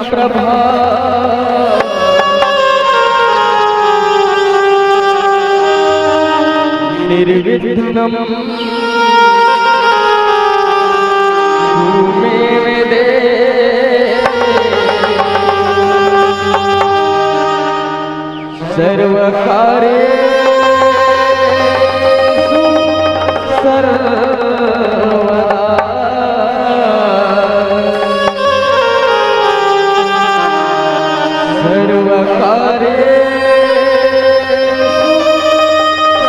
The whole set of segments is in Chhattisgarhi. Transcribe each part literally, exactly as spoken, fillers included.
प्रभा निर्विघ्नं कुरु मे देव। सर्वकार्येषु सर्वदा। सर्वकार्येषु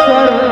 सर्वदा।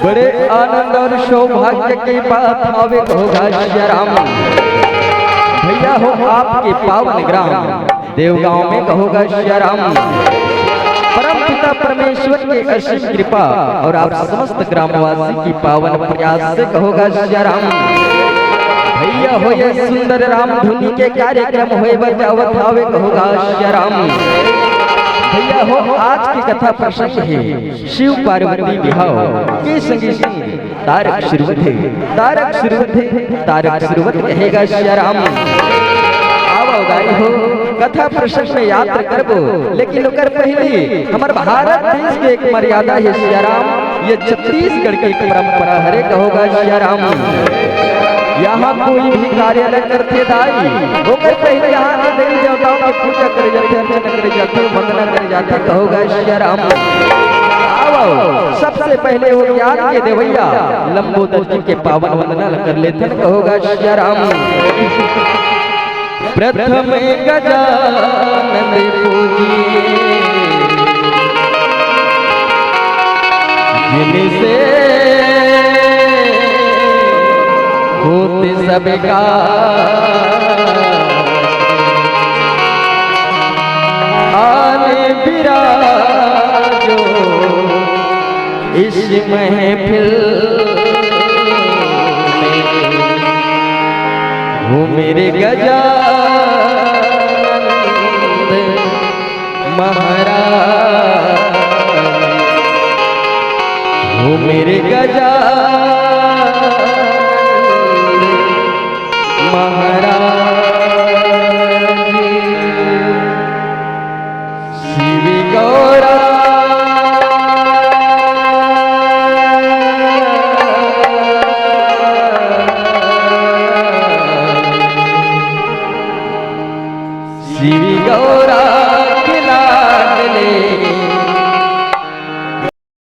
बड़े आनंद और सौभाग्य के बात हावे कहो गा सिया राम। भैया हो, आपके पावन ग्राम देवगांव में कहो गा सिया राम, परम पिता परमेश्वर के असीम कृपा और आप समस्त ग्रामवासी की पावन प्रयास से कहो गा सिया राम। भैया हो, ये सुंदर राम धुनी के कार्यक्रम होए बर जावत हावे कहो गा सिया राम। भैया हो, आज की कथा प्रसंग है शिव पार्वती बिहाव के संगे संग तारक सुरवत हे, तारक सुरवत हे, तारक सुरवत कहे गा सिया राम। आवो गाई हो, कथा प्रसंग में यात्रा करबो, लेकिन ओकर पहले हमर भारत देश के एक मर्यादा हे सिया राम, ये छत्तीसगढ़ के एक परंपरा हरे कहो गा सिया राम। यहाँ कोई भी कार्य न करथे दाई, ओकर पहले यहाँ के देवी देवताओं के पूजा करे जाथे, अर्चना करे जाथे, वंदना करे जाथे कहो गा सिया राम। आवो, सबसे पहले वो ज्ञान के देवैया लंबोदर जी के पावन वंदना ल कर लेथन कहो गा सिया राम। प्रथम गजानन पूजिए, जिनसे होत सब का आन विराजो इस महफिल में। हो मेरे गजानंद महाराज, हो मेरे गजानंद महाराज। शिव गौरा, शिव गौरा के लाडले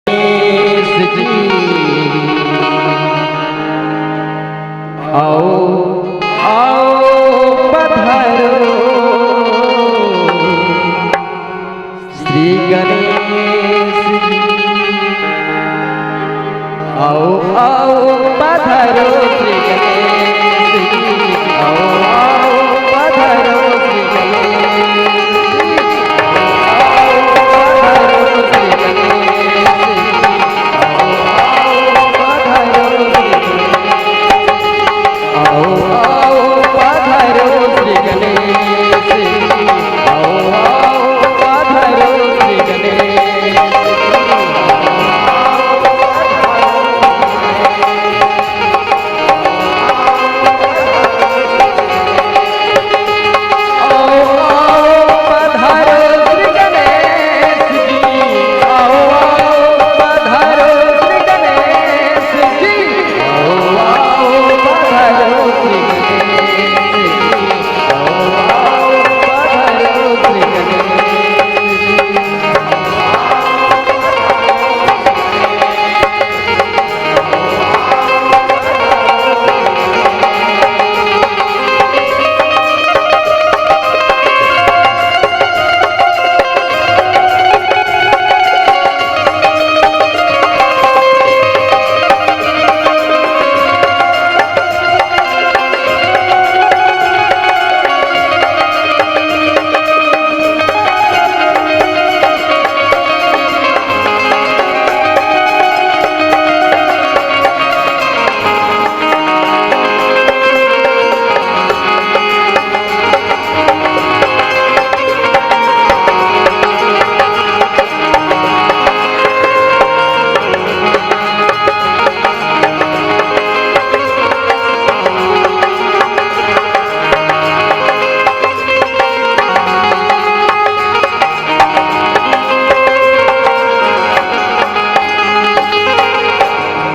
गणेश जी, आओ, आओ पधारो श्री गणेश जी। आओ, आओ पधारो श्री गणेश जी। आओ, आओ पधारो श्री गणेश जी। आओ, आओ पधारो श्री गणेश जी। आओ, आओ पधारो श्री गणेश जी। आओ, आओ पधारो श्री गणेश जी। आओ, आओ पधारो श्री गणेश जी।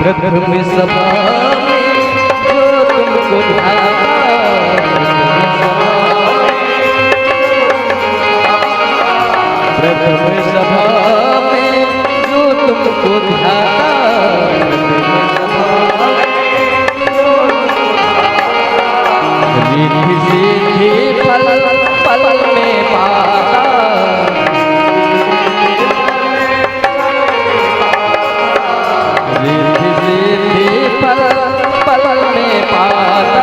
प्रथम सभा में जो तुमको ध्याता, प्रथम सभा में जो तुमको ध्याता, रिद्धि सिद्धि फल पल में पाता। रिद्धि सिद्धि फल पल में पाता।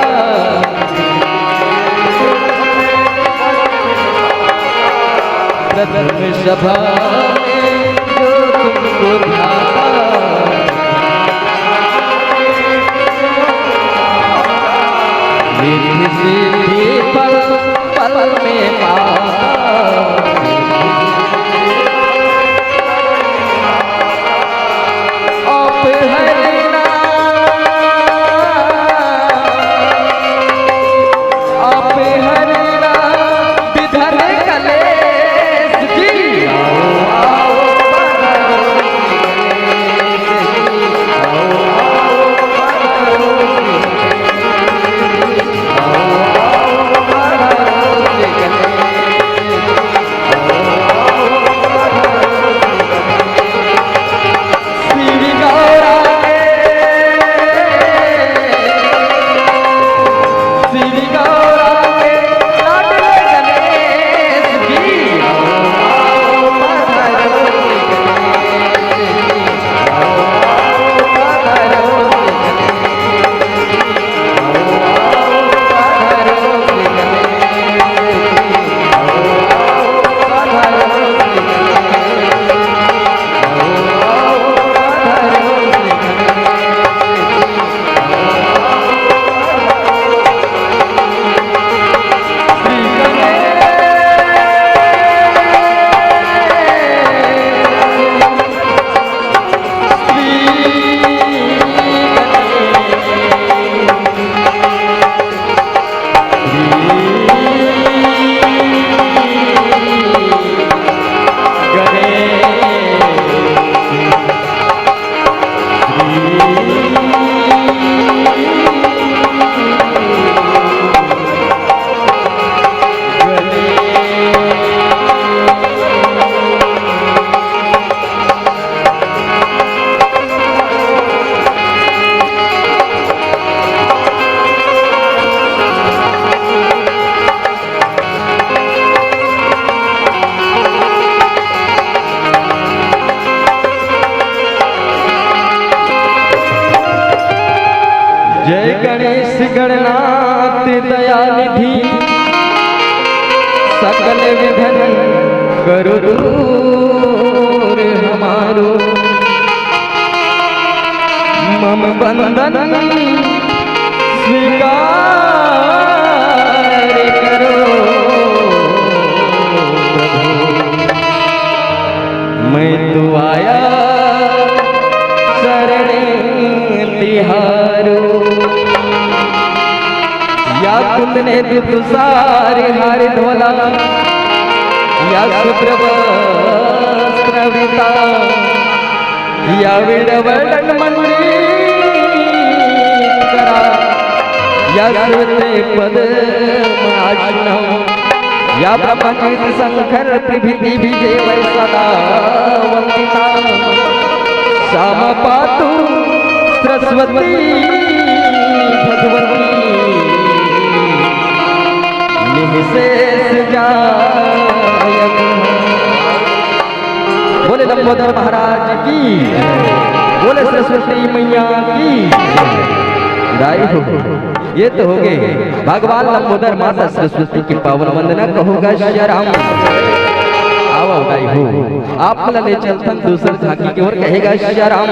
प्रथम सभा में जो तुमको ध्याता, रिद्धि सिद्धि फल पल में पाता। आप हरना, आप हरना विधन कलेश की। श्री गौरा के, श्री गौरा के लाडले गणेश की। जय गणेश गणनाथ दयानिधि, सकल विघ्न करो दूर हमारो। मम वंदन स्वीकार करो प्रभु, मैं तो आया शरण तिहारो। या कुंद ने तुषार हार ढोला, या शुभ्र वस्त्र वृता, या वेणुवर्णन मंडित करा, या श्वेत पद्म आसनम, या ब्रह्मजित शंकर प्रभृति भी देव सदा वंदिता। श्याम पातु सरस्वती भगवती निःशेष जायत। बोले लंबोदर महाराज की, बोले सरस्वती मैया की। दाई हो, ये तो हो गए भगवान लंबोदर माता सरस्वती की पावन वंदना। कहोगा श्री राम। आओ दाई हो, आप मन ला ले चलथन दूसर झांकी के ओर। कहेगा श्री राम।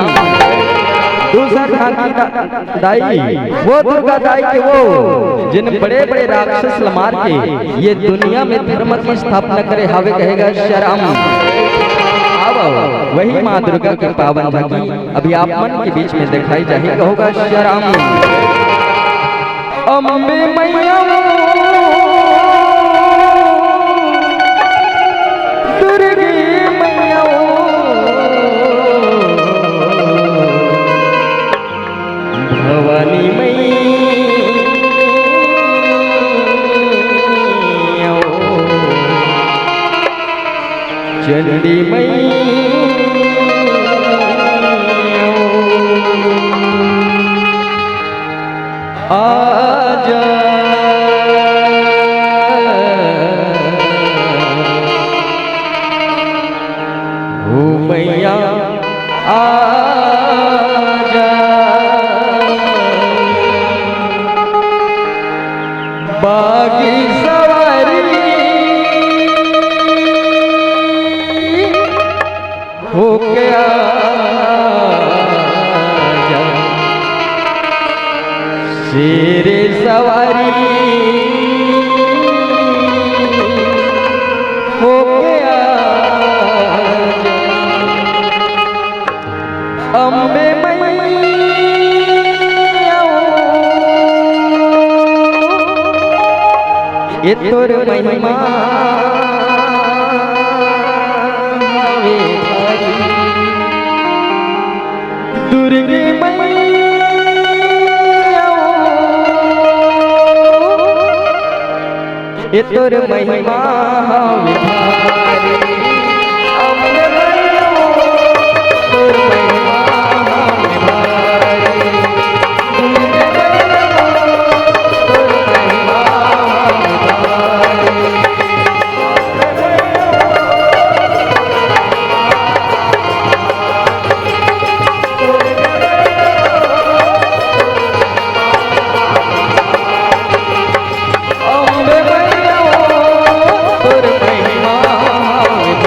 दूसर झांकी दा-, दाई, वो दुर्गा दाई के वो, जिन बड़े-बड़े राक्षस ल मार के ये दुनिया में धर्म की स्थापना करे हावे, कहेगा श्री राम। आओ, वही माँ दुर्गा के पावन झांकी अभी आप मन के बीच में दिखाई जाही, कहोगा श्री राम। अम्बे मैया, दुर्गे मैया, चंडी मैया आजा। ओ मैया आजा। बागी सवारी होके आजा, शेर सवारी होके आजा। अम्बे मैया, ए तोर महिमा हवे भारी। दुर्गे मैया, ए तोर महिमा हवे भारी। अम्बे मैया, तोर महिमा हवे भारी। दुर्गे मैया, तोर महिमा हवे भारी। अम्बे मैया, तोर महिमा हवे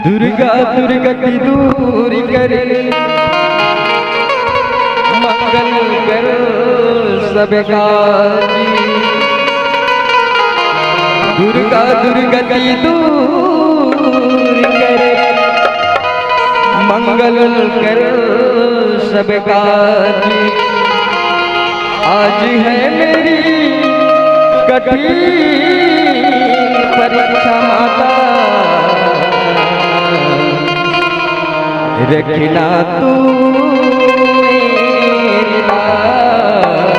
दुर्गा दुर्गति दूर करे, मंगल कर सब काजी। दुर्गा दुर्गति दूर करे, मंगल कर सब काजी। आज है मेरी कठिन परीक्षा माता, रखना तू मेरी लाज,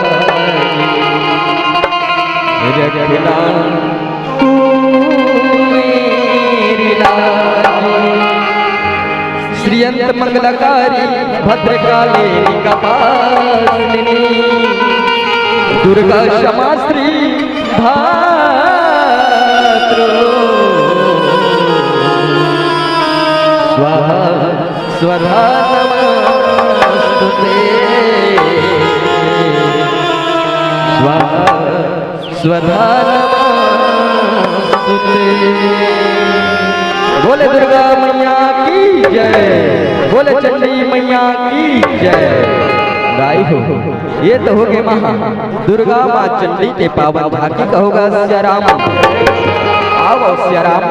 रखना तू मेरी लाज। श्रीयंत मंगलकारी भद्रकाली कपालिनी, दुर्गा क्षमा श्री धात्रो स्वाहा स्वधा नमस्तुते। स्वाहा स्वधा नमस्तुते। बोले दुर्गा मैया की जय, बोले चंडी मैया की जय। गाई हो, ये तो हो गए माँ दुर्गा माँ चंडी के पावन झांकी। कहोगा सिया राम, आओ सिया राम,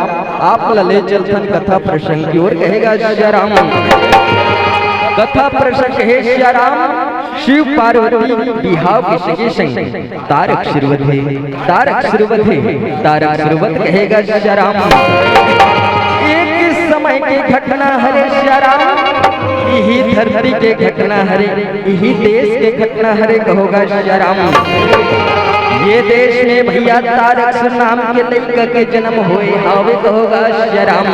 आप ला ले चलथन कथा प्रसंग की ओर। कहेगा सिया राम, कथा प्रसंग हे सिया राम, शिव पार्वती बिहाव के संगे संग तारक सुरवत हे, तारक सुरवत हे, तारक सुरवत। कहेगा सिया राम, एक समय के घटना हरे सिया राम, इही धरती के घटना हरे, इही देश के घटना हरे। कहोगा सिया राम, ये देश में भैया तारक सुर नाम के लइका के जन्म होए हावे। कहोगा सिया राम,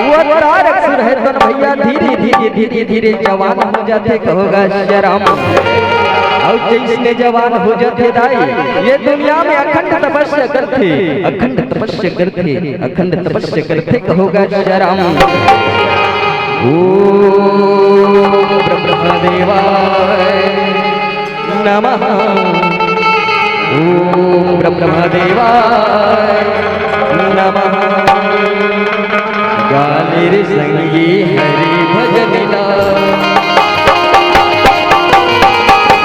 वो तारक सुर हे तन भैया धीरे धीरे धीरे धीरे जवान हो जाथे। कहोगा सिया राम, अउ जइसने जवान हो जाथे दाई, ये दुनिया में अखंड तपस्या करथे, अखंड तपस्या करथे, अखंड तपस्या करथे। कहोगा सिया राम। ओम ब्रह्मदेवाय नमः। ओम ब्रह्मदेवाय नमः। गाले रे संगी हरि भजन ला।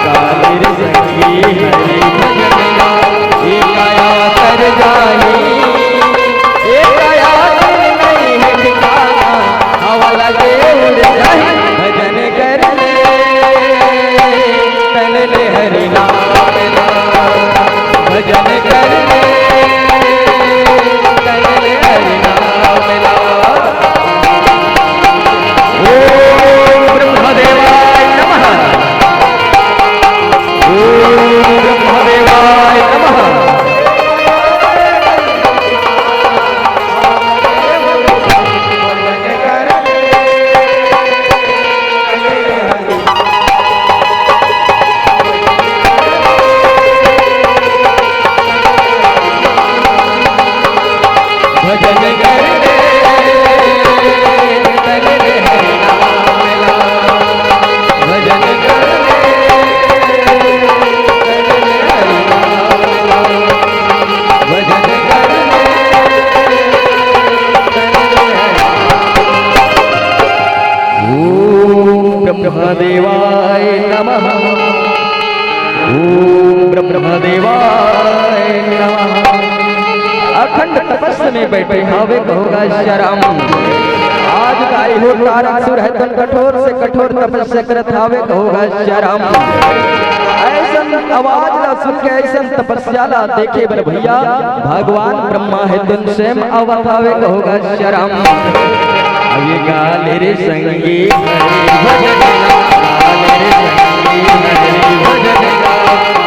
गाले रे संगी हरि भजन ला। ए काया कर जाही, ए काया कर नहीं है ठिकाना। हवा लगे उड़ जाही, भजन कर ले। तन ले हरि नाम ला। भजन कर ले, तन ले हरि नाम ला। ओम ब्रह्मदेवाय नमः। ओम ब्रह्मदेवाय नमः। भजन कर ले, कर ले हरि नाम ला। भजन कर ले, कर ले हरि नाम ला। भजन कर ले, कर ले हरि नाम ला। ओम ब्रह्मदेवाय नमः। ओम ब्रह्मदेवाय नमः। अखंड तपस्या में बैठे हावे। कहोगा सिया राम, आज दाई हो तारक सुर हे तन कठोर से कठोर तपस्या करत हावे। कहोगा सिया राम, अइसन आवाज ला सुन के, अइसन तपस्या ला देखे बर भैया भगवान ब्रह्मा हे तन स्वयं आवत हावे। कहोगा सिया राम। अभी गाले रे संगी हरि भजन ला, गाले रे संगी हरि भजन ला।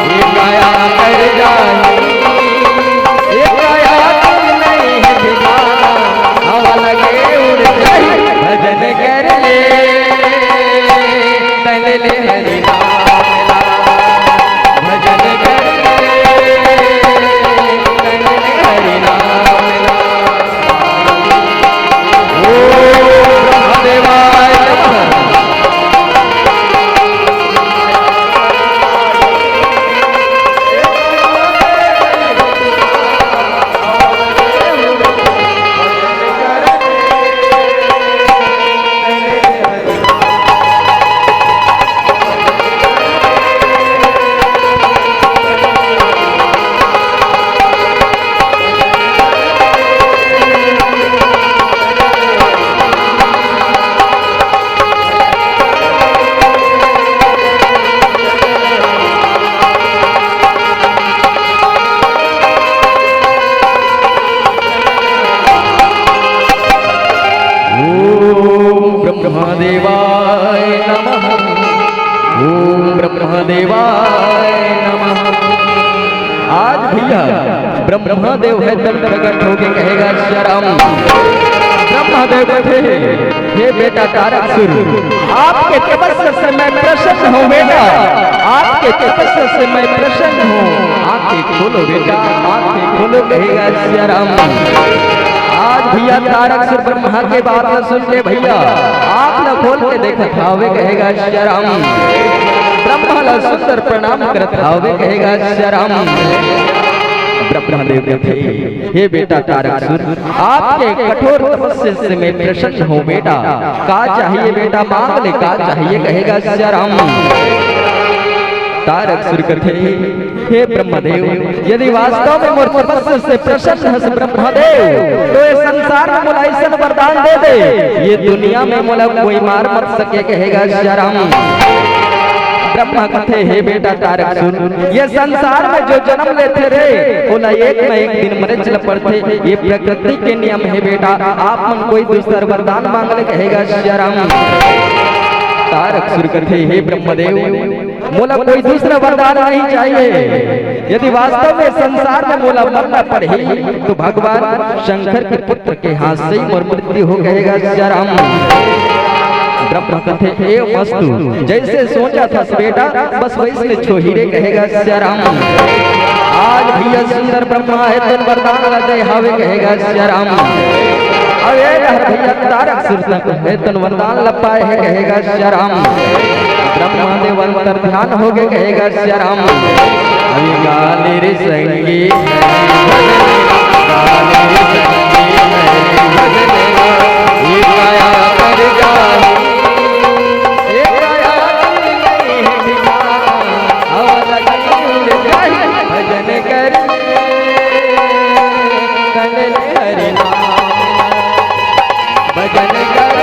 ये काया कर जाही, ये काया कर नहीं है ठिकाना। हवा लगे उड़ जाही, भजन कर ले, तन ले हरि नाम ला। भजन कर ले, तन ले हरि नाम ला। ओम ब्रह्मदेवाय नमः। देवाय नमः, ओम ब्रह्मा देवाय नमः। आज भैया ब्रह्मा देव हे तेन प्रकट होके कहे गा सिया राम। ब्रह्मा देव कथे, हे बेटा तारक सुर, आपके तपस्या से मैं प्रसन्न हूँ बेटा, आपके तपस्या से मैं प्रसन्न हूँ, आंखें खोलो बेटा, आंखें खोलो कहे गा सिया राम। आज भैया तारक सुर ब्रह्मा के बात ला सुन के भैया आंख ला खोल के देखत हावे कहे गा सिया राम। ब्रह्मा ला सुंदर प्रणाम करत हावे कहे गा सिया राम। ब्रह्मा देव कथे, हे बेटा तारक सुर, आपके कठोर तपस्या से मैं प्रसन्न हूँ बेटा। का चाहिए बेटा, मांग ले, का चाहिए कहे गा सिया राम। तारक सुर कथे, हे ब्रह्मदेव, यदि वास्तव में मोर तपस्या से प्रसन्न हस ब्रह्मदेव, तो ये संसार में मोला ऐसन वरदान दे दे, ये दुनिया में मोला कोई मार मत सके कहे गा सिया राम। ब्रह्मा कथे, हे बेटा तारक सुन, ये संसार में जो जन्म लेथे रे, ओला एक न एक दिन मरेच ल पड़थे, ये प्रकृति के नियम हे बेटा। आप मन कोई दूसर वरदान मांग ले कहे गा सिया राम। तारक सुर कथे, हे ब्रह्मदेव, मोला कोई दूसरा वरदान नहीं चाहिए। यदि वास्तव में संसार में मोला मरना पड़ही, तो भगवान शंकर के पुत्र के हाथ से ही मोर मृत्यु हो कहे गा सिया राम। ब्रह्मा कथे, एवमस्तु, जैसे सोचा था बेटा, बस वैसने होही रे कहे गा सिया राम। आज भैया सुंदर ब्रह्मा हे तेन वरदान ला दे हावे कहे गा सिया राम। अब ए डहर भैया तारक सुर तक हे तेन वरदान ला पाए हे कहे गा सिया राम। ब्रह्मा देव अंतर ध्यान होगे कहे गा सिया राम। अभी गाली रे संगी, गाली रे संगी, ये काया कर जाही, ये काया कर जाही, भजन कर, कर हरि नाम। भजन कर।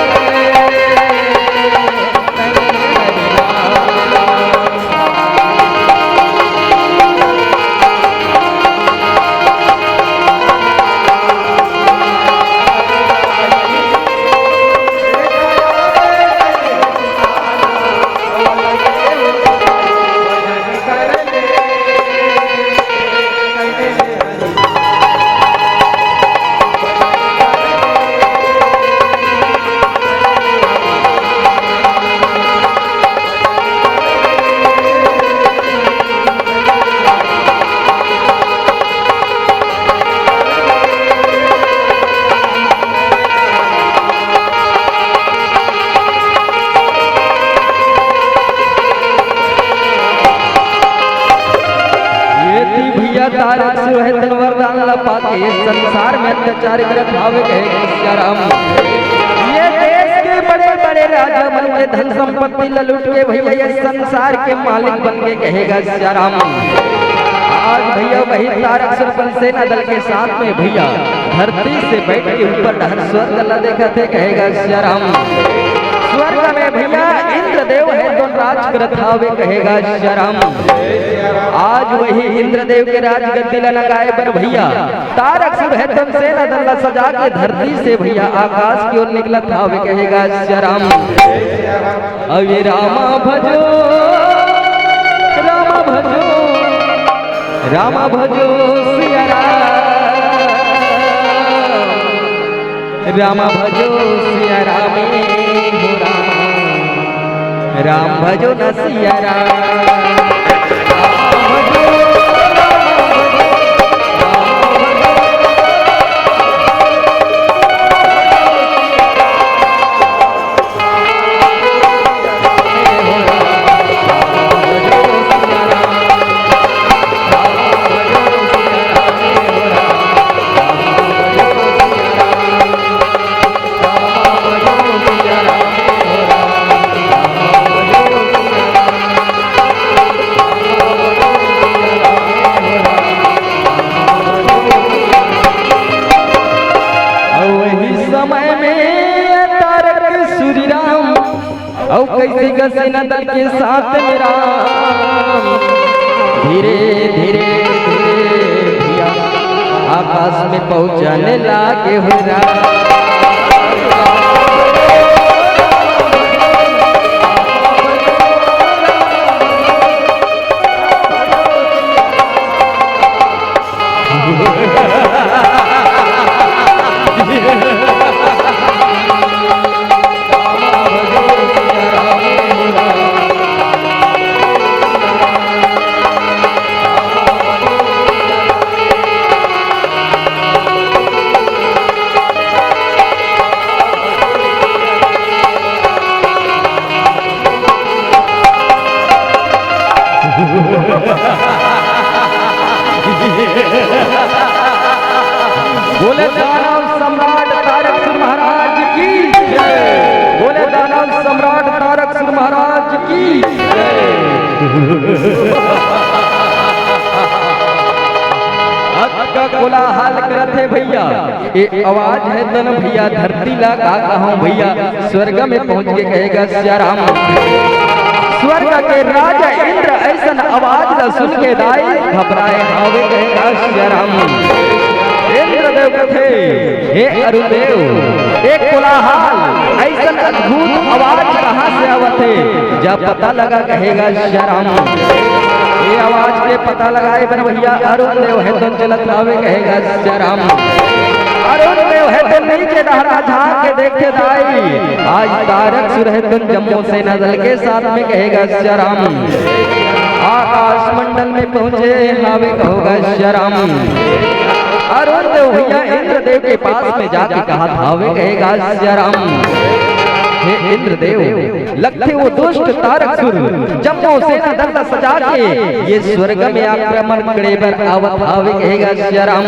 ये थी भैया तारक सुर हे तेन वरदान ला पाके ये संसार में अत्याचार करत हावे कहे गा सिया राम। ये देश के बड़े-बड़े राजा मन के धन संपत्ति ला लूट के भैया ये संसार के मालिक बन के कहे गा सिया राम। आज भैया वही तारक सुर बल सेना दल के साथ में भैया धरती से बैठ के ऊपर डहर स्वर्ग ला देखत हे कहे गा सिया राम। स्वर्ग में भैया इंद्रदेव हे तेन राज करत हावे कहे गा सिया राम। आज वही इंद्रदेव के राजगद्दी ला नंगाए बर भैया तारक सुर हे तेन सेना दल ला सजा के धरती से भैया आकाश की ओर निकलत हावे कहे गा सिया राम। अभी रामा भजो, रामा भजो, रामा भजो सिया राम। रामा भजो सिया रामे हो राम, राम भजो न सिया राम। अउ वही समय में तारक सुर राम, अउ कइसे गा सेना दल के साथ में राम, धीरे धीरे धीरे भैया आकाश में पहुंचने लागे हो राम। की जय। अतका कोलाहल करत हे भैया, ए आवाज हे तन भैया, धरती ला का कहूं भैया, स्वर्ग में पहुंच के कहेगा सिया राम। स्वर्ग के राजा इंद्र ऐसन आवाज ला सुन के दाई घबराए हावे कहेगा सिया राम। इंद्रदेव कथे, हे अरुण देव, एक कोलाहल, ऐसन अद्भुत आवाज कहाँ से आवत हे? जब पता लगा कहेगा सिया राम। ये आवाज के पता लगाए बर भैया अरुण देव हे तो चलत हावे कहेगा सिया राम। अरुण देव हे तो नीचे डहरा झांक के देखे दाई, आज तारकसुर हे तो जम्मो सेना दल के साथ में कहेगा सिया राम। आकाश मंडल में पहुंचे हावे कहोगा सिया राम। अरुण देव भैया इंद्रदेव के पास में जाके कहा हावे कहेगा सिया राम। हे इंद्रदेव, लगथे वो दुष्ट तारकसुर जम्मो सेना दल ला सजा के ये स्वर्ग में आक्रमण करे बर आवत हावे कहेगा सिया राम।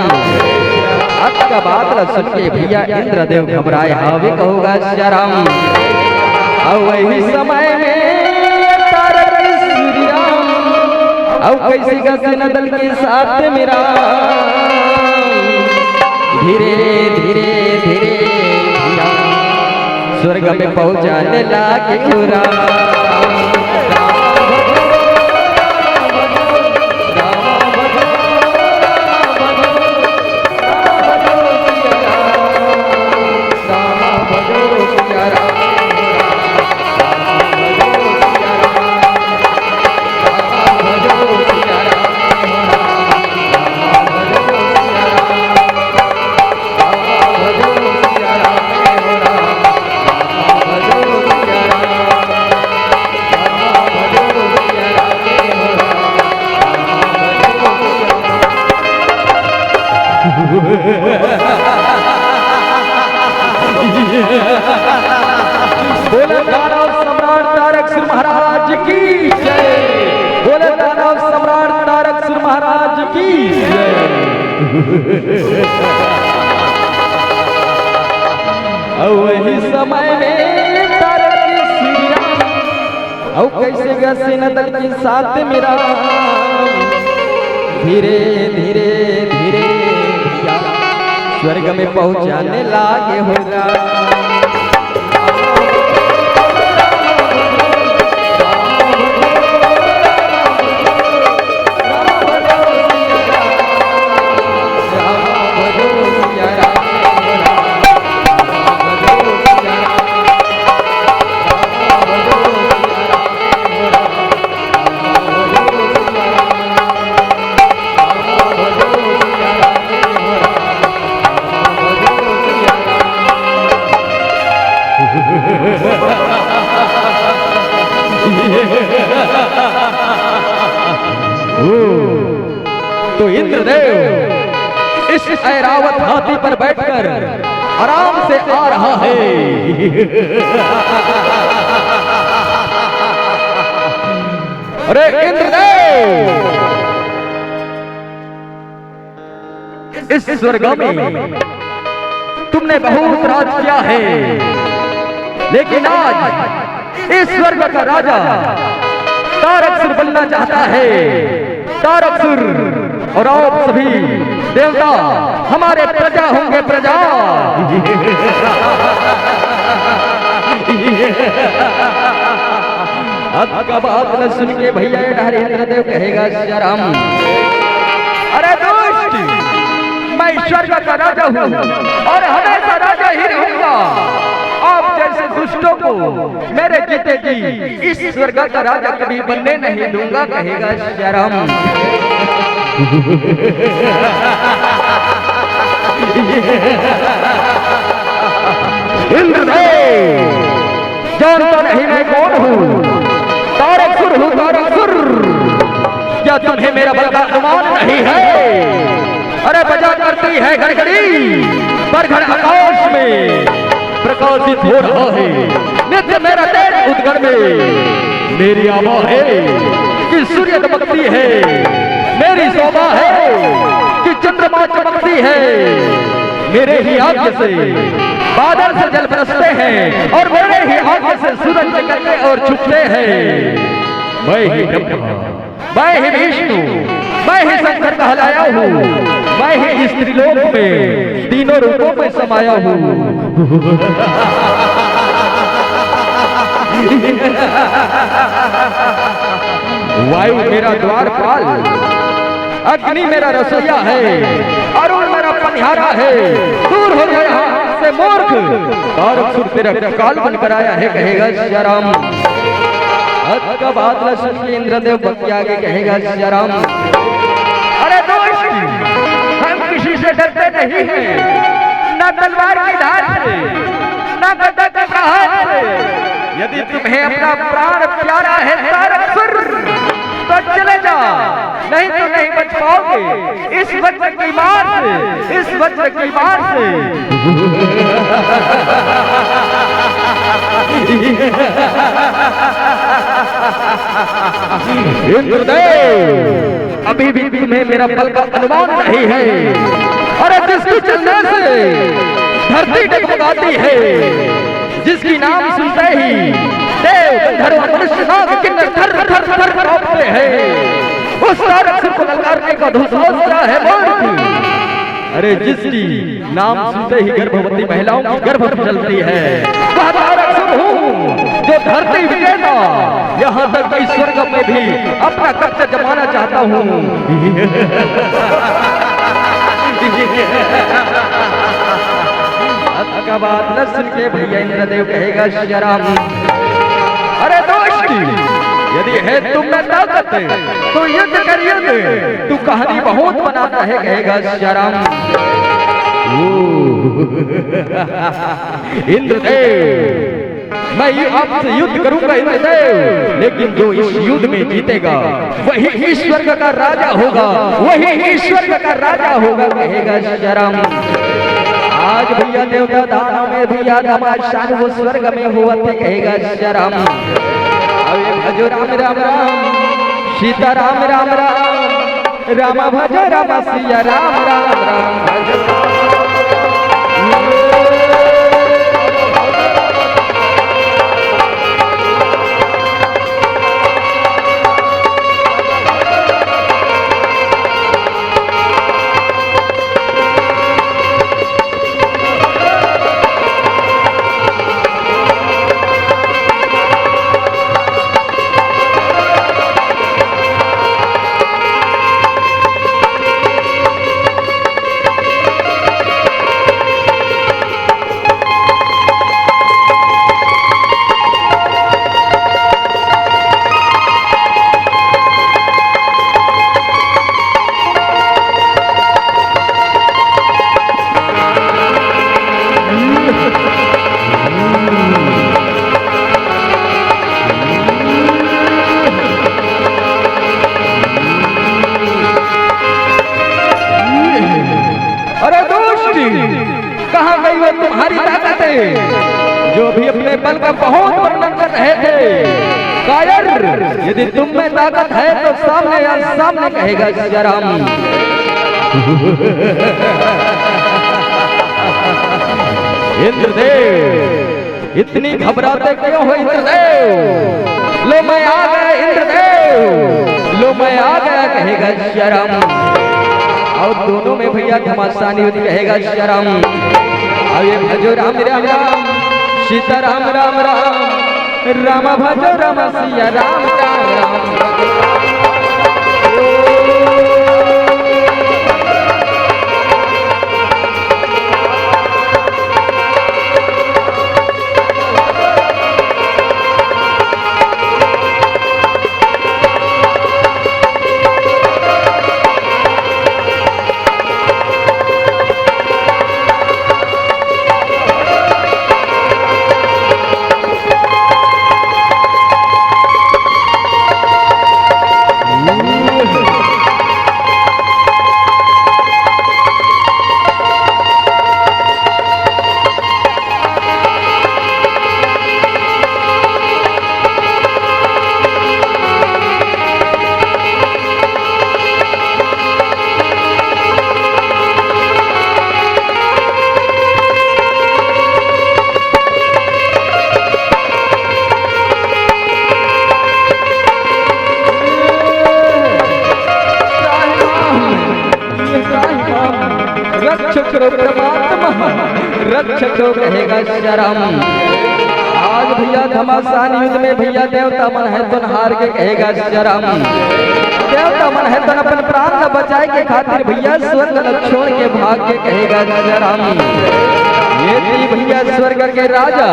अतका बात ला सुन के भैया इंद्रदेव घबराए हावे कहोगा सिया राम। अउ वही समय में तारकसुर राम, अउ कैसे का सेना दल के साथ में राम धीरे धीरे धीरे स्वर्ग में पहुंचाने लागे हो राम। बोले दानव सम्राट तारकसुर महाराज की जय। बोले दानव सम्राट तारकसुर महाराज की जय। अउ वही समय में तारकसुर अउ कैसे गा सेना दल के साथ में राम धीरे धीरे धीरे भैया स्वर्ग में पहुंचाने लागे हो राम। तो इंद्रदेव इस ऐरावत हाथी पर बैठकर आराम से आ रहा है। अरे इंद्रदेव, इस स्वर्ग में तुमने बहुत राज किया है, लेकिन आज इस स्वर्ग का राजा तारकसुर बनना चाहता है। तारकसुर और आप सभी देवता हमारे प्रजा होंगे, प्रजा। अतका बात ल सुन के भैया ये डहरे इंद्रदेव कहेगा, "सिया राम, अरे दुष्ट, मैं स्वर्ग का राजा हूँ और हमेशा राजा ही रहूंगा। आप जैसे दुष्टों को मेरे जीते जी इस स्वर्ग का राजा कभी बनने नहीं दूंगा," कहेगा सिया राम। इंद्रदेव, जानता नहीं मैं कौन हूँ? तारकसुर हूँ, तारकसुर। क्या तुम्हें मेरा बल का अनुमान नहीं है? अरे बजा करती है घड़घड़ी, परघड़ आकाश में प्रकाशित हो रहा है। नित्य मेरा तेज उदगड़ में मेरी आभा है कि सूर्य दमकती है, मेरी शोभा है कि चंद्रमा चमकती है। मेरे ही आज्ञा से बादल से जल बरसते हैं और मेरे ही आज्ञा से सूरज निकलते और छुपते हैं। मैं ही ब्रह्मा, मैं ही विष्णु, मैं ही शंकर कहलाया हूँ, मैं ही इस त्रिलोक में तीनों रूपों में समाया हूँ। वायु मेरा द्वारपाल, अग्नि मेरा रसोइया है, अरुण मेरा पनिहारा है। दूर हो जा यहाँ से मूर्ख, तारक सुर तेरा काल बन कर आया है, कहेगा सिया राम। अत का बात ल सुन के इंद्रदेव बतिया के कहेगा सिया राम, अरे दोस्त, हम किसी से डरते नहीं हैं, ना तलवार की धार से, ना गदा के प्रहार से। यदि तुम्हें अपना प्राण प्यारा है तारक सुर, तो चले जाओ, नहीं तो नहीं बच पाओगे इस वज्र की मार से, इस वज्र की मार से। इंद्रदेव, अभी भी तुम्हें मेरा बल का अनुमान नहीं है। अरे जिसके चलने से धरती डगमगाती है, जिसकी नाम सुनते ही देव, गंधर्व, मनुष्य, नाग, किन्नर थर थर थर कांपते हैं, उस तारक सुर को ललकारने का दुस्साहस क्या है मूर्ख? अरे जिसकी नाम सुनते ही गर्भवती महिलाओं की गर्भ जलती है, वह तारक सुर हूँ जो धरती विजेता, यहाँ तक कि स्वर्ग में भी अपना कब्जा जमाना चाहता हूँ। अत का बात न सुन के भैया इंद्रदेव कहेगा सिया राम, अरे दोस्त, यदि है तुम में ताकत तो युद्ध कर युद्ध, तू कहानी बहुत बनाता है, कहेगा सिया राम। इंद्रदेव, मैं ये आपसे युद्ध करूंगा इंद्रदेव, लेकिन जो इस युद्ध में जीतेगा वही ईश्वर का राजा होगा, वही ईश्वर का राजा होगा, कहेगा सिया राम। आज भैया देवता दानव में भी आदम आज शान वो स्वर्ग में हुआ थे, कहेगा सिया राम। अरे भजो राम राम राम, सीता राम राम राम, राम भजो राम सिया राम राम राम भजो। अरे दोस्त, कहाँ गई वो तुम्हारी ताकतें, जो भी अपने बल का बहुत वर्णन कर रहे थे? कायर, यदि तुम में ताकत है तो सामने आ, सामने, कहेगा सिया राम। इंद्रदेव, इतनी घबराते क्यों हो इंद्रदेव? लो मैं आ गया इंद्रदेव, लो मैं आ गया, कहेगा सिया राम। और दोनों में भैया घमासान युद्ध, कहेगा सिया राम। अब ये भजो राम राम राम, सीता राम राम राम, राम भजो राम सिया राम राम राम। रक्षक हो कहेगा श्री राम। आज भैया घमासान युद्ध में भैया देवता मन हे तो हार गे कहेगा श्री राम। देवता मन हे तो अपन प्राण ल बचाए के खातिर भैया स्वर्ग ल छोड़ के भाग गे कहेगा श्री राम। ये थी भैया स्वर्ग के राजा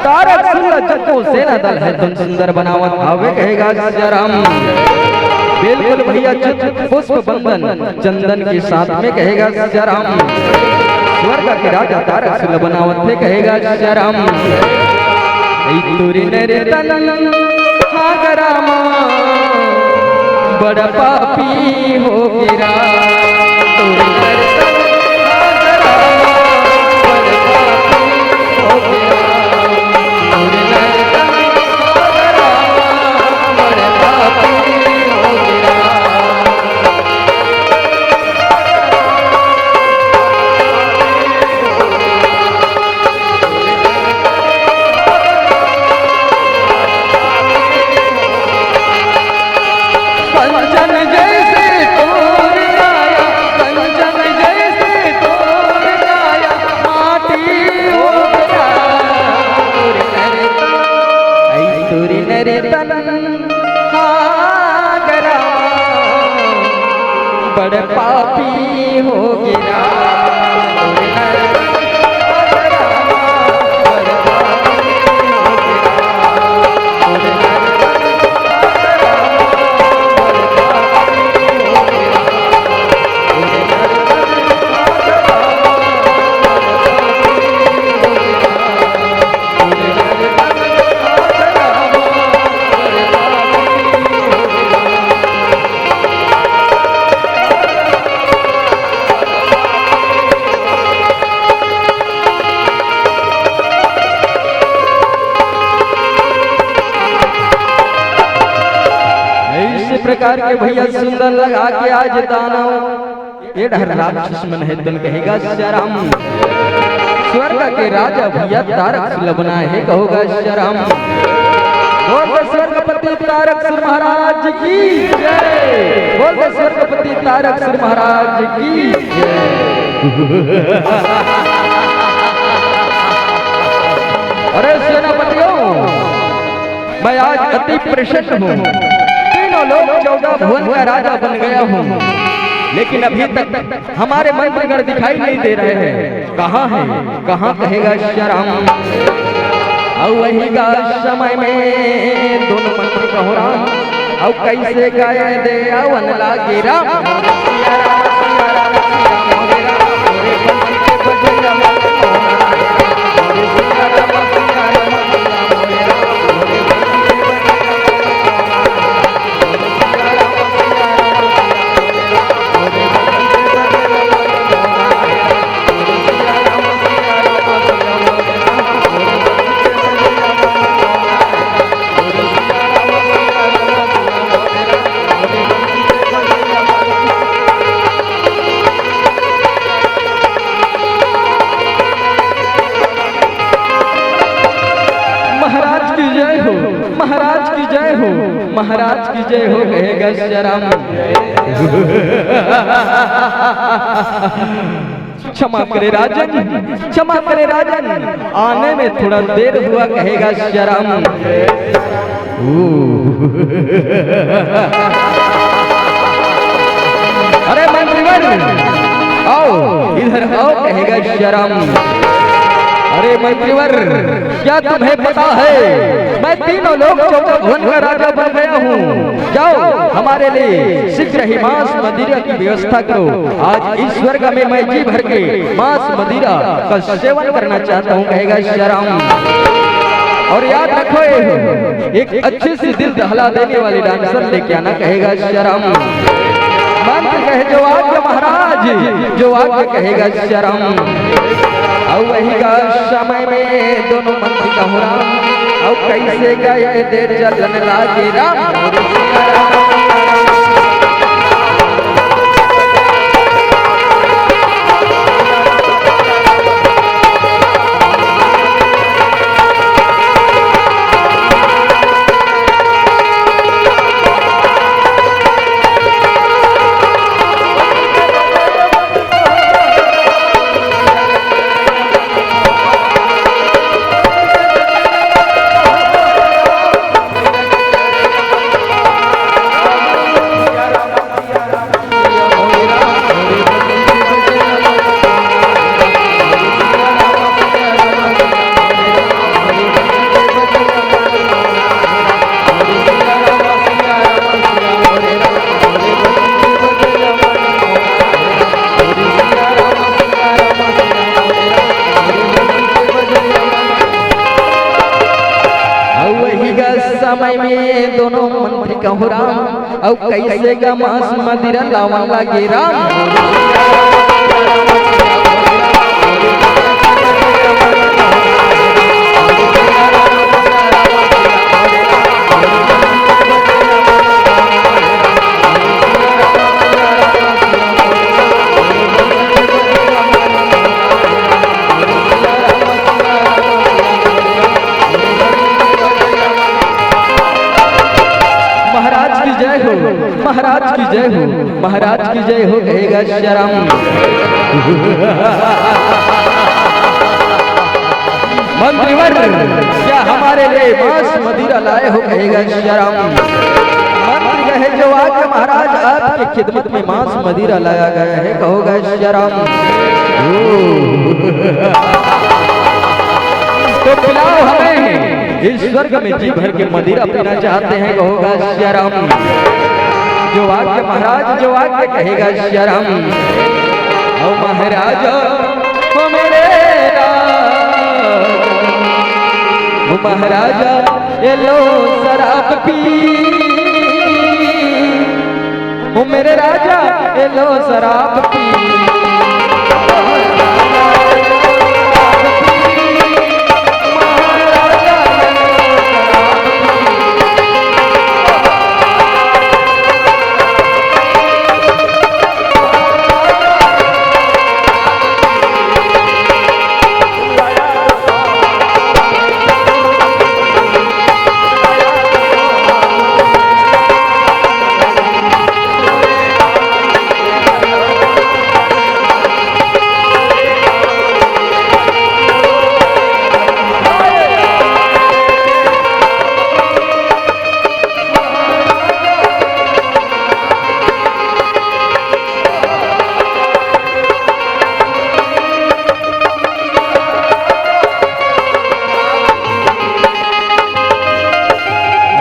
तारक सुल्ल जको सेना दल हे तो सुंदर बनावत हावे कहेगा श्री राम। बिल्कुल भैया चित पुष्प बंदन चंदन के साथ में कहेगा श्री राम। स्वर्ग के राजा तारक सुल्ल बनावत हे कहेगा श्री राम। "ऐ तुरी नरे तन हागरामा बड़ पापी हो गिरा।" कंचन जैसे तोर काया, कंचन जैसे तोर काया, माटी हो गया। ऐ तुरी नरे तन हागरा, बड़ पापी हो गिरा। इसी प्रकार के भैया सुंदर लगा के आज दानव ये डहर राक्षस मन हे तन कहेगा श्री राम। स्वर्ग के राजा भैया तारक सुल्ल बना हे कहोगा श्री राम। बोल दे स्वर्गपति तारक सुर महाराज की जय। बोल दे स्वर्गपति तारक सुर महाराज की जय। अरे सेनापतियों, मैं आज अति प्रसन्न हूँ। तीनों लोक चौदह भुवन का राजा बन गया हूँ, लेकिन अभी तक हमारे मंत्रीगण दिखाई नहीं दे रहे हैं। कहाँ है, कहाँ कहेगा श्री राम? अउ वही का समय में दोनों मंत्री कहो राम, अउ कैसे गाय दे अवन लागे राम। महाराज की जय हो, महाराज की जय हो, महाराज की जय हो, कहेगा श्री राम। क्षमा करे राजन, क्षमा करे राजन, आने में थोड़ा देर हुआ, कहेगा श्री राम। अरे मंत्रीवर, आओ, इधर आओ, कहेगा श्री राम। अरे मंत्रीवर, क्या तुम्हें पता है, मैं तीनों लोक चौदह भुवन का राजा बन गया हूँ। जाओ, हमारे लिए शीघ्र ही मांस मदिरा की व्यवस्था करो। आज इस स्वर्ग में मैं जी भर के मांस मदिरा का सेवन करना चाहता हूँ, कहेगा श्री राम। और याद रखो, एक अच्छी सी दिल दहला देने वाली डांसर लेके आना, कहेगा श्री राम। मंत्र कहे जो आज्ञा महाराज, जो आज्ञा, कहेगा श्री राम। अउ वही का समय में दोनों मंत्री कहो राम, अउ कैसे गए दे चलन लागे राम। में दोनों मंत्री कहूँ राम, अउ कइसे गा मांस मदिरा लावन लागे राम। महाराज की जय हो, महाराज की जय हो, महाराज की जय हो, कहेगा श्री राम। मंत्रीवर, क्या हमारे लिए मांस मदिरा लाए हो, कहेगा श्री राम। मंत्री कहे, जो आके महाराज आपकी खिदमत में मांस मदिरा लाया गया है, कहोगा श्री राम। तो पिलाओ हमें, इस स्वर्ग में जी भर के मदिरा पीना चाहते हैं, कहोगा श्री राम। जो आके महाराज, जो आके कहेगा श्री राम। ओ महाराज, ओ मेरे राम, ओ महाराज, ये लो शराब पी। ओ मेरे राजा, ये लो शराब पी।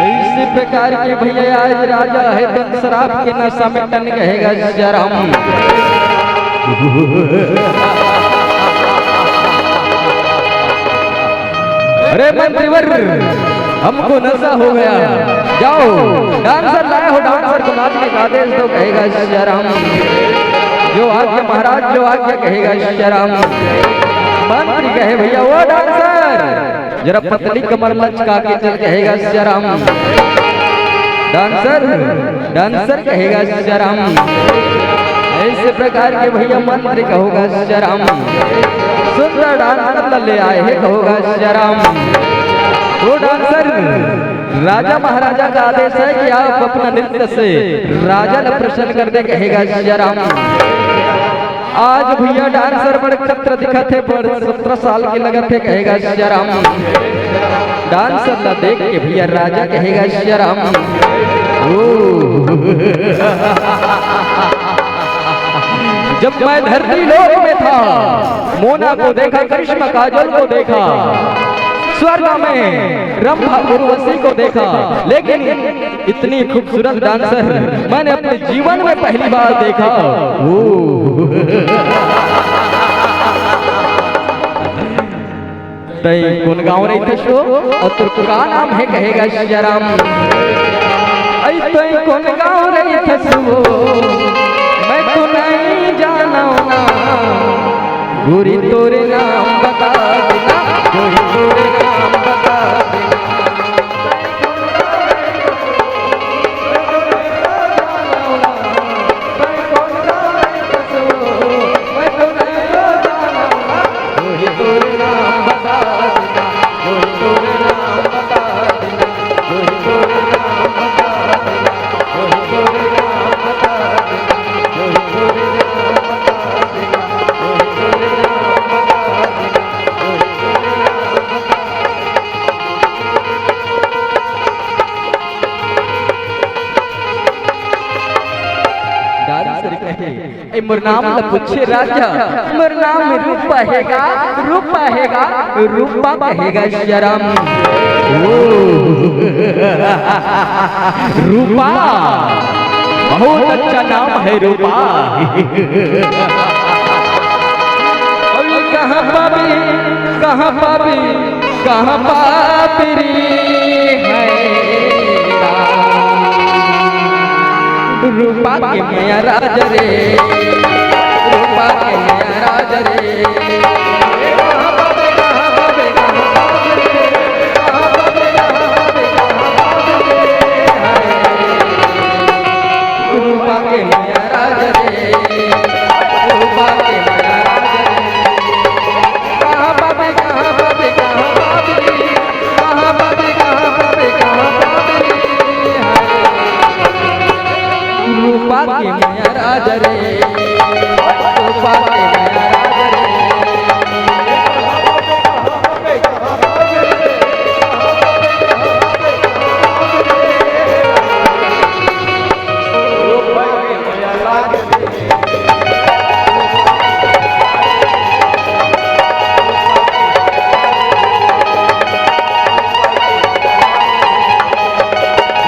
इसी प्रकार के भैया आज राजा है तो शराब के नशा में टन कहेगा जरा हम। अरे मंत्रीवर, हमको नशा हो गया, जाओ डांसर लाए हो, डांसर को नाचने का आदेश दो कहेगा जरा हम। जो आज्ञा महाराज, जो आज्ञा कहेगा जरा हम। मंत्री कहे भैया वो डांसर जरा पतली कमर लचका के चल कहेगा जरा हम। डांसर, डांसर कहेगा जरा हम। ऐसे प्रकार के भैया मंत्री कहोगा जरा हम। सुंदर डांसर ले आए हैं कहोगा जरा हम। वो डांसर राजा महाराजा का आदेश है कि आप अपना नृत्य से राजा ला प्रसन्न कर दे कहेगा जरा हम। आज भैया डांसर बड़ खतरा दिखत हे, बड़ सत्रह साल के लगत हे, कहेगा जरा हम। डांसर ला देख के भैया राजा कहेगा जरा हम। ओ। जब मैं धरती लोक में था, मोना को देखा, करिश्मा काजोल को देखा, स्वर्ग में रंभा उर्वशी को देखा, लेकिन इतनी खूबसूरत डांसर मैंने अपने जीवन में पहली बार देखा। ओ। तैं कोन गांव रहिथस ओ? अउ तोर का नाम हे? कहेगा जरा हम। अई तैं कोन गांव रहिथस ओ? मैं तो नहीं जानव ना। गोरी तोरे नाम बता देना, गोरी तोरे नाम बता देना। डांसर कहे, ए मोर नाम ल पूछे राजा, मोर नाम रूपा हे गा, रूपा हे गा, रूपा कहेगा जरा हम। ओ, रूपा, बहुत अच्छा नाम है रूपा। अभी कहाँ पाबी, कहाँ पाबी, कहाँ पापिरी है रूपा के मया राज रे, रूपा के मया राज रे। रूपा के मया राज रे, रूपा के मया राज रे। कहाँ पापी, कहाँ पापी, कहाँ पापी, कहाँ पापी, कहाँ पापी, कहाँ पापी। रूपा के मया राज रे, रूपा के मया राज रे।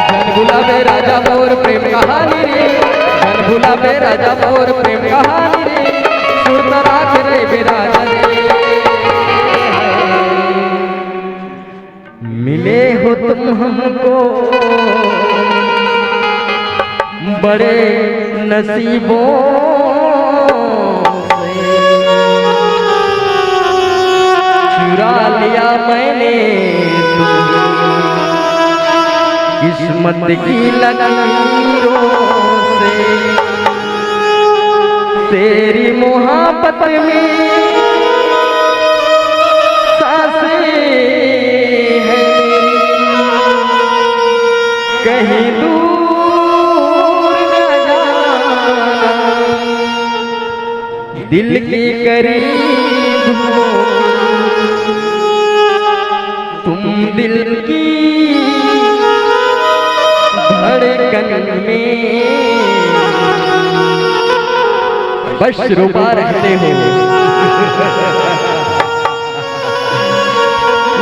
झन भुलावे राजा मोर प्रेम कहानी रे, झन भुलावे राजा मोर प्रेम कहानी रे, सुरत राख रे बिराज रे। मिले हो तुम हमको बड़े नसीबों से, चुरा लिया मैंने तुम किस्मत की लकीरों से। तेरी मोहब्बत में सांसें हैं मेरी, कहीं दूर न जाना, दिल के करीब हो। तुम दिल की धड़कन में बस रूपा रहते हो।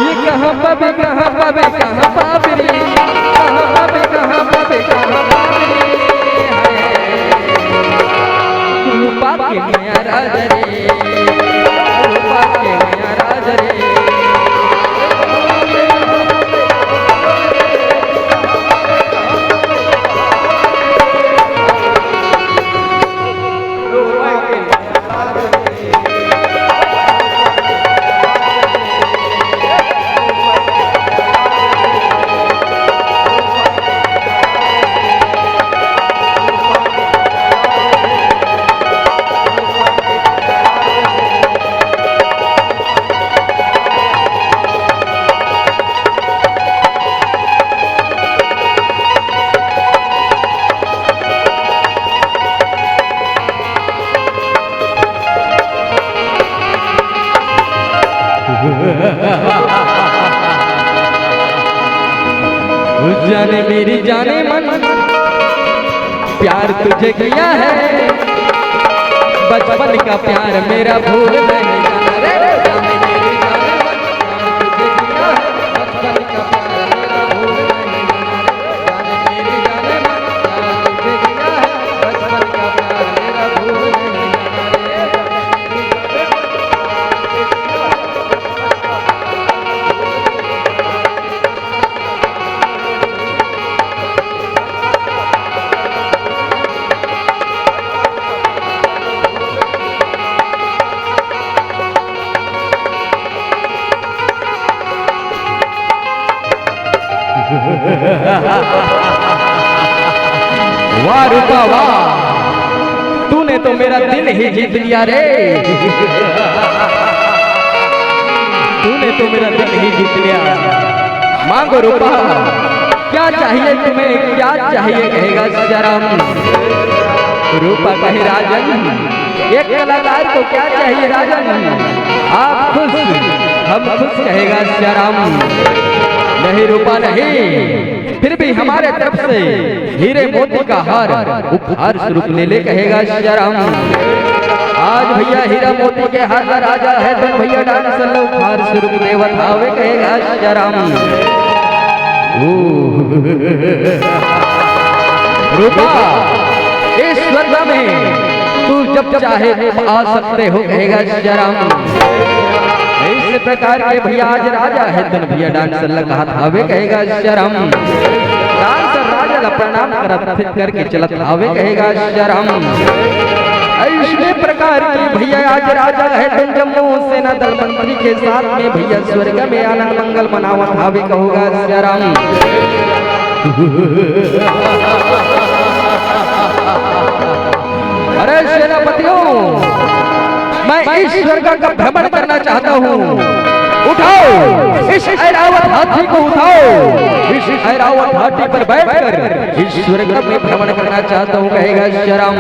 ये कहाँ पावे, कहाँ पावे, कहाँ पावे रे? कहाँ पावे, कहाँ पावे, कहाँ पावे रे? हाय। रूपा के मया राज रे, रूपा के मया राज रे। ओ जाने मेरी जाने मन, प्यार तुझे किया है, बचपन का प्यार मेरा भूल नहीं जाना रे। जाने मेरी जाने मन, प्यार तुझे किया है, बचपन का प्यार मेरा भूल नहीं जाना रे। जाने मेरी जाने मन, प्यार तुझे किया है, बचपन का प्यार मेरा भूल नहीं जाना रे। वाह रूपा वाह, तूने तो मेरा दिल ही जीत लिया रे। तूने तो मेरा दिल ही जीत लिया। मांगो रूपा, क्या चाहिए तुम्हें, क्या चाहिए, कहेगा सियाराम। रूपा कहे राजन, एक कलाकार को क्या चाहिए राजन, आप खुश, हम खुश, कहेगा सियाराम। नहीं रूपा नहीं, फिर भी हमारे तरफ से हीरे मोती का हार उपहार स्वरूप ले ले, कहेगा सियाराम। आज भैया हीरा मोती के हार का राजा है, तो भैया डांस लो, उपहार स्वरूप देवत हावे, कहेगा सियाराम। ओ। रूपा, इस स्वर्ग में तू जब चाहे आ सकते हो, कहेगा सियाराम। इस प्रकार के भैया आज राजा हे तेन भैया डांसर ला कहत हावे कहेगा शरम। डांसर राजा ला प्रणाम करत करके चलत हावे कहेगा शरम। अइसने प्रकार के भैया आज राजा हे तेन जम्मो सेना दल मंत्री के साथ में भैया स्वर्ग में आनंद मंगल मनावत हावे कहोगा शरम। अरे सेनापतियों, मैं इस स्वर्ग का भ्रमण करना चाहता हूँ। उठाओ इस ऐरावत हाथी को, उठाओ इस ऐरावत हाथी पर बैठकर इस स्वर्ग में भ्रमण करना चाहता हूँ, कहेगा शरम।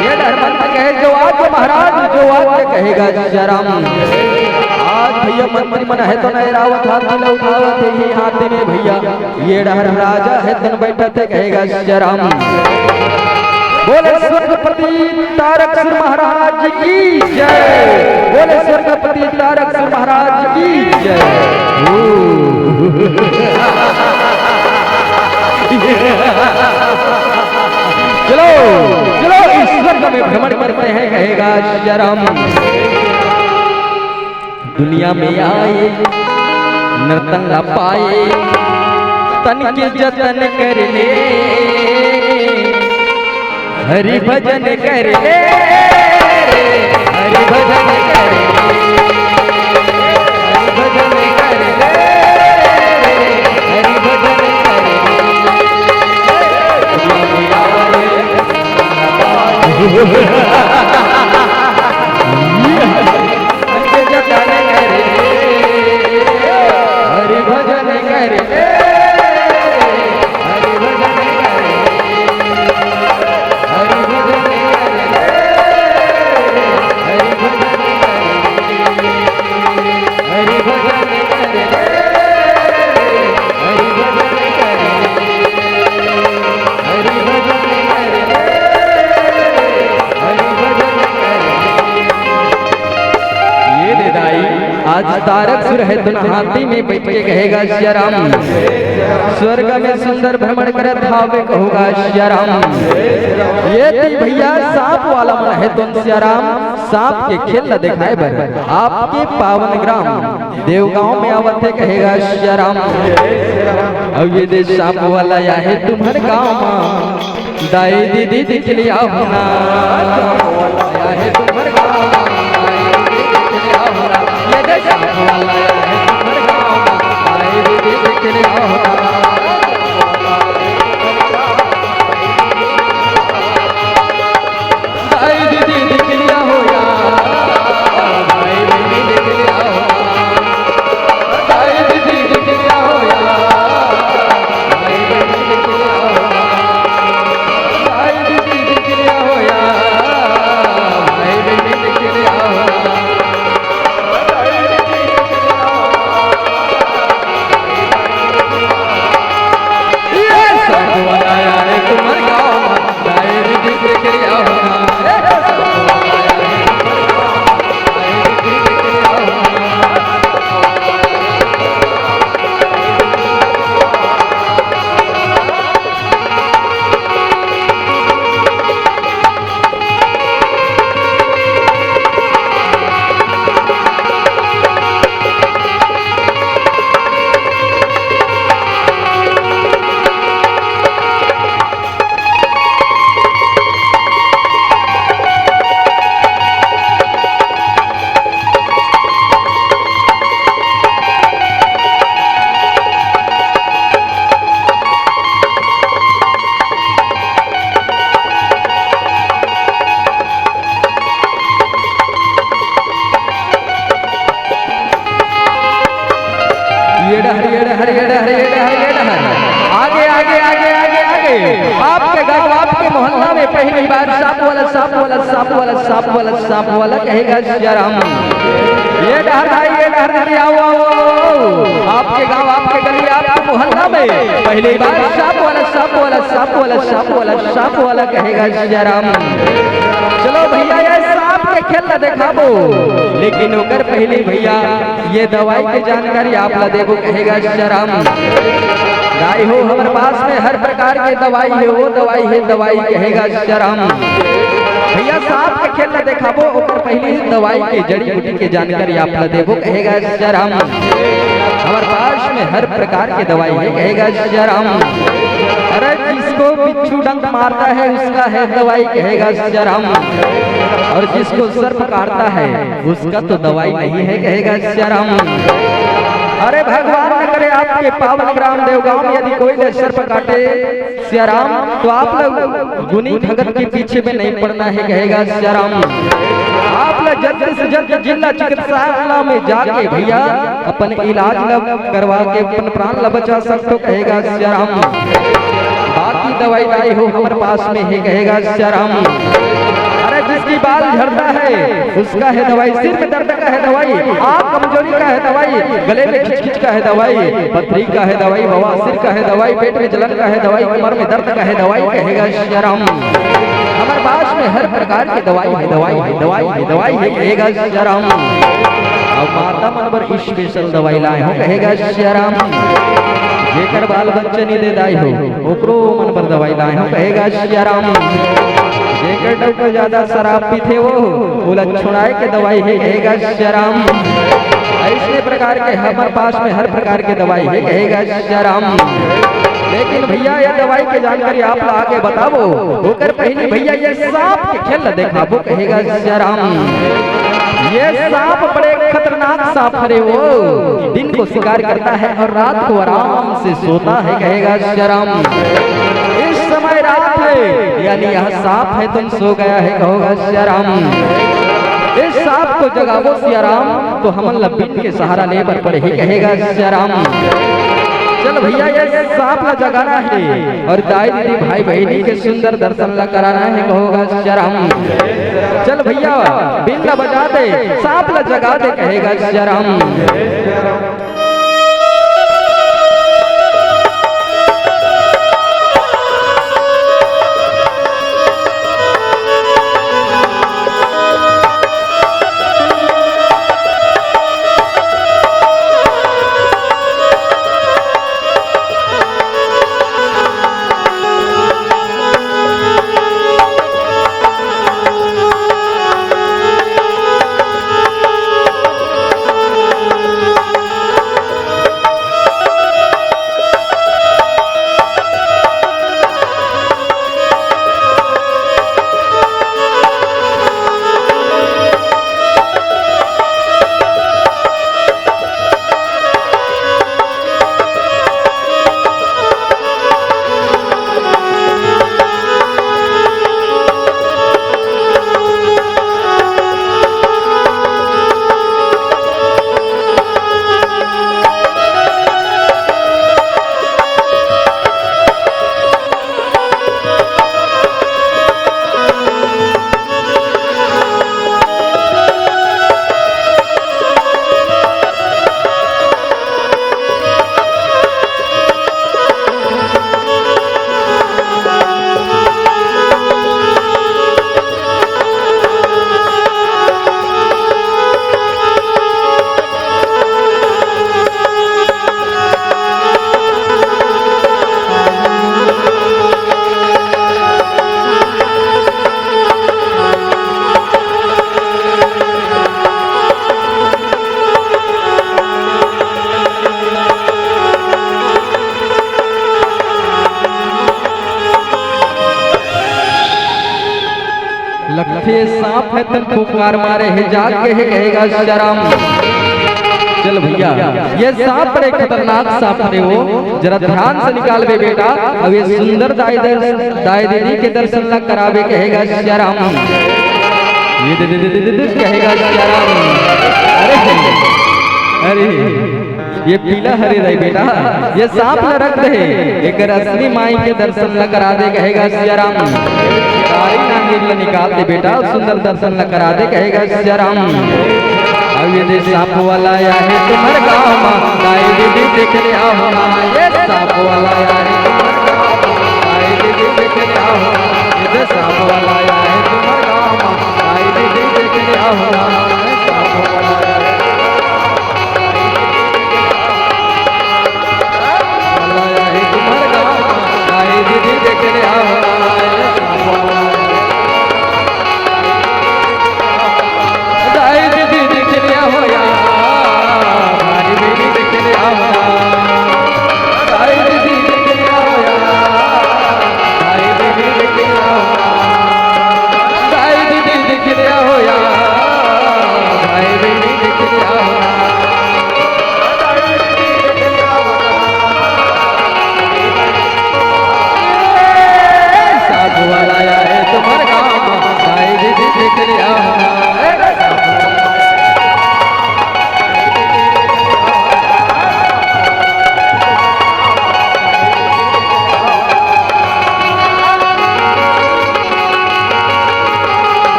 ये डहर मंत्री कहे, जो आज्ञा महाराज, जो आज्ञा, कहेगा शरम। आज भैया मंत्री मन हे तेन ऐरावत हाथी ला उठावत हे, ये हाथी में भैया ये डहर राजा हे तेन बैठत हे, कहेगा शरम। बोले स्वर्गपति तारकसुर महाराज की जय। बोले स्वर्गपति तारकसुर महाराज की जय। ओ। चलो, चलो, इस स्वर्ग में भ्रमण करते हैं, कहेगा शरम। दुनिया में आए, नर्तन ला पाए, तन के जतन कर ले, हरि भजन कर ले, हरि भजन कर ले, हरि भजन कर ले, हरि भजन कर ले। दुनिया में आए, हरि भजन कर ले, हरि भजन कर ले, हरि भजन कर ले, हरि भजन कर ले, हरि भजन कर ले, हरि भजन कर ले। हरि भजन कर ले, हरि भजन कर ले। ये दे दाई, आज तारकसुर हे तेन हाथी में बैठ के कहेगा सिया राम। स्वर्ग में सुंदर भ्रमण करत हावे कहोगा सिया राम। ये दे भैया सांप वाला मन हे तेन सिया राम, सांप के खेल ला देखाए बर आपके पावन ग्राम देवगांव में आवत हे कहेगा सिया राम। अउ ये दे सांप वाला आए हे तुम्हर गांव मा, दाई दीदी दिख लिया होना। आए हे तुम्हर गांव मा, दाई दीदी दिख लिया होना। ये दे सांप वाला आए हे तुम्हर गांव मा, दाई दीदी दिख लिया होना। दाई दीदी दिख लिया हो यार, दाई दीदी दिख लिया हो यार, दाई दीदी दिख लिया हो यार, दाई दीदी दिख लिया हो यार, दाई दीदी दिख लिया हो यार, दाई दीदी दिख लिया हो यार। ये सांप वाला आए हे तुम्हर गांव मा, दाई दीदी दिख लिया होना। ये डहर, ये डहर, ये डहर, ये डहर, ये डहर। आगे, आगे, आगे, आगे, आगे। आपके गांव, आपके मोहल्ला में पहली बार सांप वाला, सांप वाला, सांप वाला, सांप वाला, सांप वाला कहेगा सिया राम। ये डहर भाई, ये डहर भाई, आओ, आओ, आओ, आओ। आपके गांव, आपके गली, आपके मोहल्ला में पहली बार सांप वाला, सांप वाला, सांप वाला, सांप वाला, सांप वाला कहेगा सिया राम। चलो भैया, ये सांप के खेल ला देखाबो, लेकिन ओकर पहले भैया ये दवाई के जानकारी आप ला देबो कहेगा सिया राम। दाई हो, हमर पास में हर प्रकार के दवाई हे, वो दवाई हे, दवाई कहेगा सिया राम। भैया, सांप के खेल ला देखाबो, ओकर पहिली दवाई के, जड़ी बूटी के जानकारी आप ला देबो, कहेगा सियाराम। हमर पास में हर प्रकार के दवाई हे, कहेगा सियाराम। अरे, जिसको बिच्छू डंक मारता है, उसका है दवाई, कहेगा सियाराम। और जिसको सर्प काटता है, उसका तो दवाई नहीं है, कहेगा सियाराम। अरे, भगवान न करे, आपके पावन ग्राम देवगांव में यदि कोई ले सर्प काटे सियाराम, तो आप लोग गुनी भगत के पीछे में नहीं पड़ना है, कहेगा सियाराम। आप लोग जल्द से जल्द जिला चिकित्सालय में जाके भैया अपन इलाज ला करवा के अपन प्राण ला बचा सकते हो, कहेगा सियाराम। बाकी दवाई लाई हो, हमर पास में हे, कहेगा सियाराम। अरे, जिसकी बाल झड़ता है, उसका है दवाई, सिर में दर्द का है दवाई, आँख कमजोरी का है दवाई, गले में खिचखिच का है दवाई, पथरी का है दवाई, बवासीर का है दवाई, पेट में जलन का है दवाई, कमर में दर्द का है दवाई, कहेगा सियाराम। हमर पास में हर प्रकार के दवाई हे, दवाई हे, दवाई हे, दवाई हे, कहेगा सियाराम। अउ माता मन बर special दवाई लाए हो, कहेगा सियाराम। जेकर बाल बच्चा नी दे दाई हो, ओकरो मन बर दवाई लाए हो, कहेगा सियाराम। जेकर डॉक्टर ज्यादा शराब पीथे वो, ओला छुड़ाए के दवाई हे, कहेगा सियाराम। ऐसने प्रकार के हमर पास में हर प्रकार के दवाई हे, कहेगा सियाराम। लेकिन भैया, ये दवाई के जानकारी आप ला आगे बताबो, ओकर पहिली भैया, ये सांप के खेल ला देखाबो, कहेगा सियाराम। ये सांप बड़े खतरनाक सांप हरे वो, दिन को शिकार करता है और रात को आराम से सोता है, कहेगा सियाराम। इस समय रात है, यानी यह सांप है, तुम सो गया है, कहोगा सियाराम। इस सांप को जगाबो सियाराम, तो हमन ला बिन के सहारा ले बर पड़ही, कहेगा सियाराम। चल भैया, ये सांप ला जगाना है और दाई दीदी भाई बहिनी के सुंदर दर्शन ला कराना है, कहोगा सियाराम। चल भैया, बिन ला बजा दे, सांप ला जगा दे, कहेगा सियाराम। लगथे सांप हे तन फुफकार मारे हे, जाग के हे कहेगा सियाराम। चल भैया, ये सांप बड़े खतरनाक सांप हरे वो, जरा ध्यान से निकालबे बेटा। अब ये सुंदर दाई दर-, दाई दीदी के दर्शन ला कराबे कहेगा सियाराम। ये दे, दे, दे, दे, दे, दे, कहेगा सियाराम। अरे, अरे, ये पीला हरे रहे बेटा, ये सांप ला रख दे, एकर असली माई के दर्शन ला करा दे कहेगा सियाराम। कारी नांगीर ला निकाल दे बेटा, सुंदर दर्शन ला करा दे कहेगा सियाराम। अब ये दे सांप वाला आया है तुम्हर गाँव मा, दाई दीदी देख ले आओ ना, ये सांप वाला आया है तुम्हर गाँव मा, दाई दीदी देख ले आओ ना, ये दे सांप वाला आया है तुम्हर गाँव मा, दाई दीदी देख ले आओ ना, ये सांप वाला आया है।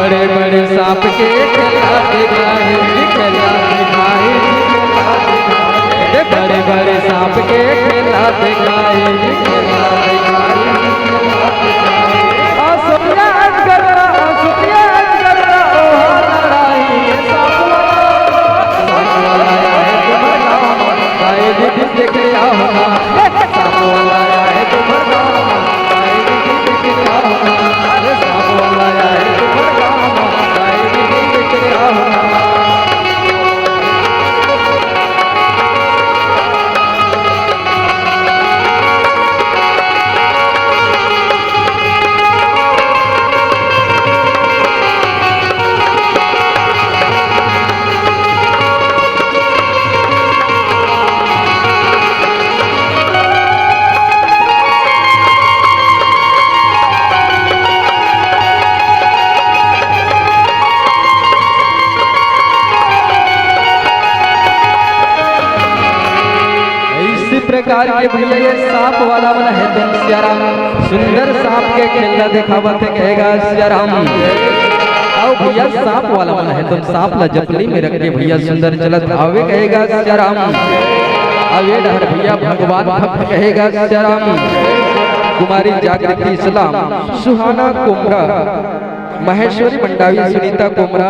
बड़े बड़े सांप के खेला दिखाई, खेला दिखाई, खेला दिखाई। बड़े बड़े सांप के खेला दिखाई, खेला दिखाई। आ सुतिया अजगर, आ सुतिया अजगर, ओ लड़ाई, सांप वाला, सांप वाला आए तुम्हारा, आए दीदी देख लिया होगा। इसी प्रकार के भैया ये सांप वाला मन हे, तुम सियाराम सुंदर सांप के खेलना दिखावत हे, कहेगा सियाराम। अउ भैया सांप वाला मन हे, तुम सांप ला जपली में रख के भैया सुंदर चलत आवे, कहेगा सियाराम। अब ये डहर भैया भगवान भक्त, कहेगा सियाराम। कुमारी जागृति इस्लाम, सुहाना कुमरा, महेश्वरी मंडावी, सुनीता कोमरा,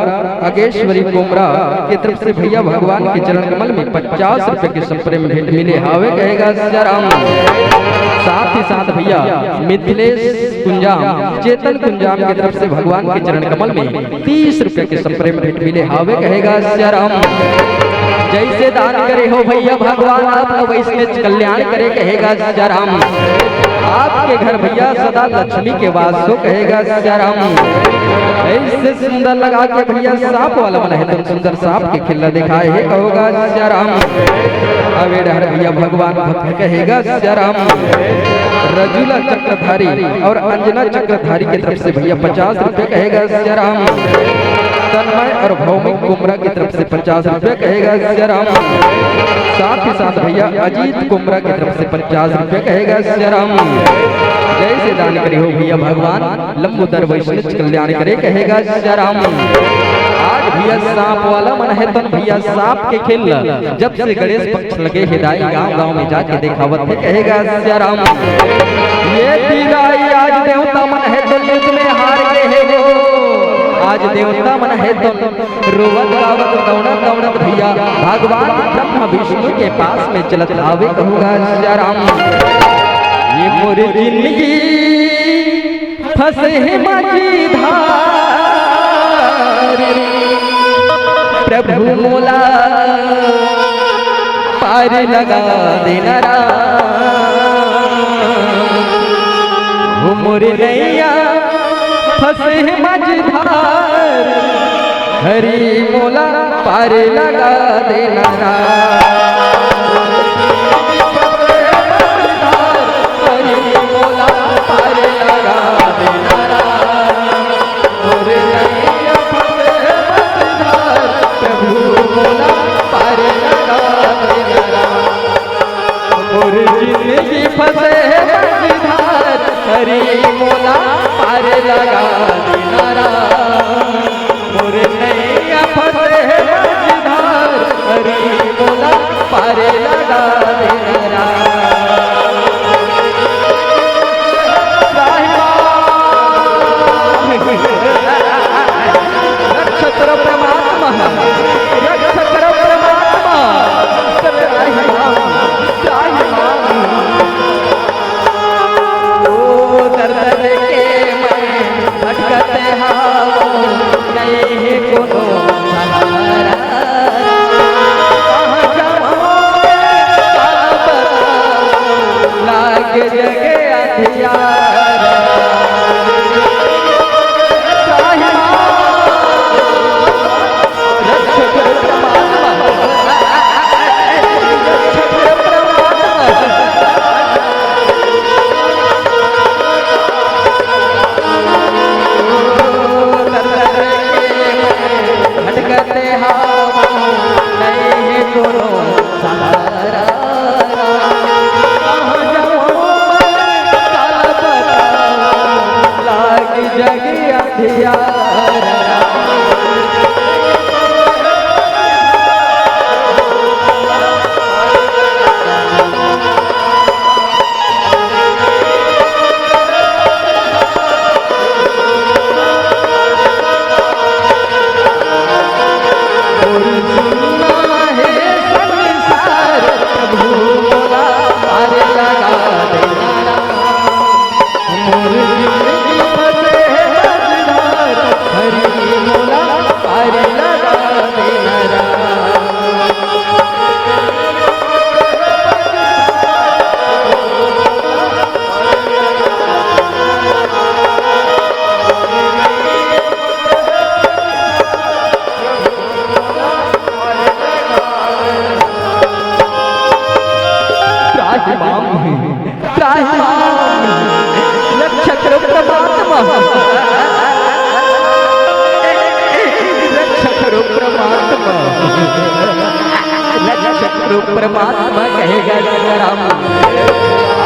अगेश्वरी कोमरा के तरफ से भैया भगवान के चरण कमल में पचास रुपए के संप्रेम भेंट मिले हावे, कहेगा सियाराम। साथ ही साथ भैया मिथिलेश कुंजाम, चेतन कुंजाम के तरफ से भगवान के चरण कमल में तीस रुपए के संप्रेम भेंट मिले हावे, कहेगा सियाराम। जैसे दान करे हो भैया भगवान, आप वैसने कल्याण करे, कहेगा सियाराम। आपके घर भैया सदा लक्ष्मी के वास हो, कहेगा सियाराम। ऐसे सुंदर लगा के भैया सांप वाला मन हे, तुम सुंदर सांप के खेलना दिखाए हे, कहोगा सियाराम। अबे डहर भैया भगवान भक्त, कहेगा सियाराम। रजुला चक्रधारी और अंजना चक्रधारी की तरफ से भैया पचास रुपए, कहेगा सियाराम। तन्मय और भौमिक कुमरा की तरफ से पचास रुपए, कहेगा सियाराम। साथ ही साथ भैया अजीत कुमरा की तरफ से पचास रुपए, कहेगा सियाराम। जैसे दान करे हो भैया भगवान, लंबोदर वैष्णव कल्याण करे, कहेगा सियाराम। आज भैया सांप वाला मन हे, तन भैया सांप के खेल, जब से गणेश पक्ष लगे हे दाई, गांव गांव में जाके देखावत हे, कहेगा सियाराम। ये दाई आज देवता मन हे, तो युद्ध में हार गए हे वो। आज देवता मन हे, तो रोवत गावत दौड़त दौड़त भैया भगवान ब्रह्मा विष्णु के पास में चलत आवे, कहोगा सियाराम। ये मोर जिंदगी फंसे हे मझधार, प्रभु मोला पार लगा देना राम। हो मोर नैया फंसे हे मझधार, हरि मोला पार लगा देना राम। हरि मोला पार लगा देना राम। मोर नैया फंसे मझधार, प्रभु मोला पार लगा देना राम। मोर जिंदगी फंसे मझधार, हरि मोला पार लगा देना राम। मोर नैया फंसे मझधार, हरि मोला पार लगा देना राम। त्राहि मां। रक्ष करो परमात्मा, रक्ष करो परमात्मा। त्राहि मां, त्राहि मां। ओ दर्द के मैं भटकत कहेगा सिया राम।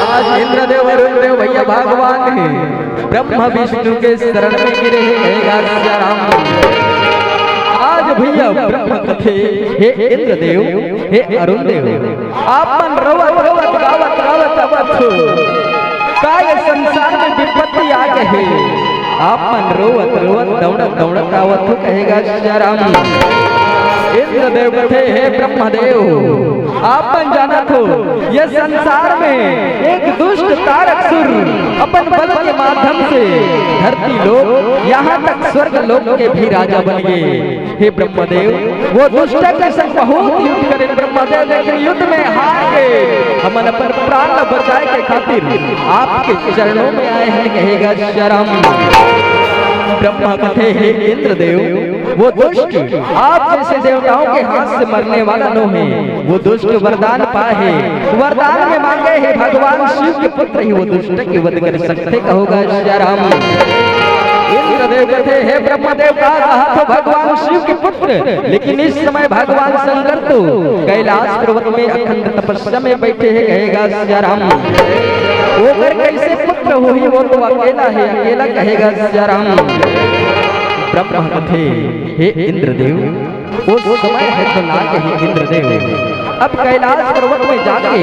आज इंद्रदेव अरुण देव भैया भगवान हे, ब्रह्मा विष्णु के शरण में गिरे हे, कहेगा सिया राम। आज भैया ब्रह्मा कथे, हे इंद्रदेव, हे अरुण देव, आप मन रोवत रोवत गावत गावत आवत हो, का ये संसार में विपत्ति आ गे हे? आप मन रोवत रोवत दौड़त दौड़त आवत हो, कहेगा सिया राम। इंद्रदेव कथे, हे ब्रह्मदेव, आप मन जानत हो, ये संसार में एक दुष्ट तारकसुर अपन बल के माध्यम से धरती लोक, यहाँ तक स्वर्ग लोक के भी राजा बन गे। हे ब्रह्मदेव, वो दुष्ट के संग बहुत युद्ध करे ब्रह्मदेव, लेकिन युद्ध में हार गे। हमन अपन प्राण ल बचाए के खातिर आपके चरणों में आए हैं, कहेगा सिया राम। ब्रह्मा कथे, हे इंद्रदेव, वो दुष्ट आप जैसे देवताओं के हाथ से मरने वाला नो हे। वो दुष्ट वरदान पाए हे, वरदान में मांगे हे भगवान शिव के पुत्र ही वो दुष्ट के वध कर सकथे, कहोगा सिया राम। इंद्रदेव कथे, हे ब्रह्मदेव, का कहा तो भगवान शिव के पुत्र, लेकिन इस समय भगवान शंकर तो कैलाश पर्वत में अखंड तपस्या में बैठे हे, कहेगा सिया राम। ओकर कैसे पुत्र होही, वो तो अकेला हे, अकेला, कहेगा सिया राम। ब्रह्मा कथे, हे इंद्रदेव, वो समय हे तो ना कही इंद्रदेव। अब कैलाश पर्वत में जाके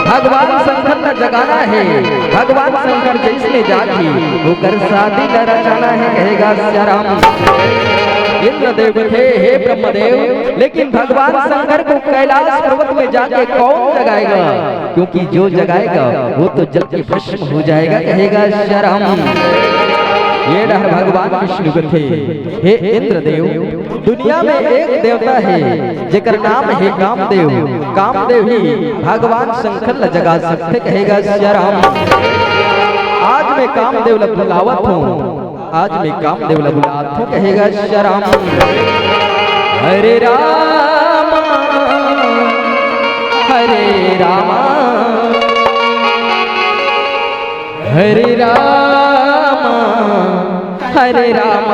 भगवान शंकर ला जगाना हे। भगवान शंकर जैसने जागी, ओकर शादी ला रचाना हे, कहेगा सिया राम। इंद्रदेव कथे, हे ब्रह्मदेव, लेकिन भगवान शंकर को कैलाश पर्वत में जाके कौन जगाएगा? क्योंकि जो जगाएगा, वो तो जल के भस्म हो जाएगा, कहेगा सिया राम। ये डहर भगवान विष्णु कथे, हे इंद्रदेव, दुनिया में एक देवता हे, जेकर नाम हे कामदेव। कामदेव ही भगवान शंकर ला जगा सकथे, कहेगा सिया राम। आज मैं कामदेव ला बुलावत हूँ, आज मैं कामदेव ला बुलावत हूँ, कहेगा सिया राम। हरे राम, हरे राम, हरे राम, हरे राम,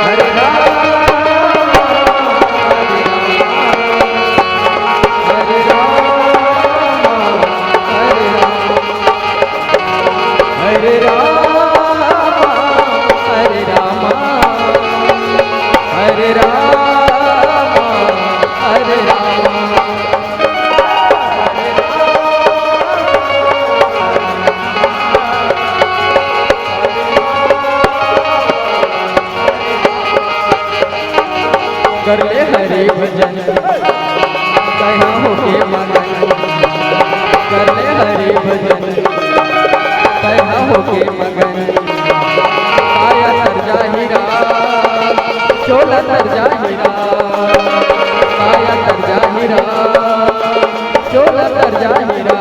हरे राम, हरे राम, हरे राम, हरे राम, हरे राम, हरे राम, हरे राम। कर ले हरि भजन, तैहा होके मगन। कर ले हरि भजन, तैहा होके मगन। काया तर जाही रा, चोला तर जाही रा, काया तर जाही रा, चोला तर जाही रा।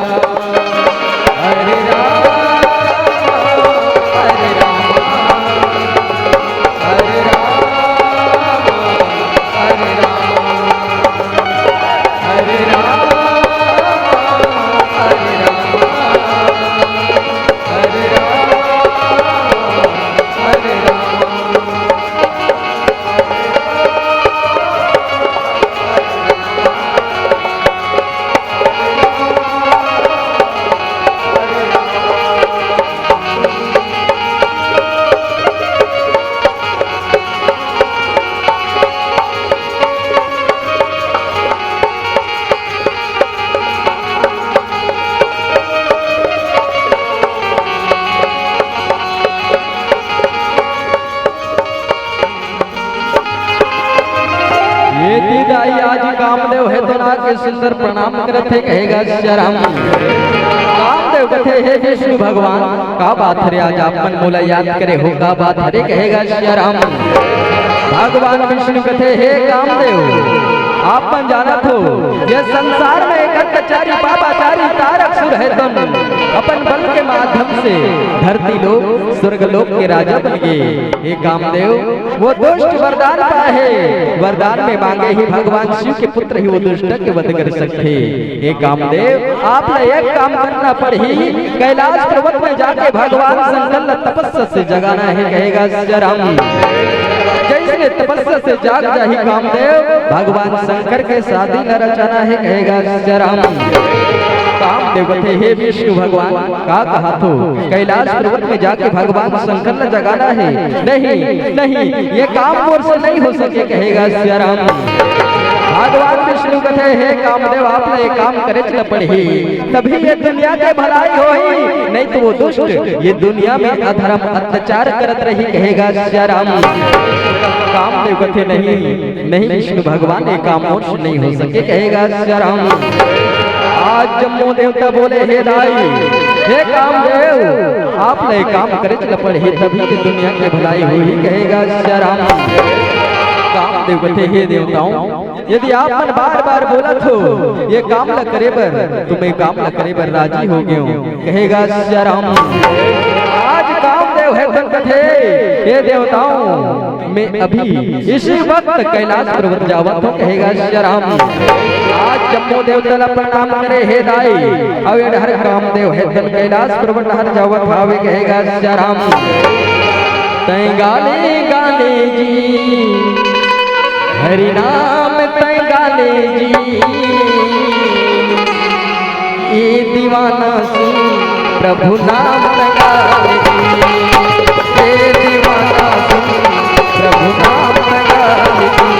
हरे राम, हरे राम, हरे राम, हरे राम, हरे राम, हरे राम, हरे राम, हरे राम। ये दीदाई आज कामदेव हे तो ना के सुंदर प्रणाम करत हे, कहेगा सिया राम। कामदेव कथे, हे विष्णु भगवान, का बात हरे आज आप मन मोला याद करे हो, का बात हरे, कहेगा सिया राम। भगवान विष्णु कथे, हे कामदेव, आप मन जानत हो, ये संसार में एक अत्याचारी पापाचारी तारक सुर हे तो अपन बल के माध्यम से धरती लोक स्वर्ग लोक के राजा बन गे। हे कामदेव, वो दुष्ट वरदान पाए हे, वरदान में मांगे ही भगवान शिव के पुत्र ही वो दुष्ट के वध कर सकथे। हे कामदेव, आप ला एक काम करना पड़ही, कैलाश पर्वत में जाके भगवान शंकर ला तपस्या से जगाना हे, कहेगा सिया राम। जैसे तपस्या से जाग जाही कामदेव, भगवान शंकर के शादी ला रचाना हे, कहे गा सियाराम। कामदेव कथे, हे विष्णु भगवान, का कहा थो? कैलाश पर्वत में जाके भगवान शंकर ला जगाना हे? नहीं, नहीं, ये काम मोर से नहीं हो सके, कहे गा सियाराम। भगवान विष्णु कथे, हे कामदेव, आप ला ये काम करे ला पड़ही, तभी ये दुनिया के भलाई होही, नहीं तो वो दुष्ट ये दुनिया में अधर्म अत्याचार करत रही, कहे गा सियाराम। कामदेव कथे, नहीं, नहीं विष्णु भगवान, ये काम मोर से नहीं हो सके, कहे गा सियाराम। आज जम्मो देवता बोले, हे दाई, हे कामदेव, आप ला ये काम करे ला पड़ही, तभी ये दुनिया के भलाई होही, कहे गा सियाराम। कामदेव कथे, हे देवताओं, यदि आप मन बार-बार बोलत हो ये काम ला करे बर, तो मैं काम ला करे बर राजी हो गेंव, कहे गा सियाराम। आज कामदेव हे तेन कथे, हे देवताओं, मैं अभी इसी वक्त कैलाश पर्वत जावत हों, कहे गा सियाराम। आज जम्मो देवता ला प्रणाम करे, हे दाई, अउ ये डहर कामदेव हे तेन कैलाश पर्वत डहर जावत हावे, कहे गा सियाराम। तैं गा ले, गा ले जी, हरि नाम तैं गा ले जी, ए दीवाना सुन प्रभु नाम तैं गा ले जी, ए दीवाना सुन प्रभु नाम तैं गा ले जी।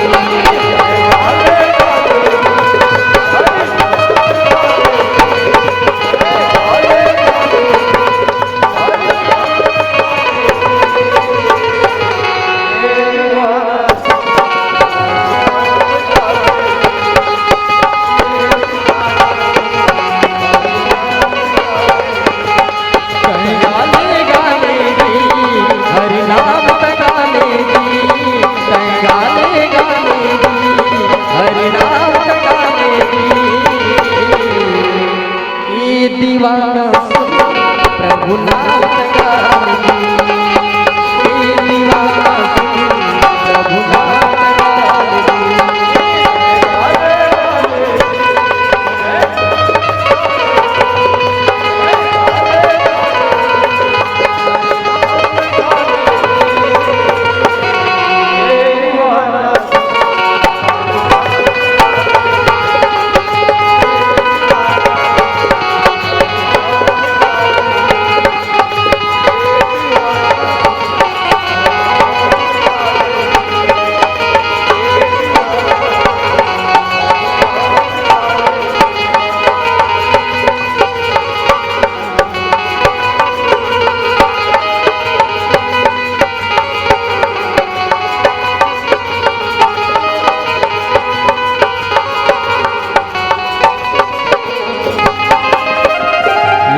दीवाना सुन प्रभु नाम गावे। ए दीवाना सुन प्रभु नाम गावे।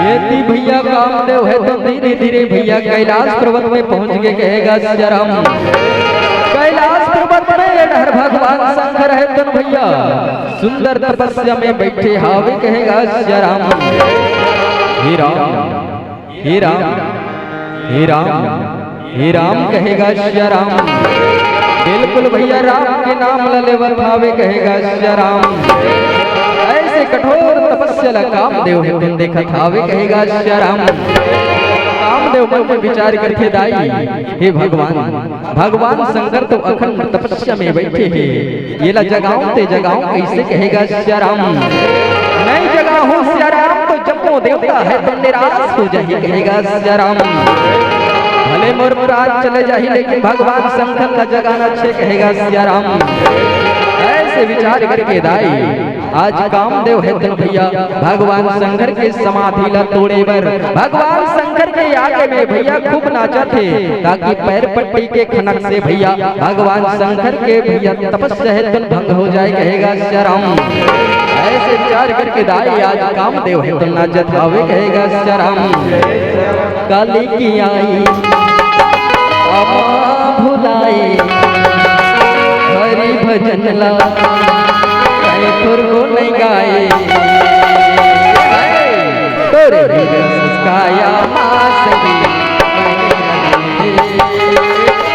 एती भैया कामदेव हे तो धीरे धीरे भैया कैलाश पर्वत में पहुंच के कहे गा सियाराम। कैलाश पर्वत में ये डहर भगवान शंकर हे तेन भैया सुंदर तपस्या में बैठे हावे, कहे गा सियाराम। हे राम, हे राम, हे राम, हे राम, कहे गा सियाराम। बिल्कुल भैया राम के नाम ला लेवत हावे, कहे गा सियाराम। ऐसे कठोर तपस्या ला कामदेव हे तेन देखत हावे, कहे गा सियाराम। कामदेव मन में विचार करथे, दाई, हे भगवान, भगवान शंकर तो अखंड तपस्या में बैठे हे, एला जगावंव ते जगावंव कइसे, कहे गा सियाराम। नइ जगाहूं सियाराम तो जम्मो देवता हे तेन निराश हो जाही, कहे गा सियाराम। भले मोर प्राण चले जाही लेकिन भगवान शंकर ला जगाना हे, कहे गा सियाराम। ऐसे विचार करके दाई आज कामदेव हे तेन भैया भगवान शंकर के समाधि ला तोड़े बर, भगवान शंकर के आगे में भैया खूब नाचत हे, ताकि पैर पट्टी के खनक से भैया भगवान शंकर के भैया तपस्या हे तेन भंग हो जाए, कहे गा सियाराम। ऐसे विचार करके दाई आज कामदेव हे तेन नाचत हावे, कहे गा सियाराम। काली की आई अमा भुलाए हरि भजन ला, कहीं खुरगो नहीं गाए। तोरे रस काया मासगी,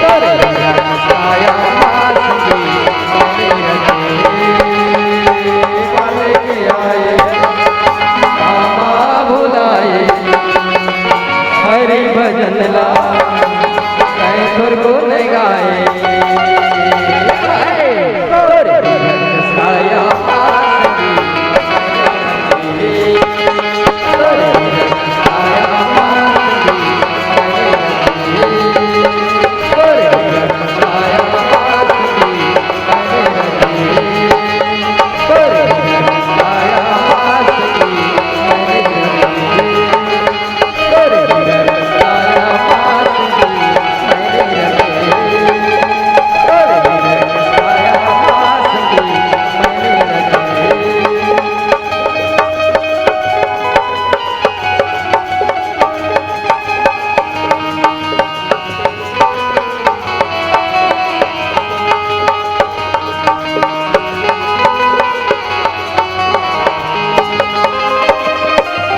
तोरे रस काया मासगी। भुलाए हरि भजन ला, कहीं खुरगो नहीं गाए।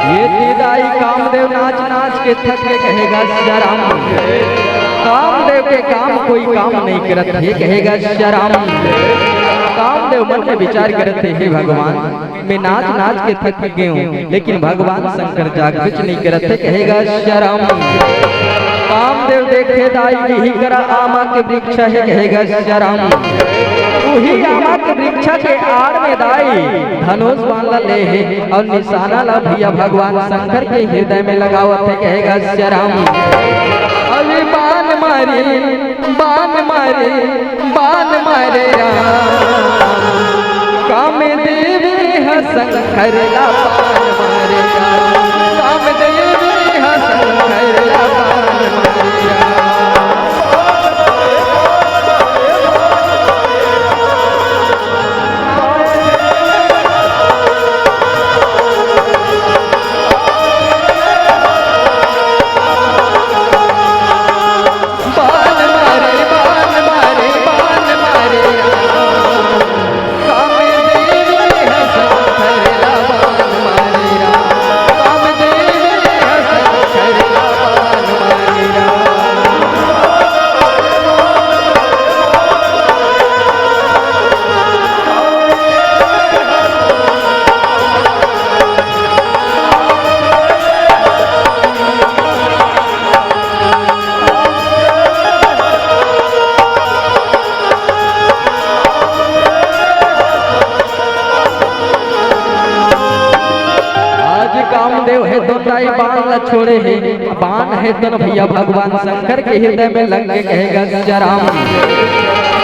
ये तेदाई कामदेव नाच नाच के थक के कहेगा सीताराम। कामदेव के काम कोई काम नहीं करत हे, कहेगा सीताराम। कामदेव मन में विचार करत हे, हे भगवान, मैं नाच नाच के थक गए हूँ, लेकिन भगवान शंकर जाग कुछ नहीं करत हे, कहेगा सीताराम। कामदेव देखे दाई, यही करा आमा के वृक्ष हे, कहेगा सीताराम। वही आमा के वृक्ष के आड़ में दाई धनुष बाण ला ले हे और निशाना ला भैया भगवान शंकर के हृदय में लगावत हे, कहेगा सीताराम। अभी बाण मारे, बाण मारे, बाण मारे राम। कामदेव ह शंकर ला बाण मारे राम। कामदेव ह शंकर ला बाण मारे राम। आज कामदेव हे तो ताई बाण ला छोड़े हे, बाण हे तो भैया भगवान शंकर के हृदय में लग के कहेगा सीताराम।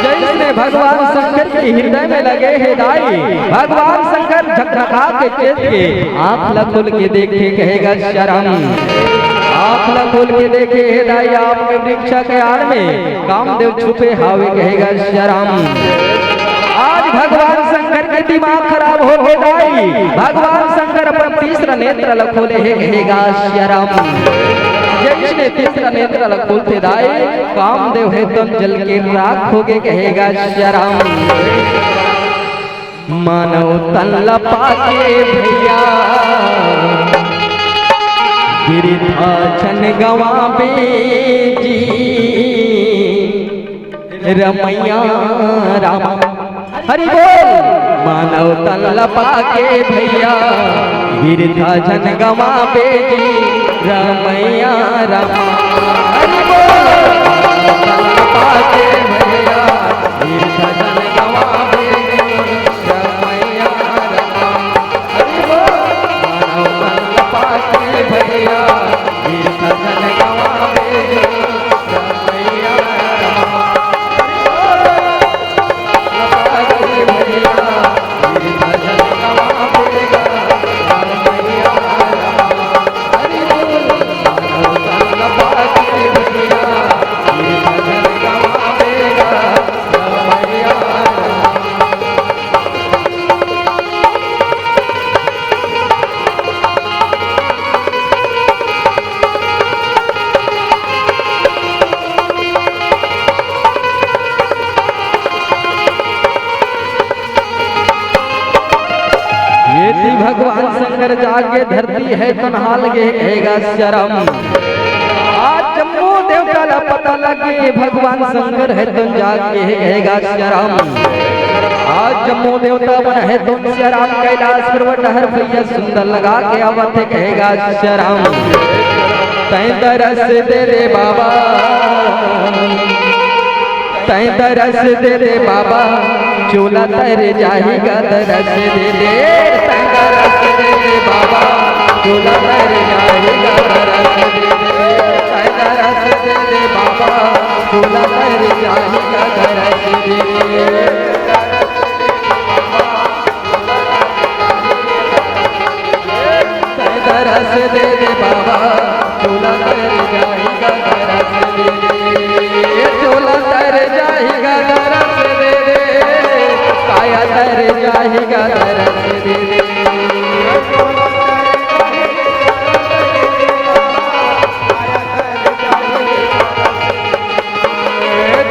जैसे भगवान शंकर के हृदय में लगे हे दाई, भगवान शंकर झकझका के चेत के आँख ला खोल के देखे कहेगा सीताराम। आँख ला खोल के देखे हे दाई, आम के वृक्ष के आड़ में कामदेव छुपे हावे कहेगा सीताराम। आज भगवान शंकर के दिमाग खराब हो गे दाई, भगवान शंकर अपन तीसरा नेत्र ला खोले हे कहेगा सीताराम। जैसे तीसरा नेत्र ला खोलते दाई, कामदेव हे तन जल के राख हो गे कहेगा सीताराम। मानव तन ल पाके भैया, बिरथा झन गवाबे जी, रमैया राम। हरि बोल। मानव तन ल पाके भैया, बिरथा झन गवाबे जी, रमैया राम। हरि बोल। मानव तन ल पाके भैया, बिरथा झन गवाबे जी, रमैया राम। हरि बोल। मानव तन ल पाके भैया, बिरथा झन गवाबे जी, रमैया राम। ये थी भगवान शंकर जागे, धरती हे तन हाल गे, कहेगा सीताराम। आज जम्मो देवता ला पता लगे, भगवान शंकर हे तन जागे, कहेगा सीताराम। आज जम्मो देवता मन हे तन सीताराम, कैलाश पर्वत हर भैया सुंदर लगा के आवत हे, कहेगा सीताराम। तैं दरस दे दे बाबा, तैं दरस दे दे बाबा, चोला तर जाही गा दरस दे दे। तैं दरस दे दे बाबा, चोला तर जाही गा दरस दे दे। तैं दरस दे दे बाबा, चोला तर जाही गा दरस दे दे। दरस दे दे बाबा, चोला तर जाही गा दरस दे दे, चोला तर जाही गा दरस दे दे, काया तर जाही गा दरस दे दे।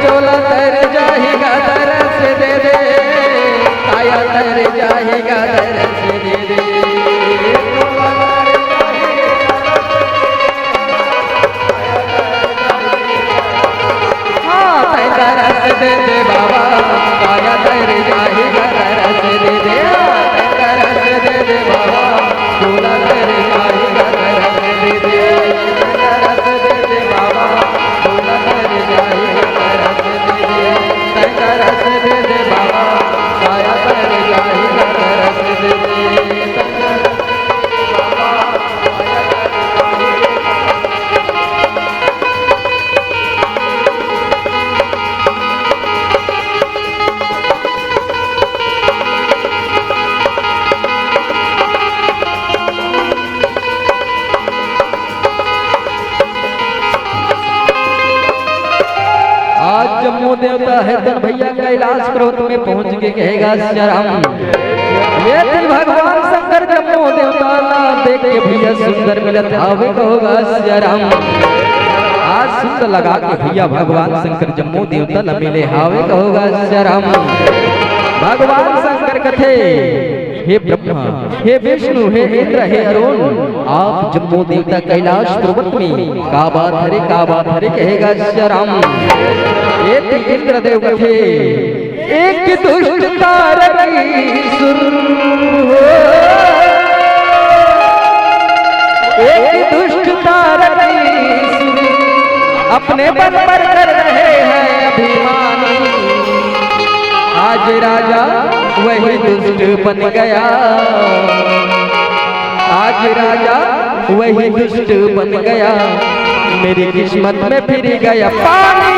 चोला तर जाही गा दरस दे दे, काया तर जाही गा दरस दे दे। जम्मो देवता हे तेन भैया कैलाश पर्वत में पहुंच के कहेगा सिया राम। ये दिन भगवान शंकर जम्मो देवता ला देख के भैया सुंदर मिलत हावे कहोगा सिया राम। आज सुंदर लगा के भैया भगवान शंकर जम्मो देवता ला मिले हावे कहोगा सिया राम। भगवान शंकर कथे, हे ब्रह्मा, हे विष्णु, हे इंद्र, हे अरुण, आप जम्मो देवता कैलाश पर्वत में का बात हरे, का बात हरे कहेगा सिया राम। ये इंद्रदेव कथे, एक दुष्ट तारक सुर हो, एक दुष्ट तारक सुर, अपने बल पर कर रहे हैं अभिमान। आज राजा वही दुष्ट बन गया, आज राजा वही दुष्ट बन गया, मेरी किस्मत में फिर गया पानी।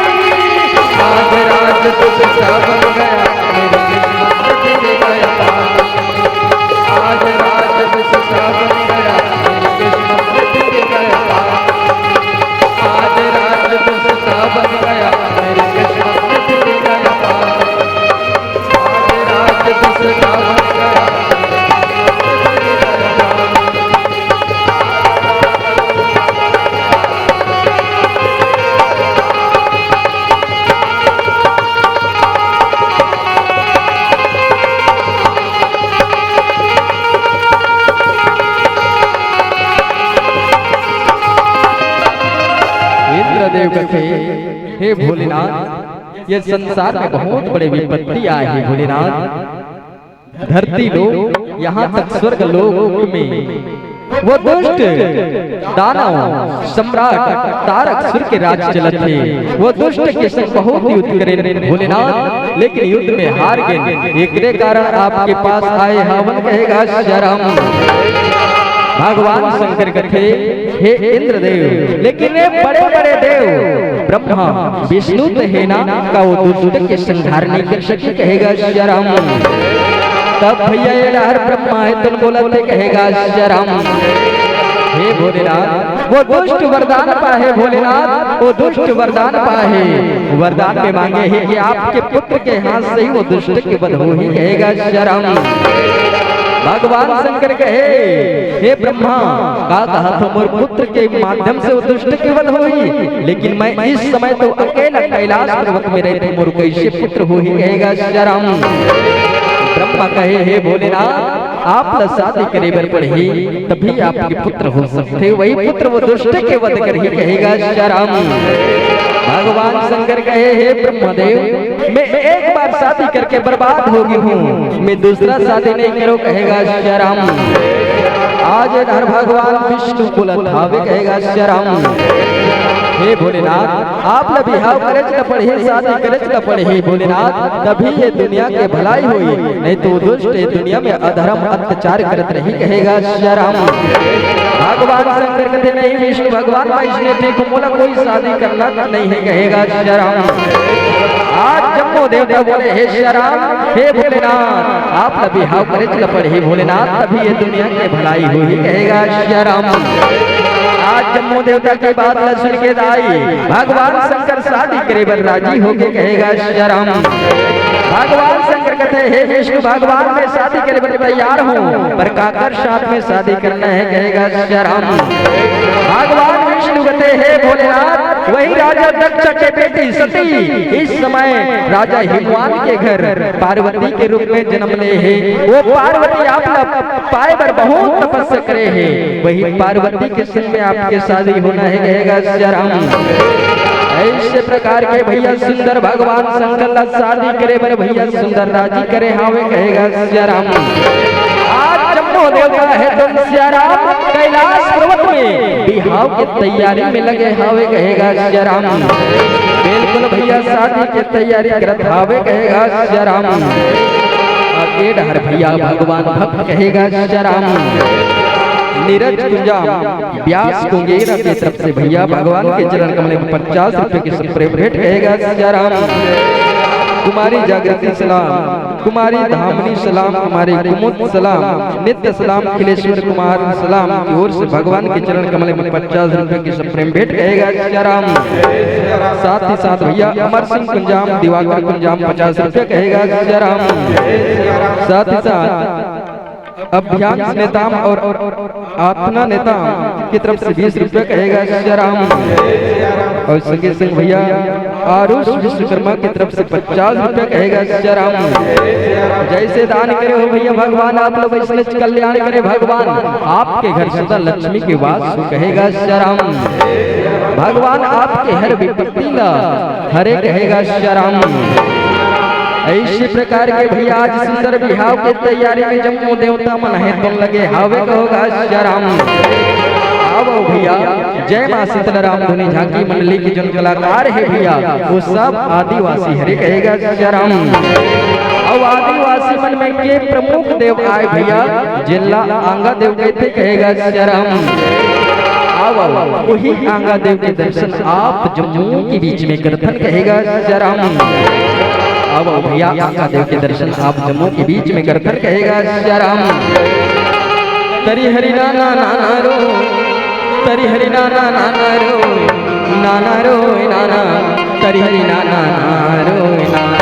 आज राज दुष्ट बन गया, मेरी किस्मत में फिर गया पानी। आज राज दुष्ट बन गया, मेरी किस्मत में फिर गया पानी। आज राज दुष्ट बन गया, मेरी किस्मत में फिर गया पानी। इंद्रदेव कथे, हे भोलेनाथ, ये संसार में बहुत बड़े विपत्ति आए हे भोलेनाथ। धरती लोक, यहाँ तक स्वर्ग लोक में वो दुष्ट दानव सम्राट तारक सुर के राज चलत हे। वो दुष्ट के संग बहुत युद्ध करे भोलेनाथ, लेकिन युद्ध में हार गए। एकरे कारण आपके पास आए हावन कहेगा सिया राम। भगवान शंकर कथे, हे इंद्रदेव, लेकिन ये बड़े बड़े देव ब्रह्मा विष्णु तो हे ना, का वो दुष्ट के संहार नहीं कर सके कहेगा सिया राम। तब भैया ये डहर ब्रह्मा हे तेन बोलत हे कहेगा सिया राम। हे भोलेनाथ, वो दुष्ट वरदान पाहे भोलेनाथ, वो दुष्ट वरदान पाहे। वरदान में मांगे हे कि आपके पुत्र के हाथ से ही वो दुष्ट के वध होही कहेगा सिया राम। भगवान शंकर कहे, हे ब्रह्मा, का कहा था मोर पुत्र के माध्यम से वो दुष्ट के वध होही, लेकिन मैं इस समय तो अकेला कैलाश पर्वत में रहती, मोर कैसे पुत्र होही कहेगा सिया राम। ब्रह्मा कहे, हे भोलेनाथ, आप ला शादी करे बर पड़ही, तभी आपके पुत्र हो सकथे, वही पुत्र वो दुष्ट के वध करही कहेगा सिया राम। भगवान शंकर कहे, हे ब्रह्मदेव, मैं एक बार शादी करके बर्बाद हो गई हूँ, मैं दूसरा शादी नहीं करो कहेगा सिया राम। आज इधर भगवान विष्णु बोलत हावे कहेगा सिया राम। हे भोलेनाथ, आप ला बिहाव करेच ला पड़ही, शादी करेच ला पड़ही भोलेनाथ, तभी ये दुनिया के भलाई होई, नहीं तो दुष्ट ये दुनिया में अधर्म अत्याचार करत रही कहेगा सिया राम। भगवान शंकर कथे, नहीं विष्णु भगवान, मैं इसने ठीक हूँ, मोला कोई शादी करना नहीं है कहेगा सिया राम। आज जम्मो देवता बोले, हे सिया राम, हे भोलेनाथ, आप ला बिहाव करेच ला पड़ही भोलेनाथ, तभी ये दुनिया के भलाई होही कहेगा सिया राम। आज जम्मो देवता के बात ला सुन के दाई भगवान शंकर शादी करे बर राजी होके कहेगा सिया राम। भगवान शंकर कथे, हे विष्णु भगवान, मैं शादी करे बर तैयार हूँ, पर काकर साथ में शादी करना है कहेगा सिया राम। भगवान विष्णु कथे, हे भोलेनाथ, वही राजा दक्ष के बेटी सती इस समय राजा हिमवान के घर पार्वती के रूप में जन्म ले हे। वो पार्वती आप ला पाए बर बहुत तपस्या करे हे, वही पार्वती के संग में आपके शादी होना है कहेगा सिया राम। ऐसे प्रकार के भैया सुंदर भगवान शंकर ला शादी करे बर भैया सुंदर राजी करे हावे कहेगा सिया राम। आज जम्मो देवता हे तेन सिया राम कैलाश पर्वत में बिहाव के तैयारी में लगे हावे कहेगा सिया राम। बिल्कुल भैया शादी के तैयारी करत हावे कहेगा सिया राम। अब ए डहर भैया भगवान भक्त कहेगा सिया राम। नीरज कुंजा व्यास कुंगेरा के तरफ से भैया भगवान के चरण कमल में पचास रुपए की सुप्रीम भेंट कहेगा सिया राम। कुमारी जागृति सलाम, कुमारी धामनी सलाम, कुमारी कुमुद सलाम, नित्य सलाम, खिलेश्वर कुमार सलाम की ओर से भगवान के चरण कमल में पचास रुपए की सप्रेम भेंट कहेगा जय राम। साथ ही साथ भैया अमर सिंह कुंजाम, दिवाकर कुंजाम पचास रुपए कहेगा जय राम। साथ ही साथ अभ्यांश नेताम और आतना नेताम की तरफ से बीस रुपए कहेगा जय राम। और संगे संग भैया आरुष विश्वकर्मा की तरफ से पचास रुपए कहेगा जय राम। जैसे दान करे हो भैया भगवान, आप लोग ऐसे कल्याण करे भगवान, आपके घर सदा लक्ष्मी के वास हो कहेगा जय राम। भगवान आपके हर विपत्ति ला हरे कहेगा जय राम। ऐसे प्रकार के भैया आज सुंदर बिहाव के तैयारी में जम्मो देवता मन हे, तुम लगे हावे कहोगा जय राम। आवो भैया, जय माँ शीतला राम धुनी झांकी मंडली के जोन कलाकार हे भैया, वो सब आदिवासी हरे कहेगा जय राम। अउ आदिवासी मन में के प्रमुख देव आय भैया, जेला आंगा देव कहथे कहेगा जय राम। आवो, वही आंगा देव के दर्शन आप जम्मो के बीच में करथन कहेगा जय राम। आवो भैया, आंगा देव के दर्शन आप जम्मो के बीच में करथन कहेगा जय राम। तरी हरि नाना नाना रो, तरी हरि नाना नाना रो, नाना रो नाना, तरी हरि नाना नाना रो नाना।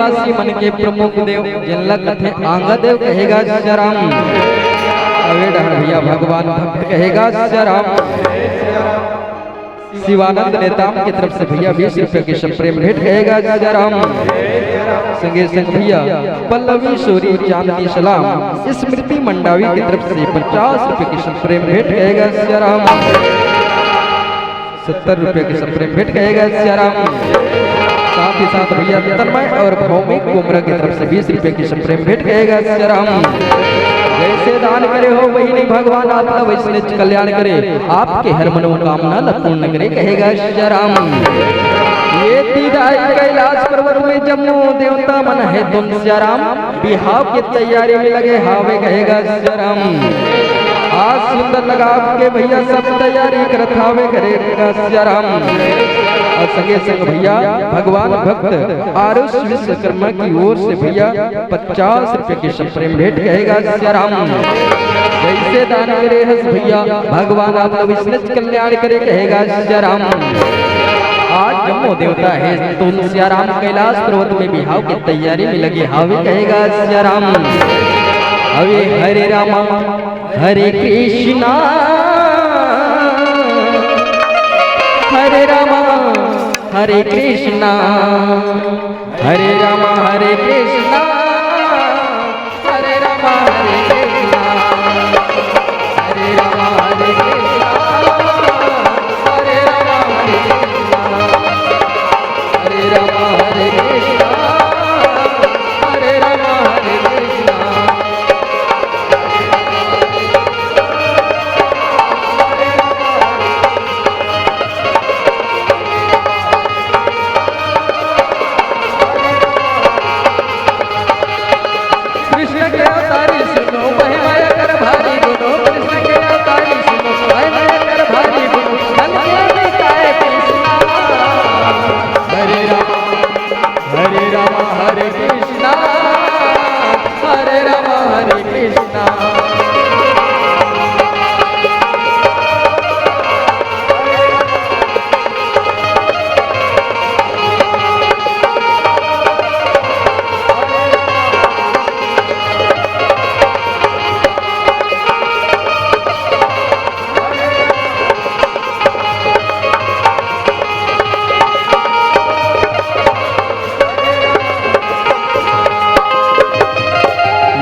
वासी मन के प्रमुख देव, जेन ला कथे आंगा देव, कहे गा सिया राम। अउ ए डहर भैया भगवान भक्त, कहे गा सिया राम। शिवानंद नेताम की तरफ से भैया बीस रुपए के सप्रेम भेंट, कहे गा सिया राम। संगे संग भैया पल्लवी सूरी चांदनी सलाम स्मृति मंडावी की तरफ से पचास रुपए के सप्रेम भेंट, कहे गा सिया राम। सत्तर रुपए के सप्रेम भेंट, कहे गा सिया राम। साथ ही साथ भैया तन्मय और भौमिक कुमरा की तरफ से बीस रुपए के सप्रेम भेंट, कहे गा सिया राम। जैसे दान करे हो बहिनी, भगवान आप ला वैसने कल्याण करे, आपके हर मनोकामना ला पूर्ण करे, कहे गा सिया राम। ए तीर आय कैलाश पर्वत में जम्मो देवता मन हे तुन सिया राम, बिहाव के तैयारी में लगे हावे, कहे गा सिया राम। आज सुंदर लगा के भैया सब तैयारी करत हावे, कहे गा सिया राम। अउ संगे संग भैया भगवान भक्त आरुष विश्वकर्मा की ओर से भैया पचास रुपए के सप्रेम भेंट, कहे गा सिया राम। जैसे दान करे हस भैया, भगवान आप ला वैसने कल्याण करे, कहे गा सिया राम। आज जम्मो देवता हे तुन सिया राम, कैलाश पर्वत में बिहाव के तैयारी में लगे हावे, कहे गा सिया राम। अउ ए हरे रामा हरे कृष्णा, हरे रामा हरे कृष्णा, हरे रामा हरे कृष्णा, हरे रामा हरे कृष्णा, हरे रामा हरे कृष्णा, हरे रामा हरे कृष्णा, हरे रामा हरे कृष्णा, हरे रामा हरे कृष्णा। कृष्ण के अवतारी सुनो, महिमा एकर भारी गुनो। कृष्ण के अवतारी सुनो, महिमा एकर भारी गुनो। बल के मिटाए कृष्णा। हरे राम, हरे राम, हरे कृष्णा, हरे राम, हरे कृष्णा।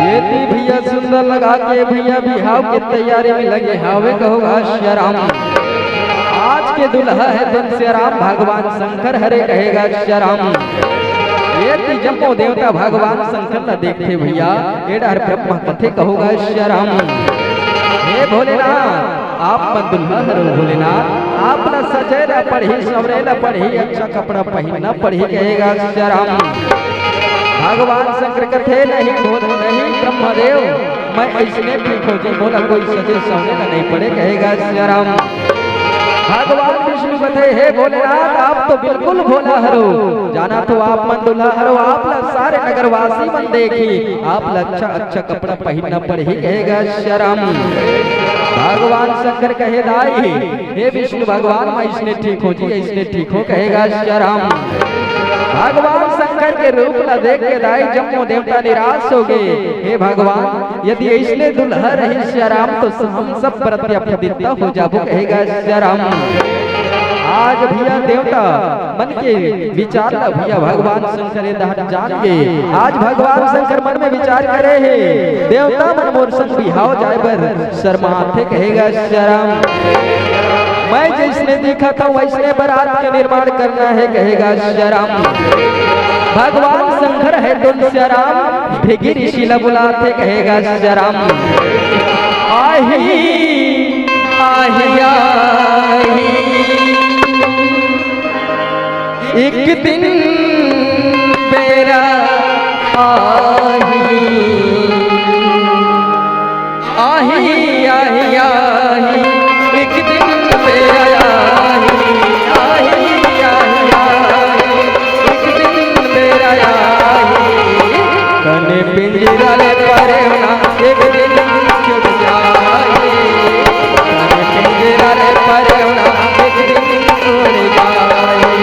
ए तीर भैया सुंदर लगा के भैया बिहाव के तैयारी में लगे हावे, कहो गा सिया राम। आज के दुल्हा हे तुन सिया राम, भगवान शंकर हरे, कहे गा सिया राम। ए तीर जम्मो देवता भगवान शंकर ला देखथे भैया, ए डहर ब्रह्मा कथे, कहो गा सिया राम। हे भोलेनाथ, आप मन दुल्हा हरो भोलेनाथ, आप ला सजे ला पड़ही, संवरे ला पड़ही, अच्छा कपड़ा पहिनना पड़ही, कहे गा सिया राम। भगवान शंकर कथे, नहीं भोले, नहीं ब्रह्मदेव, मैं अइसने ठीक हों जी, मोला कोई सजे संवरे ला नहीं पड़े, कहे गा सिया राम। भगवान विष्णु कथे, हे भोलेनाथ, आप तो बिल्कुल भोला हरो, जानथों आप मन दुल्हा हरो, आप ला सारे नगरवासी मन देखही, आप ला अच्छा अच्छा कपड़ा पहिनना पड़ही, कहे गा सिया राम। भगवान शंकर कहे, दाई, हे विष्णु भगवान, मैं अइसने ठीक हों जी, अइसने ठीक हों, कहे गा सिया राम। भगवान शंकर के रूप ला देख के दाई जम्मो देवता निराश हो गे। हे भगवान, यदि अइसने दुल्हा रही सिया राम तो हम सब प्रत्यक्ष हो जाबो, कहे गा सिया राम। आज भैया देवता मन के विचार ला भैया भगवान शंकर ए डहर जान गे। आज भगवान शंकर मन में विचार करे हे, देवता मन मोर संग बिहाव जाए बर शर्माथे, कहे गा सिया राम। मैं जइसने दिखत हों वइसने बरात के निर्माण करना हे, कहे गा सिया राम। भगवान शंकर हे तुन सिया राम, भृगु ऋषि ला बुलाथे, कहे गा सिया राम। आही, आही, आही। एक दिन बेरा आही, आही, आही, आही। एक दिन बेरा आही, आही, आही, आही। एक दिन बेरा आही। कने पिंजरा ले परेवना, एक दिन छूट जाही। कने पिंजरा ले परेवना, एक दिन उड़ जाही।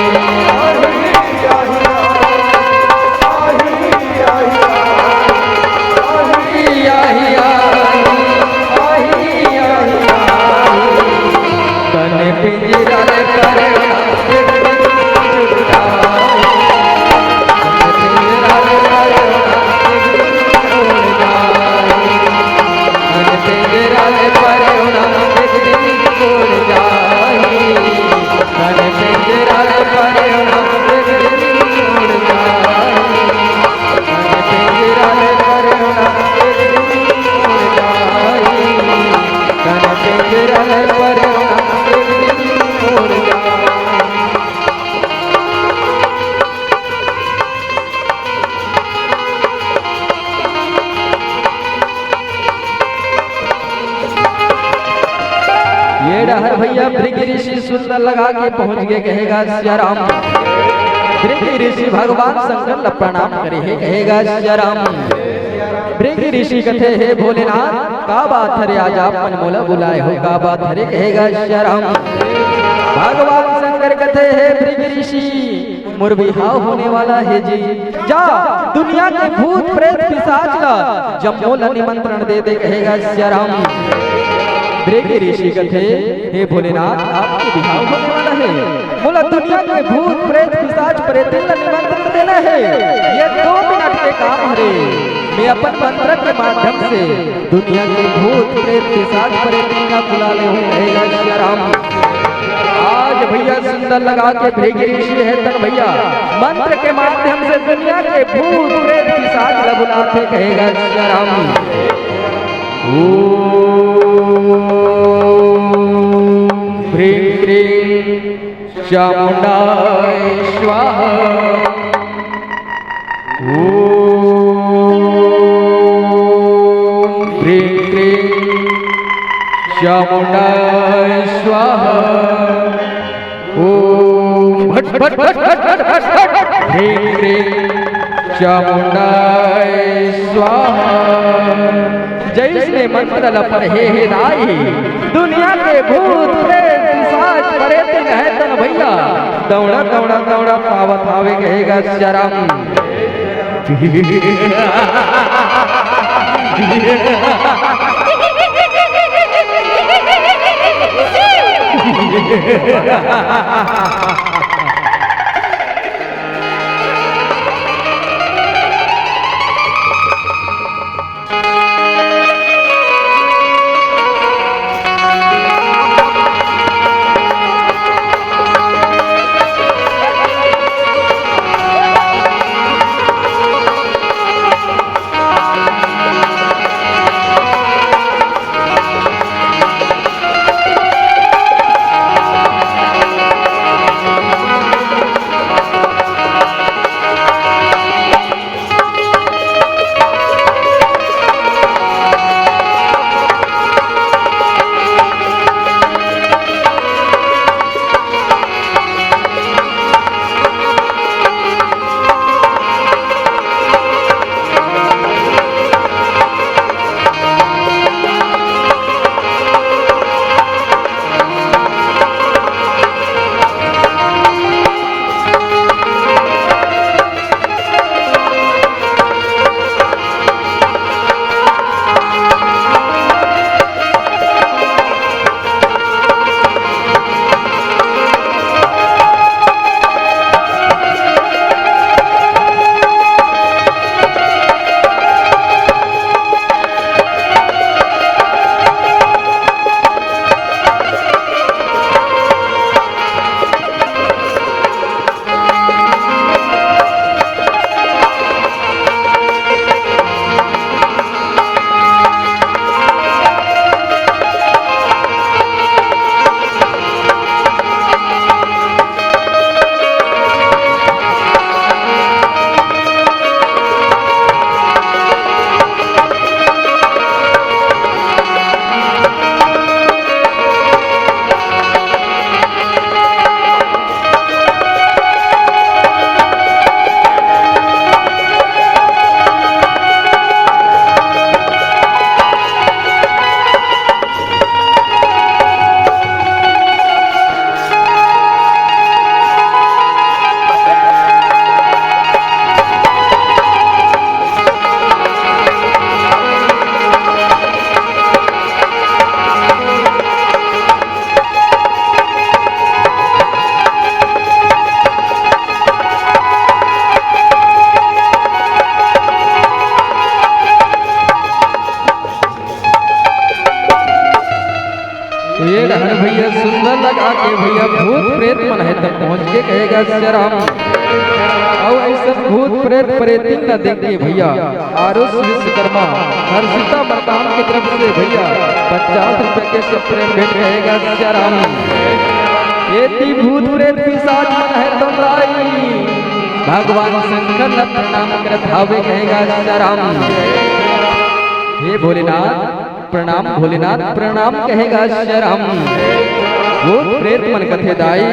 हर भैया भृगु ऋषि सुंदर लगा के पहुंच गए, कहेगा सिया राम। भृगु ऋषि भगवान शंकर ला प्रणाम करे हे, कहेगा सिया राम। भृगु ऋषि कथे, हे भोलेनाथ, का बात हरे, आज आप मन मोला बुलाए हो, का बात हरे, कहेगा सिया राम। भगवान शंकर कथे, हे भृगु ऋषि, मोर बिहाव होने वाला हे जी, जा दुनिया के भूत प्रेत पिशाच ला जम्मो ला निमंत्रण दे दे, कहेगा सिया राम। भृगु ऋषि कथे, हे भोलेनाथ, आपके बिहाव होने वाला हे, मोला दुनिया के भूत प्रेत पिशाच प्रेतिन ला निमंत्रण देना हे, ये दो मिनट के काम हरे, मैं अपन मंत्र के माध्यम से दुनिया के भूत प्रेत पिशाच प्रेतिन ला बुला ले हूँ, कहेगा सिया राम। आज भैया सुंदर लगा के भृगु ऋषि हे तन भैया मंत्र के माध्यम से दुनिया के भूत प्रेत पिशाच ला बुलाथे, कहेगा सिया राम। ओम ह्रीं क्रीं चामुंडाय स्वाहा। ओम ह्रीं क्रीं चामुंडाय स्वाहा। ओम भट भट भट भट भट भट ह्रीं क्रीं चामुंडाय स्वाहा। जइसने मंत्र ल पढ़े हे दाई, दुनिया के भूत प्रेत पिशाच प्रेतिन हे तन भैया दौड़ा दौड़ा दौड़ा आवत हावे, कहेगा सिया राम। ये डहर भैया सुंदर लगा के भैया भूत प्रेत मन हे तक पहुंच के कहेगा सिया राम। अउ ऐसा भूत प्रेत प्रेतिन न देख के भैया आरुष विश्वकर्मा हर्षिता मर्दान की तरफ से भैया पचास रुपए के सप्रेम भेंट कहेगा सिया राम। ये ती भूत प्रेत पिशाच मन हे तम लाई भगवान शंकर ला प्रणाम करत हावे कहेगा सिया राम। हे भोलेनाथ, प्रणाम भोलेनाथ, प्रणाम कहे गा सियाराम। भूत प्रेत मन कथे दाई,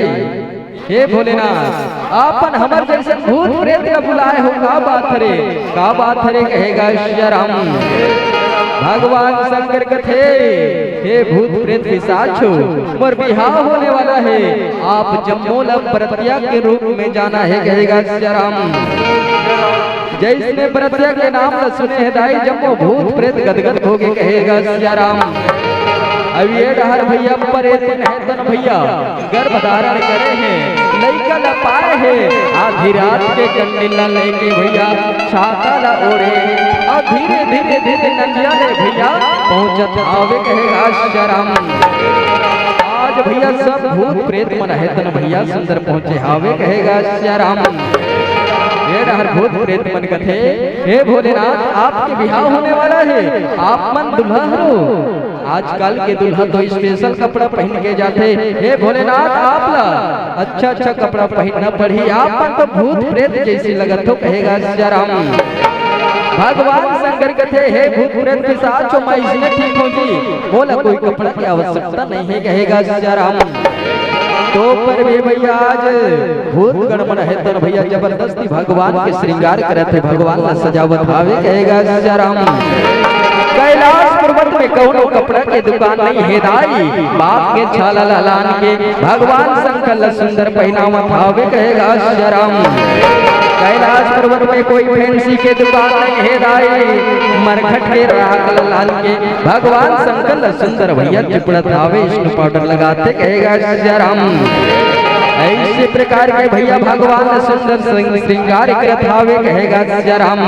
हे भोलेनाथ, आपन हमर जइसन भूत प्रेत ला बुलाए हो, का बात हरे, का बात हरे कहे गा सियाराम। भगवान शंकर कथे, हे भूत प्रेत पिशाच हो, मोर बिहाव होने वाला हे, आप जम्मो ला बरतिया के रूप में जाना हे कहे गा सियाराम। जइसने बरतिया के नाम ला सुने हे दाई, जम्मो भूत प्रेत गदगद होगे कहे गा सियाराम। अब ये डहर भइया परेतिन हे तन भइया, गर्भ धारण करे हे, लइका ला पाए हे, आधी रात के कंडिल ला लेके भइया छाता ला ओढ़े, अउ धीरे धीरे धीरे नंदिया ले भइया पहुंचत हावे कहे गा सियाराम। आज भइया सब भूत प्रेत मन हे तन भइया सुंदर पहुंचे हावे कहे गा सियाराम। ये डहर भूत प्रेत मन कथे, हे भोलेनाथ, आपके बिहाव होने वाला हे, आप मन दुल्हा हरो। आजकल के दुल्हा तो special कपड़ा पहिन के जाथे। हे भोलेनाथ, आप ला अच्छा अच्छा कपड़ा पहिनना पड़ही, आप मन तो भूत प्रेत जइसे लगत हो कहे गा सियाराम। भगवान शंकर कथे, हे भूत प्रेत पिशाच हो, मैं इसने ठीक हो जी, मोला कोई कपड़ा के आवश्यकता नहीं हे कहे गा सियाराम। तो पर भी भइया आज भूत गण मन हे तन भइया जबरदस्ती भगवान के श्रृंगार करत हे, भगवान ला सजावत हावे कहे गा सियाराम। कैलाश पर्वत में कउनो कपड़ा के दुकान नहीं हे दाई, बाघ के छाला ला लान के भगवान शंकर ला सुंदर पहिनावत हावे कहे गा सियाराम। कैलाश पर्वत में कोई fancy के दुकान नहीं हे दाई, मरघट के राख ला लान के भगवान शंकर ला सुंदर भइया चिपड़त हावे, snow powder लगाथे कहे गा सियाराम। अइसे प्रकार के भइया भगवान ला सुंदर श्रृंग-, श्रृंगार करत हावे कहे गा सियाराम।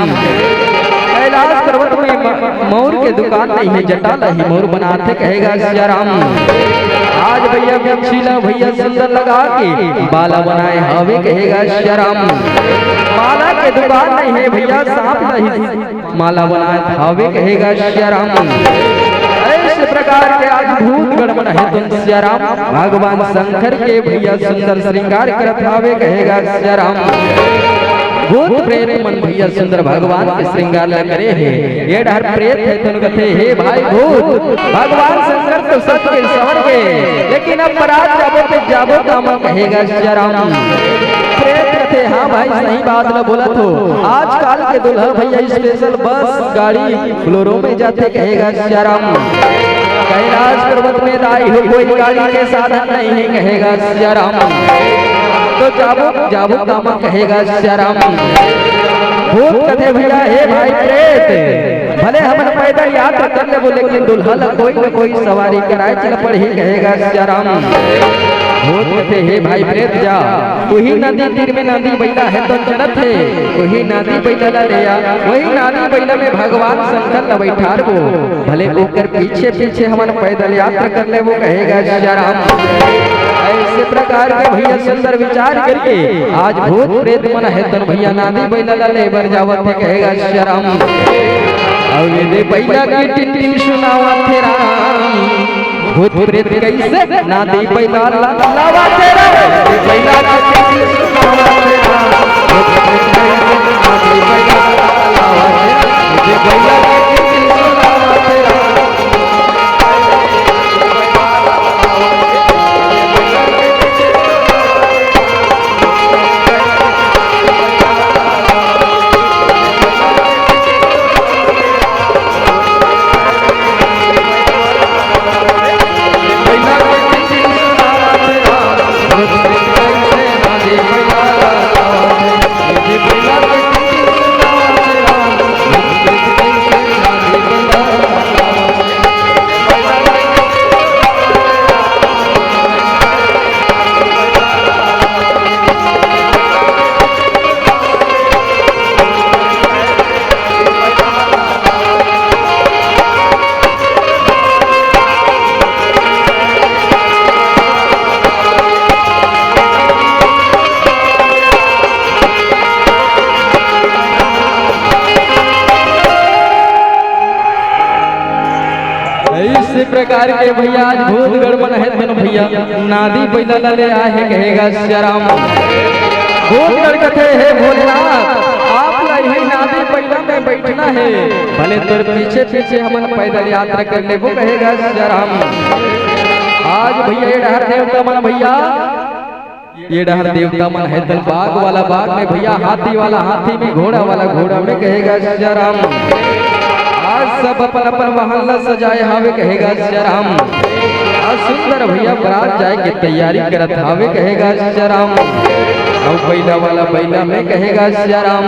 कैलाश पर्वत में म-, मउर के दुकान नहीं हे, जटा ला ही मउर बनाथे कहे गा सियाराम। आज भइया बिच्छी ला भइया सुंदर लगा के बाला बनाए हावे कहे गा सियाराम। माला के दुकान नहीं हे भइया, सांप ला ही माला बनात हावे कहे गा सियाराम। अइसे प्रकार के आज भूत गण मन हे तन सियाराम, भगवान शंकर के भइया सुंदर श्रृंगार करत हावे कहे गा सियाराम। भूत प्रेत मन भइया सुंदर भगवान के श्रृंगार ला करे हे। ये डहर प्रेत हे तन कथे, हे भाई भूत, भगवान शंकर तो सत के संवर गे, लेकिन अब बरात जाबो ते जाबो कामा कहे गा सियाराम। प्रेत कथे, हाँ भाई, सही बात ला बोलत हो। आजकल के दुल्हा भइया special बस, गाड़ी, Bolero में जाथे कहे गा सियाराम। कैलाश पर्वत में दाई हो कोई गाड़ी के साधन नहीं हे कहे गा सियाराम। तो जाबो, जाबो कामा कहे गा सियाराम। भूत कथे भइया, हे भाई प्रेत, भले हमन पैदल यात्रा कर लेबो, लेकिन दुल्हा ला कोई न कोई सवारी कराए चल पड़ही कहे गा सियाराम। भूत कथे, हे भाई प्रेत जा, उही नदी तीर में नंदी बइला हे तो चलत हे, उही नंदी बइला ला ले आ, उही नंदी बइला में भगवान शंकर ला बइठारबो, भले ओकर पीछे पीछे हमन पैदल यात्रा कर लेबो कहे गा सियाराम। अइसे प्रकार के भइया सुंदर विचार करके आज भूत प्रेत मन हे तन भइया नंदी बइला ला ले बर जावत हे कहे गा सियाराम। अउ ये दे बइला के टिनटिन सुनावत हे राम। भूत प्रेत कइसे नंदी बइला ला लावत हे राम। ये बइला के टिनटिन सुनावत हे राम। भूत प्रेत कइसे नंदी बइला ला लावत हे राम। ये बइला के टिनटिन सुनावत हे राम। इस प्रकार के भैया आज भूतगढ़ मन है तन भैया नंदी बइला ला ले आए हे कहे गा सियाराम। भूतगढ़ कथे हे भोलेनाथ, आप ला इही नंदी बइला में बैठना हे, भले तोर पीछे पीछे हमन पैदल यात्रा कर लेबो कहेगा सियाराम। आज भैया ये डहर देवता मन भैया, ये डहर देवता मन हे तन बाघ वाला बाघ में भैया, हाथी वाला हाथी में, घोड़ा वाला घोड़ा में कहेगा सियाराम। आज सब अपन अपन वाहन ला सजाए हावे कहेगा सियाराम। आज सुंदर भैया बरात जाए के तैयारी करत हावे कहेगा सियाराम। अउ बैला वाला बैला में कहेगा सियाराम।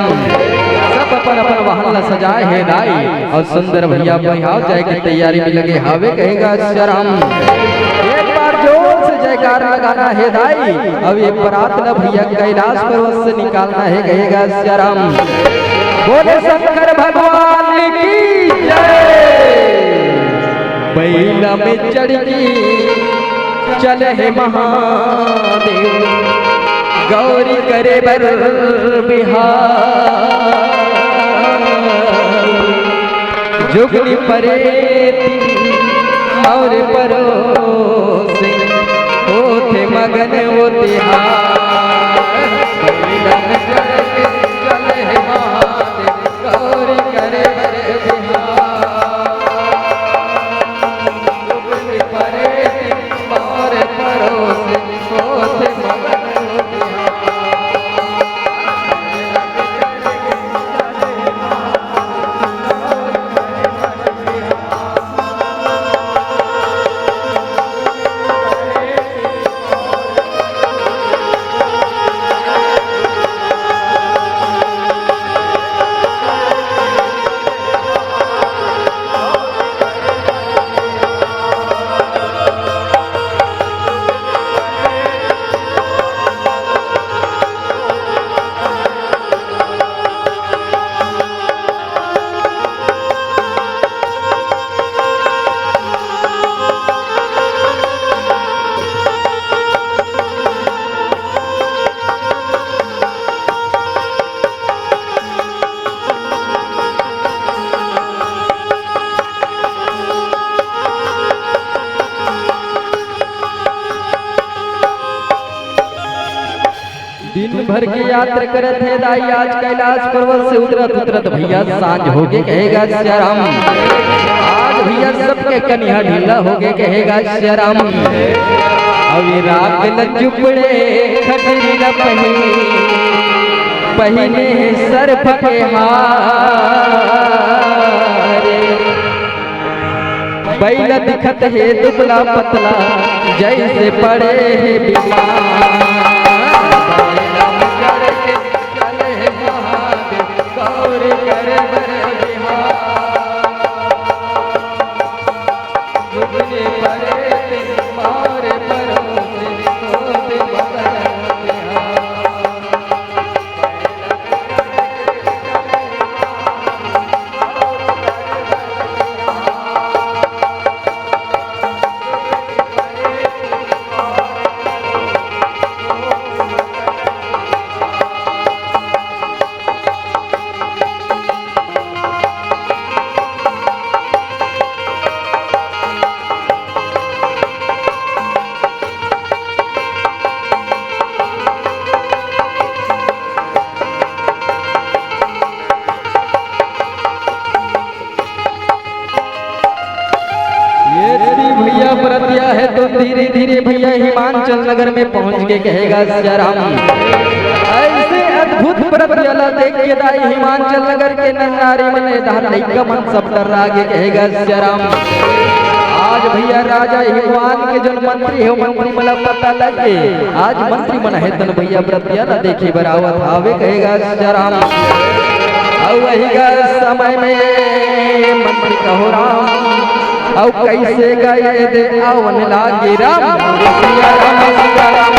सब अपन अपन वाहन ला सजाए हे दाई, अउ सुंदर भैया बैहाव जाए के तैयारी में लगे हावे कहेगा सियाराम। एक बार जोर से जयकार लगाना हे दाई। अब ये बरात ला भैया कैलाश पर्वत से निकालना हे कहेगा सियाराम। बोले शंकर भगवान की जय। बैला में चढ़ के चले हे महादेव, गौरी करे बर बिहार। जुगनी परेती अउ परोसे, होथे मगन वो तिहार। बैला में चढ़ के चले हे महादेव, गौरी करे बर बिहार। दिन भर के यात्रा करत हे दाई, आज कैलाश पर्वत से उतरत उतरत भैया सांझ होगे कहेगा सियाराम। आज भैया सबके कनिहा ढीला होगे कहेगा सियाराम। अभी राग लज्जुपड़े खटरी ल पहिने, पहिने हे सर्प के हार। बैला दिखत हे दुबला पतला, जैसे पड़े हे बीमार। ये श्री भैया बरतिया हे तो धीरे धीरे भैया हिमांचल नगर में पहुंच के कहेगा सियाराम। ऐसे अद्भुत बरतिया ला देख के दाई हिमांचल नगर के नर नारी मन, ए दार लइका मन सब डर्रा गे कहेगा सियाराम। आज भैया राजा हिगवान के जोन मंत्री हे, मंत्री मन ला पता लग गे। आज मंत्री मन हे तन भैया बरतिया ला देखे बर आवत हावे कहेगा सियाराम। अउ वही का समय में मंत्री कहो राम, अउ कैसे गाए दे आवन लागे राम। सिया राम, सिया राम, सिया राम।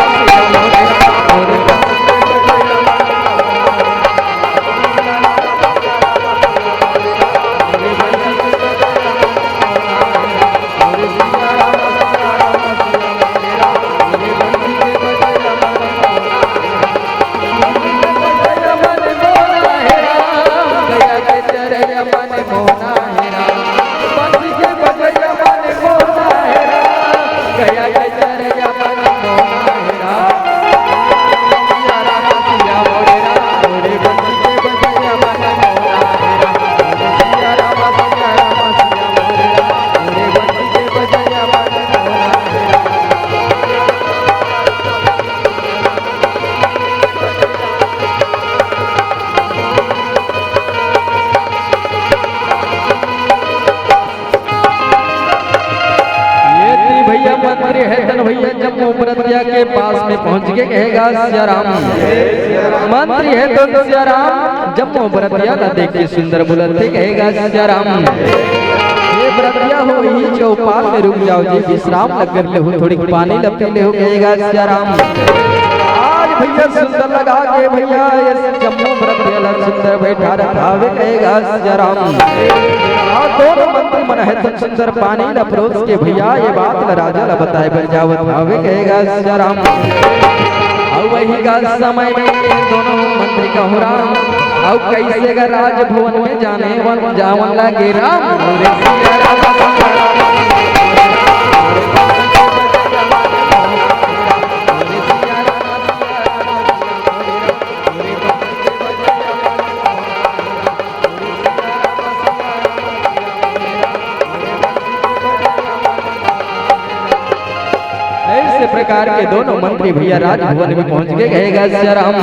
बरतिया के पास में पहुंच के कहेगा, "सिया राम।" मंत्री हे तो सिया राम, जम्मो बरतिया ला देख के सुंदर बोलत हे, कहेगा, "सिया राम।" ये बरतिया हो, इही चौपाल में रुक जाओ जी, विश्राम लग कर लेहू, थोड़ी पानी ला पी लेहू, कहेगा, "सिया राम।" आज भैया सुंदर लगा के भैया ये जम्मो बरतिया ला सुंदर बैठा रखावे, कहेगा, "सिया राम।" और दोनों मंत्री मन हे तो सुंदर पानी ला परोस के भैया ये बात ला राजा ला बताए बर जावत हावे, कहेगा, "सिया राम।" अउ वही का समय में दोनों मंत्री कहूं राम, अउ कैसे गा राजभवन में जाने वन जावन लागे राम। ऐसे प्रकार के दोनों मंत्री भैया राजभवन में पहुंच के कहेगा, "सिया राम।"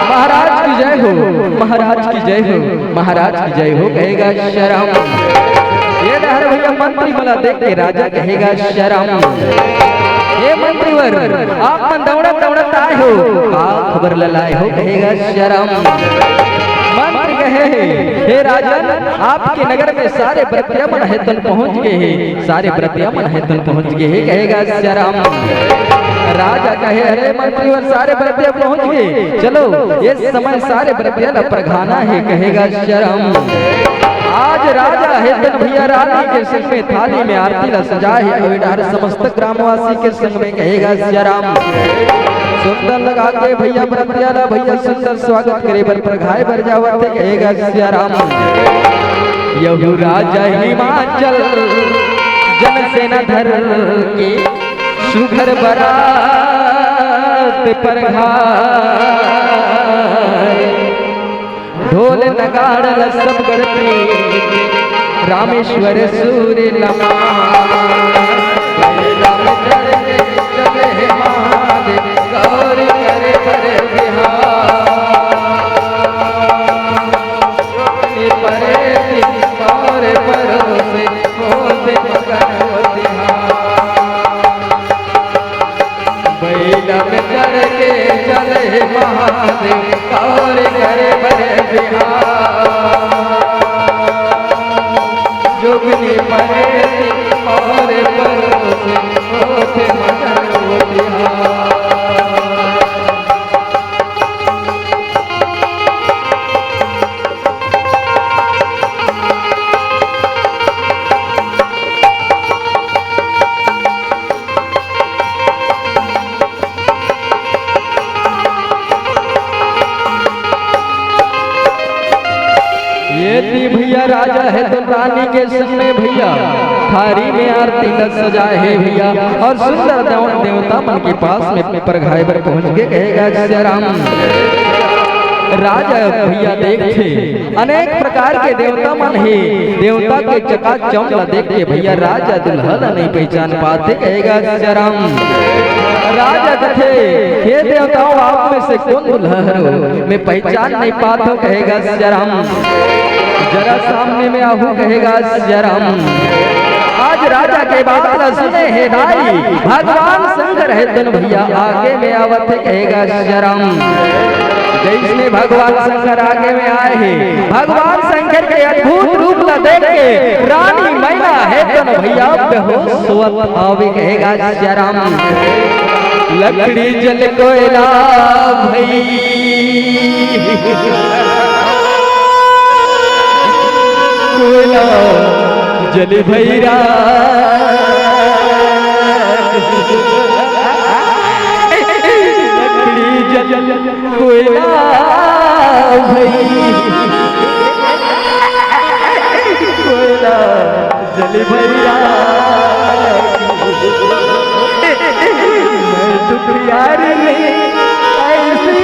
महाराज की जय हो, महाराज की जय हो, महाराज की जय हो, कहेगा, "सिया राम।" ये डहर भैया मंत्री मन ला देख के राजा कहेगा, "सिया राम।" ये मंत्रीवर, आप मन दौड़त दौड़त आए हो, का खबर ला लाए हो, कहेगा, "सिया राम।" मंत्री कहे, "हे राजन, आपके नगर में सारे बरतिया मन हे तन पहुंच गए हे, सारे बरतिया मन हे तन पहुंच गए हे," कहेगा, "सिया राम।" राजा कहे, "अरे मंत्रीवर, सारे बरतिया पहुंच गए, चलो इस समय सारे बरतिया ला परघाना हे," कहेगा, "सिया राम।" आज राजा हे तन भैया रानी के सिर में थाली में आरती ला सजाए हे, अउ ए डहर समस्त ग्रामवासी के संग में कहेगा, "सिया राम।" सुंदर लगा के भैया बरतिया ला भैया सुंदर स्वागत करे बर परघाए बर जावत हे, कहेगा, "सिया राम।" यहू राजा हिमाचल जनसेना धर के सुघर बरात परघाए। ढोल नगाड़ा ल सब गढ़ प्रीत, रामेश्वर सूर लमा। राम चढ़ के चले महादेव, गौर करे बर बिहार। परे दिन और परोसे, होते मगन होते हार। बैला में चढ़ के चले महादेव, और करे बड़े बिहार। जोगनी परे और परोसे, होते मगन वो बिहार। ये ती भैया राजा हे तो रानी के संग में भैया थारी में आरती ल सजाए हे भैया, और सुंदर देव-, देवता मन के पास में परघाए बर पहुंच के कहेगा, "सिया राम।" राजा भैया देखथे, अनेक प्रकार के देवता मन हे, देवता के चकाचौंध ल देख के भैया राजा दुल्हा ल नहीं पहचान पाथे, कहेगा, "सिया राम।" राजा कथे, "हे देवताओं, आप में से कौन दुल्हा हरो? मैं पहचान नहीं पात हूँ," कहेगा, "सिया राम।" "जरा सामने में आहू," कहेगा, "सिया राम।" आज राजा के बात ला सुने हे दाई, भगवान शंकर हे तन भैया आगे में आवत हे, कहेगा, "सिया राम।" जैसने भगवान शंकर आगे में आए हे, भगवान शंकर के अद्भुत रूप ला देख के रानी मैना हे तन भैया बेहोश होवत हावे, कहेगा, "सिया राम।" लकड़ी जल कोयला भई, कोयला जल भई राख। लकड़ी जल कोयला भई, कोयला जल भई राख। मैं दुखियारी नहीं ऐसी।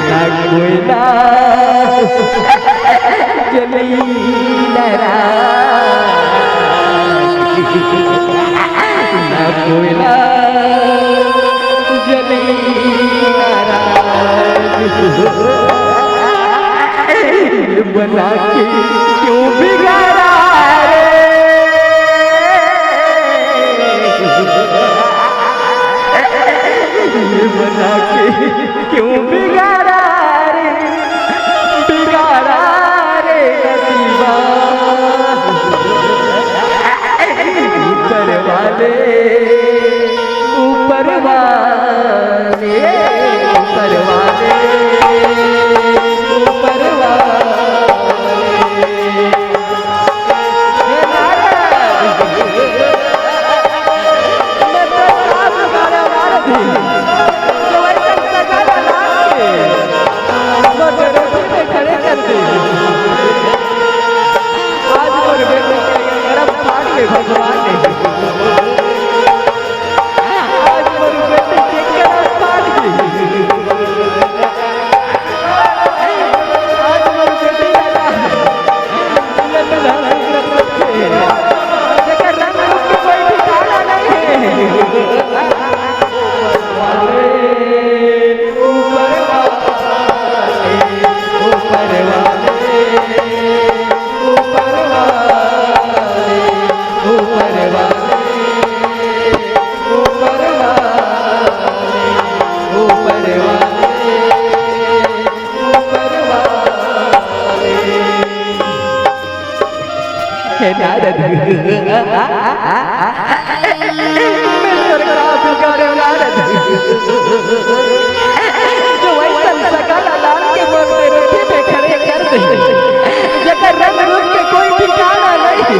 ना कोयला क्यों बिगाड़ा रे, ये बना के क्यों बिगाड़ा रे, बिगाड़ा रे नसीबा। ऊपर वाले, ऊपर वाले, ऊपर वाले, ऊपर वाले। हे नारद, मैं तो साफ गाना मार दी। तो वैसे सगाला लाग के, तो तेरे पे खड़े कर दे। आज मोर बेटी के करम फाड़ ले भगवान ने। आज मोर बेटी के करम फाड़ ले। आज मोर बेटी लगा। ये तो धरती रख सकते हैं। जेकर रंग रूप के कोई ठिकाना नहीं है। ऊपर वाले, ऊपर वाले, ऊपर वाले, ऊपर वाले, ऊपर वाले, ऊपर वाले, ऊपर वाले। हे नारद, मैं सरकार पुकारे नारद, जो वैसन सगाला लान के मोर बेटी पे खड़े कर दे, जेकर रंग रूप के कोई ठिकाना नहीं।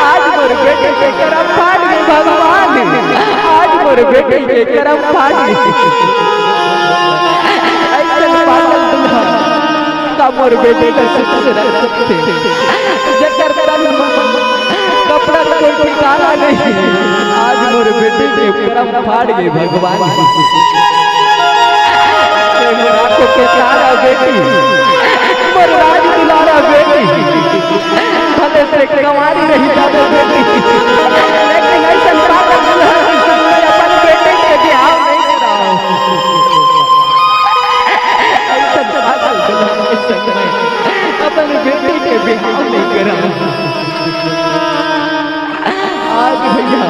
आज मोर बेटी के करम फाड़ ले भगवान, आज मोर बेटी के करम फाड़ ले। ऐसन पागल दूल्हा का मोर बेटी का सुख से रख सकते, जेकर तन मन कपड़ा कोई ठिकाना नहीं। आज मोर बेटी के करम फाड़ ले भगवान। मोर आंखों के तारा बेटी, मोर राज दुलारा बेटी, भले से कंवारी रही जावे बेटी, लेकिन ऐसन पागल दुल्हन के संग में अपन बेटी के बिहाव नहीं कराओ। ऐसन पागल दुल्हन के संग में अपन बेटी के बिहाव नहीं कराओ। आज भैया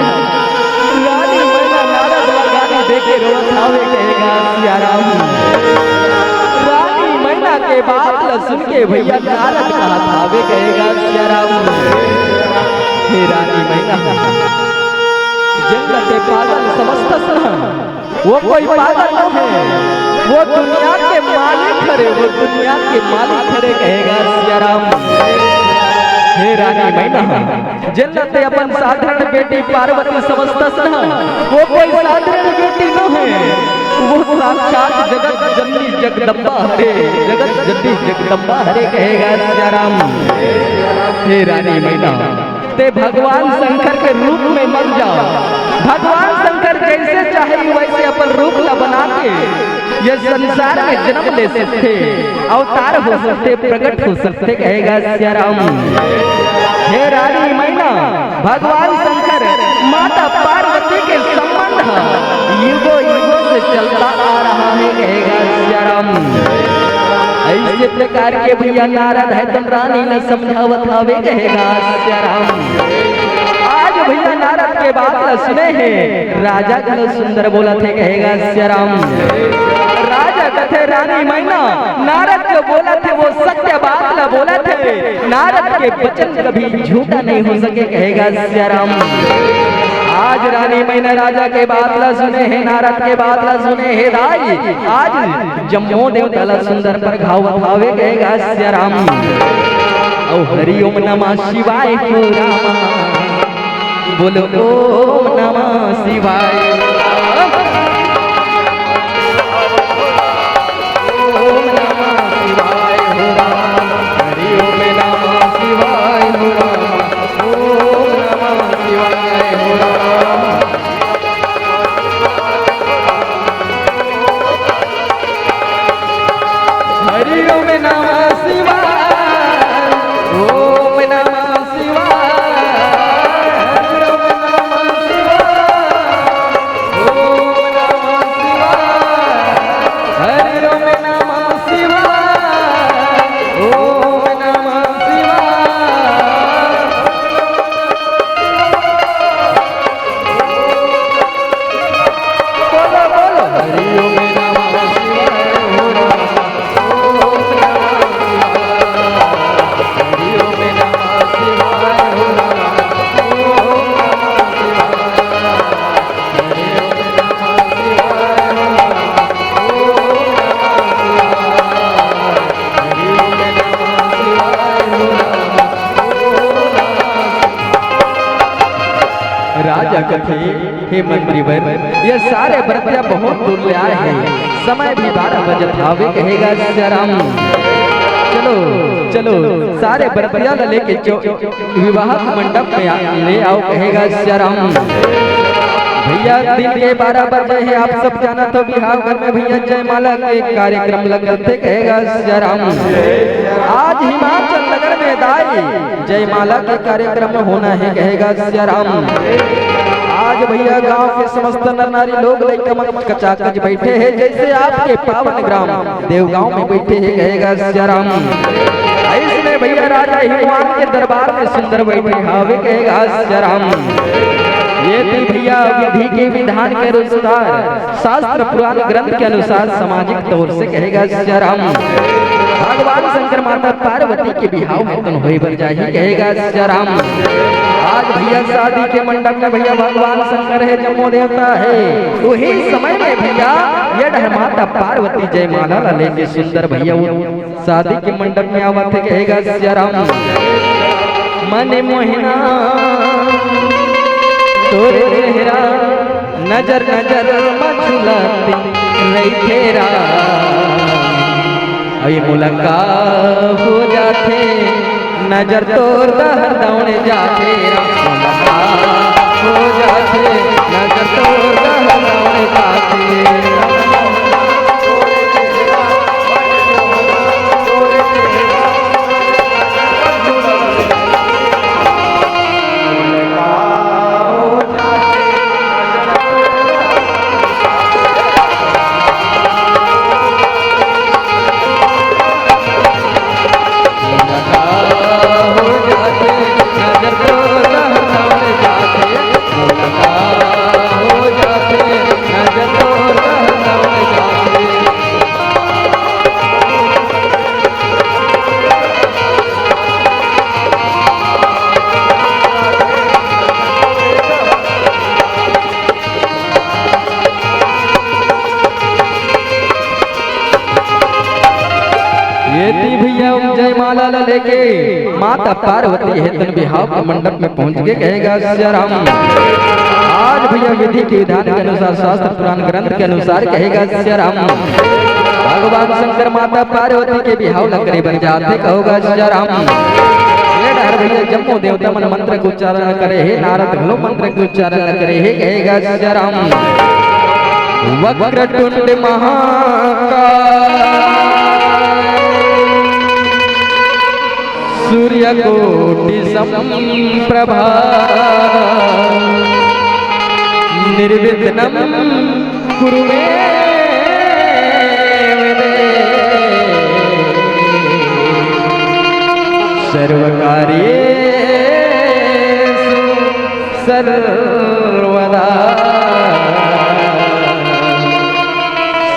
रानी मैना नारद ला गारी देके रोवत हावे, कहेगा सिया राम। रानी मैना के बात ला सुन के भैया नारद कहत हावे, कहेगा सिया राम। हे रानी मैना, जेन ला ते पागल समझथस ना, वो कोई पागल नोहे, वो दुनिया के मालिक हरे, वो दुनिया के मालिक हरे, कहेगा सिया राम। हे रानी मैना, जेन ला ते अपन साधारण बेटी पार्वती समझथस ना, वो कोई साधारण बेटी नोहे, वो साक्षात जगत जननी जगदम्बा हरे, जगत जननी जगदम्बा हरे, कहेगा सिया राम। हे रानी मैना, ते भगवान शंकर के रूप में मत जा। भगवान शंकर जैसे चाहे वैसे अपन रूप ला बना के ये संसार में जन्म ले सकथे, अवतार हो सकथे, प्रकट हो सकथे, कहेगा सिया राम। हे रानी मैना, भगवान शंकर माता पार्वती के संबंध ह युगों युगों से चलता आ रहा है, कहेगा सिया राम। ऐसे प्रकार के भैया नारद ह तो रानी ला समझावत हावे, कहेगा सिया राम। आज भैया नारद के बात ला सुने हे, राजा घलो सुंदर बोलत हे, कहेगा सिया राम। राजा कथे रानी मैना, नारद जो बोलत हे वो सत्य बात ला बोलत हे, नारद के वचन कभी झूठा नहीं हो सके, कहेगा सिया राम। आज रानी मैना राजा के बात ला सुने हे, नारद के बात ला सुने हे दाई, आज जम्मो देवता ला सुंदर परघावत हावे, कहेगा सिया राम। ओ हरि ओम नमः शिवाय हो रामा, बोलो ओम नमः शिवाय। ओम नमः शिवाय हो रामा, हरि ओम नमः शिवाय हो रामा, ओम नमः शिवाय हो रामा। हरि ओम नमः शिवाय, ओम नमः शिवाय, हरि ओम नमः शिवाय, ओम नमः शिवाय, हरि ओम नमः शिवाय। कथे, हे मंत्री बर, ये सारे बरतिया बहुत दूर ले आए हैं, समय भी बारह बजत हावे, कहेगा सीताराम। चलो, चलो, सारे बरतिया ला लेके चो-, विवाह मंडप में आ, ले आओ, कहेगा सीताराम। भैया, दिन के बारह बजे हैं, आप सब जानत हो बिहाव घर में भैया जयमाला के कार्यक्रम लगथे, कहेगा सीताराम। आज हिमाचल नगर में दाई जयमाला के कार्यक्रम होना है, कहेगा सीताराम। आज भैया गांव के समस्त नर नारी लोग लइका मन कचाकच बैठे हैं, जैसे आपके पावन ग्राम देवगांव में बैठे हैं, कहेगा सीताराम। इसमें भैया राजा हिमवान के दरबार में सुंदर बैठे हावे, कहेगा सीताराम। ये थी भैया विधि के विधान के अनुसार, शास्त्र पुराण ग्रंथ के अनुसार सामाजिक तौर से, कहेगा सीताराम। भगवान शंकर माता पार्वती के बिहाव में तन होए बर जाही, कहेगा सीताराम। आज भैया शादी के मंडप में भैया भगवान शंकर है, जम्मो देवता है। वही समय में भैया ये डहर माता पार्वती जयमाला ला लेके सुंदर भैया वो शादी के मंडप में आवत है, कहेगा सीताराम। मन मोहना तोरे चेहरा, नजर नजर म झुलत रहिथे राम। अभी मुलाकात हो जाथे, नजर तोर दहर दौड़ जाथे राम। मुलाकात हो जाथे, नजर तोर दहर दौड़ जाथे। ये ती भैया जयमाला ला लेके माता पार्वती हे तन बिहाव के मंडप में पहुंच के कहेगा सीताराम। आज भैया विधि के विधान के अनुसार, शास्त्र पुराण ग्रंथ के अनुसार कहेगा सीताराम। भगवान शंकर माता पार्वती के बिहाव ला करे बर जाथे, कहोगा सीताराम। ये डहर भैया जम्मो देवता मन मंत्र के उच्चारण करे हे, नारद घलो मंत्र के उच्चारण करे हे, कहेगा सीताराम। वक्रतुंड महाकाय सूर्यकोटि समप्रभा निर्विघ्नं कुरु मे देव। सर्वकार्येषु सर्वदा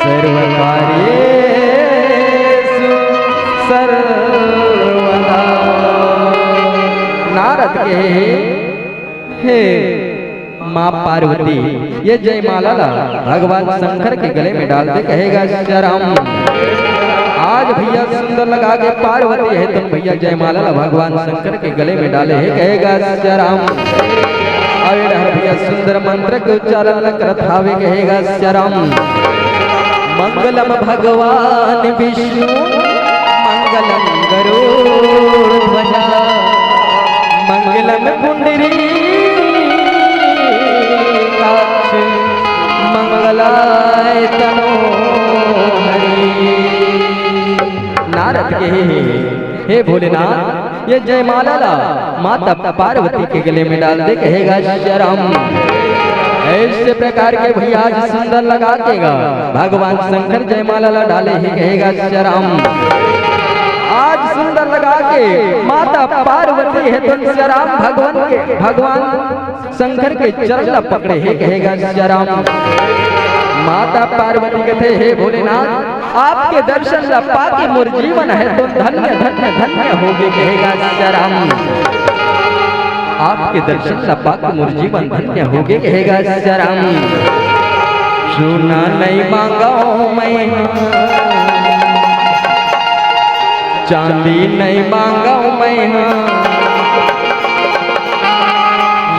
सर्वकार्येषु सर्वदा। नारद कहे, हे माँ पार्वती, ये जयमाला ला भगवान शंकर के गले में डाल दे, कहेगा सीताराम। आज भैया सुंदर लगा के पार्वती हे तन भैया जयमाला ला भगवान शंकर के गले में डाले हे, कहेगा सीताराम। अरे डहर भैया सुंदर मंत्र के उच्चारण ला करत हावे, कहेगा सीताराम। मंगलम भगवान विष्णु मंगलम गरुड़ ध्वजा मंगलम पुंडरीकाक्ष मंगलाय तनो हरि। नारद कहे हे, हे भोलेनाथ, ये जयमाला ला माता पार्वती के गले में डाल दे, कहेगा सीताराम। ऐसे प्रकार के भैया आज सुंदर लगा के गा भगवान शंकर जयमाला ला डाले हे, कहेगा सीताराम। आज सुंदर लगा के माता पार्वती हे तन सीताराम भगवान के, भगवान शंकर के चरण ला पकड़े हे, कहेगा सीताराम। माता पार्वती कथे, हे भोलेनाथ, आपके दर्शन ला पाके मोर जीवन हे तो धन्य धन्य धन्य होगे, कहेगा सीताराम। आपके दर्शन ला पाके मोर जीवन धन्य होगे, कहेगा सीताराम। सोना नहीं मांगो मैं, चांदी नहीं मांगो मैं,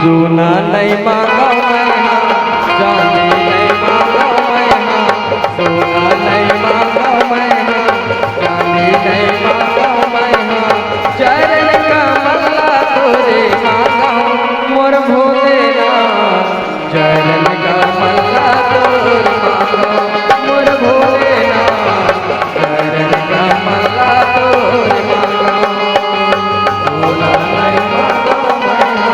सोना नइ मांगव मैं हा, चांदी नइ मांगव मैं हा, सोना नइ मांगव मैं हा, चांदी नइ मांगव मैं हा, चरण कमल ला तोरे मांगव मोर भोलेनाथ, चरण कमल ला तोरे मांगव मोर भोलेनाथ, चरण कमल ला तोरे मांगव, सोना नइ मांगव मैं हा,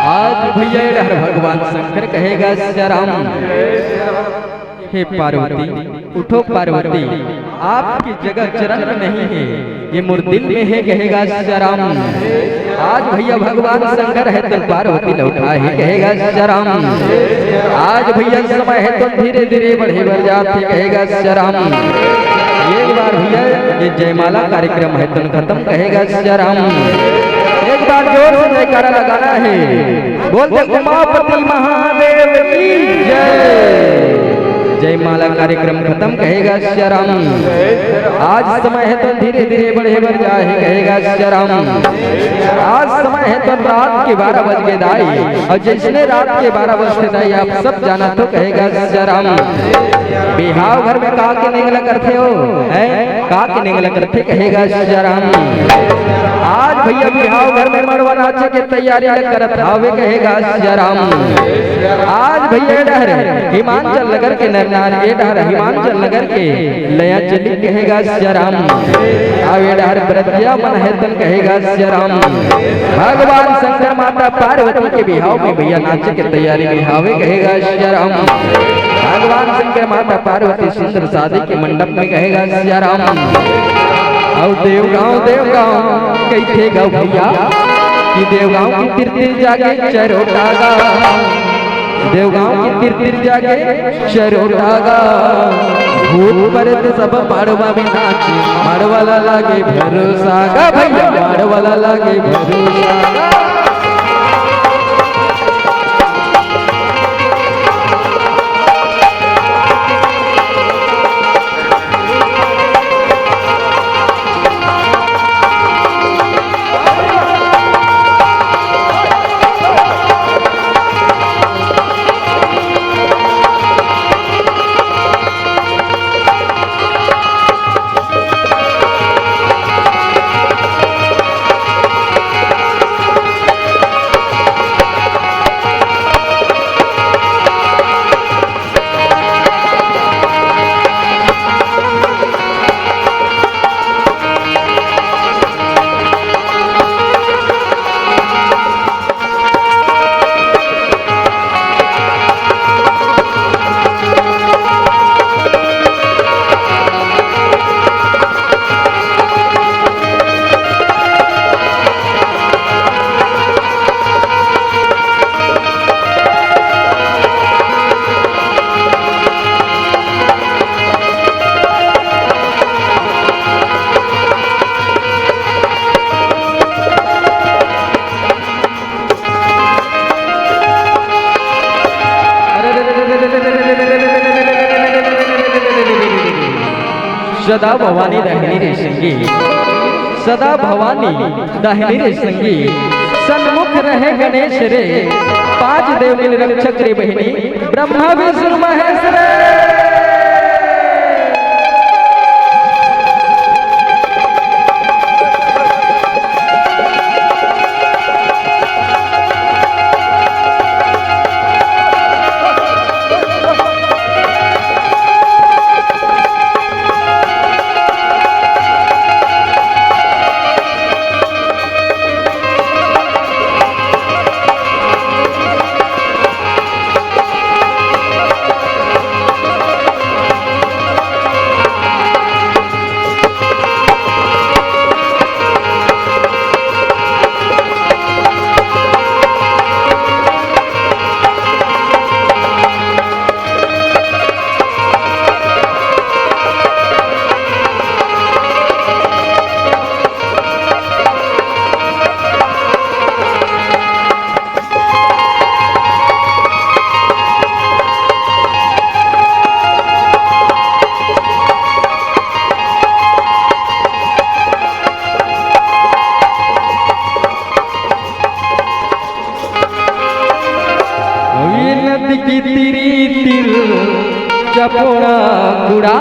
आज भैया डहर भगवान शंकर कहेगा, "सिया राम, हे पार्वती, उठो पार्वती, आपकी जगह चरण में नहीं है, ये मोर दिल में है," कहेगा, "सिया राम।" आज भैया भगवान शंकर हे तेन पार्वती ल उठाय हे, कहेगा, "सिया राम।" आज भैया समय हे तेन धीरे धीरे बढ़े बर जात हे, कहेगा, "सिया राम।" एक बार भैया ये जयमाला कार्यक्रम हे तेन खतम, कहेगा, "सिया राम।" एक बार जोर से जयकारा लगाना हे, बोल दे, "उमापति महादेव की जय।" जयमाला कार्यक्रम खतम, कहेगा, "सिया राम।" आज समय हे तेन धीरे धीरे बढ़े बर जाय हे, कहेगा, "सिया राम।" आज समय हे तेन रात के बारह बज गे दाई, अउ जइसने रात के बारह बजथे दाई, आप सब जानत हो, कहेगा, "सिया राम।" बिहाव घर में का के नेंग ल करथे हो, हैं? का के नेंग ल करथे, कहेगा, "सिया राम।" आज भैया बिहाव घर में मड़वा नाचे के तैयारी ल करत हावे, कहेगा, "सिया राम।" आज भैया ए डहर हिमांचल नगर के नर नारी, ए डहर हिमांचल नगर के लया चली, कहेगा, "सिया राम।" अउ ए डहर बरतिया मन हे तेन, कहेगा, "सिया राम।" भगवान शंकर माता पार्वती के बिहाव में भैया नाचे के तैयारी में हावे, कहेगा, "सिया राम।" भगवान शंकर माता पार्वती सुंदर शादी के मंडप में, कहेगा, "सिया राम।" अउ देवगांव, देवगांव कहिथे गा भैया कि देवगांव के तीर तीर जागे चरोटा गा, देवगांव के तीर तीर जागे चरोटा गा, भूत प्रेत सब मड़वा में नाचे, मड़वा ला लागे भरोसा गा भैया, मड़वा ला लागे भरोसा गा। सदा भवानी दाहिनी रे संगी, सदा भवानी दाहिनी रे संगी, सन्मुख रहे गणेश रे, पांच देव मिल रक्षक रे बहिनी, ब्रह्मा विष्णु महेश रे। के तीरी तिर चपोड़ा गुड़ा।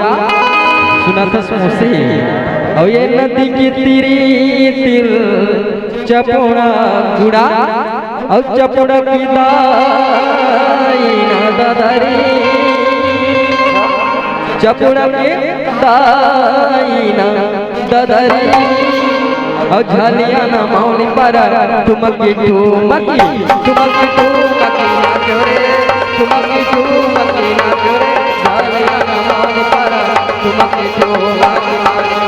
सुनत हस मोसे? अउ ये नदी के तीरी तिर चपोड़ा गुड़ा। अउ चपोड़ा के दाई ना ददरी, चपोड़ा के दाई ना ददरी। अउ झलिया ना मौली पारा, ठुमकी ठुमकी, ठुमकी ठुमकी नाचो रे, ठुमकी ठुमकी नाचो रे, झलिया ना मौली पारा, ठुमकी ठुमकी नाचो।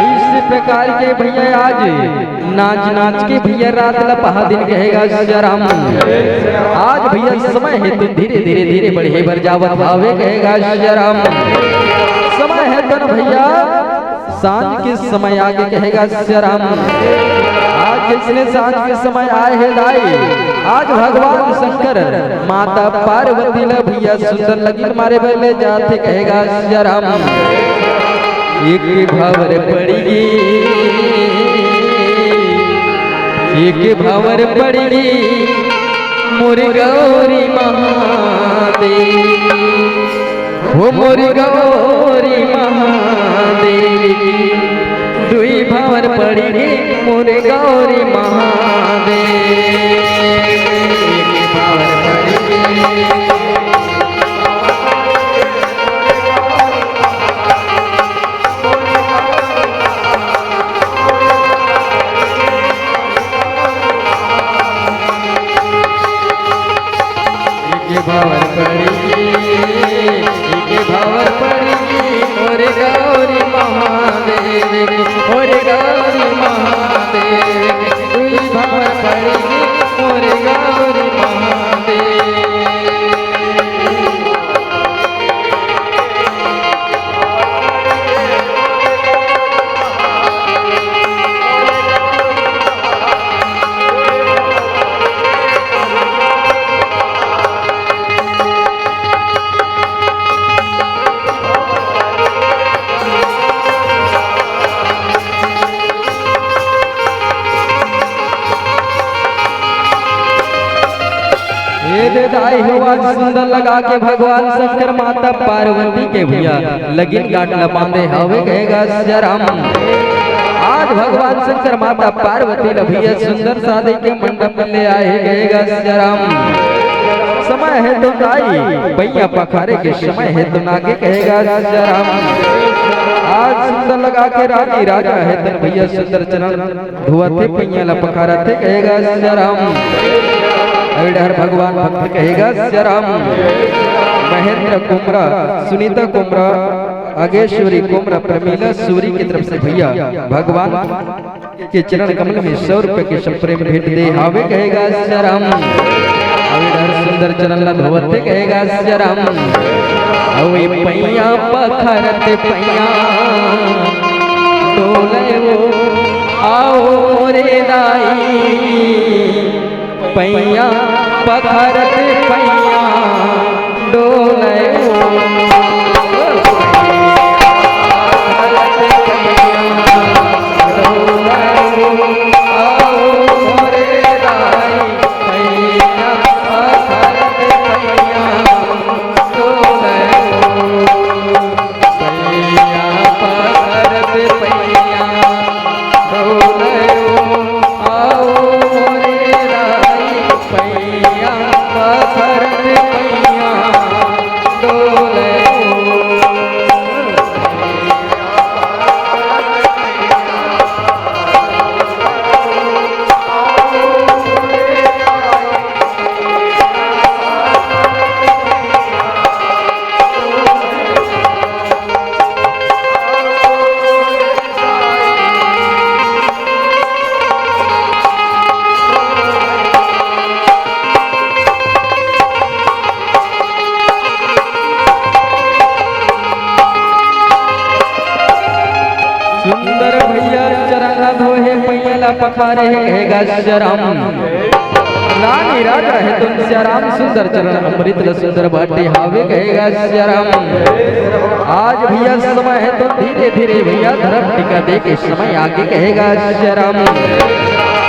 इस प्रकार के भैया आज नाच नाच के भैया रात ल पहा दिन कहेगा सीताराम। आज भैया समय हे तो धीरे धीरे धीरे बढ़े बर जावत हावे कहेगा सीताराम। समय हे तो न भैया सांझ के समय आगे कहेगा सीताराम। आज जइसने सांझ के समय आए हे दाई, आज भगवान शंकर माता पार्वती ल भैया सुंदर लगिन मारे बर ले जाथे कहेगा सीताराम। एक भावर पड़िगे, एक भावर पड़िगे मोर गौरी महादेव, हो मोर गौरी महादेव की, दुई भावर पड़िगे मोर गौरी महादेव, एक भावर पड़िगे। एक भावर पड़िगे, एक भावर पड़िगे मोर गौरी महादेव, मोर गौरी महादेव, दुई भावर पड़िगे मोर गौरी महादेव। ए दे दाई हो, आज सुंदर लगा के भगवान शंकर माता पार्वती के भैया लगिन गांठ ल बांधे हवे कहेगा सीताराम। आज भगवान शंकर माता पार्वती ल भैया सुंदर शादी के मंडप में ले आए कहेगा सीताराम। समय हे तो दाई, पैया पखारे के समय हे तो नागे कहेगा सीताराम। आज सुंदर लगा के रानी राजा हे तन भैया सुंदर चरण धोवथे, पैया ल पखारथे, कहेगा सीताराम। अउ इधर भगवान भक्त कहेगा सीताराम। महेंद्र कुमरा, सुनीता कुमरा, अगेश्वरी कुमरा, प्रमीला सूरी की तरफ से भैया भगवान के चरण कमल में सौ रुपए के सप्रेम भेंट दे हावे, कहेगा सीताराम। अउ इधर सुंदर चरण ला धोवथे, कहेगा सीताराम। अउ ए पैया पखारत पैया डोले वो, आओ रे दाई, पैया पखारत पैया डोले वो, पखारत पैया डोले वो, आओ रे दाई। पखारे हे कहेगा सिया राम। रानी राजा हे तुन सिया राम, सुंदर चरण अमृत ल सुंदर बाटे हावे कहेगा सिया राम। आज भैया समय हे तुन धीरे धीरे भैया धर्म टीका दे के समय आगे कहेगा सिया राम।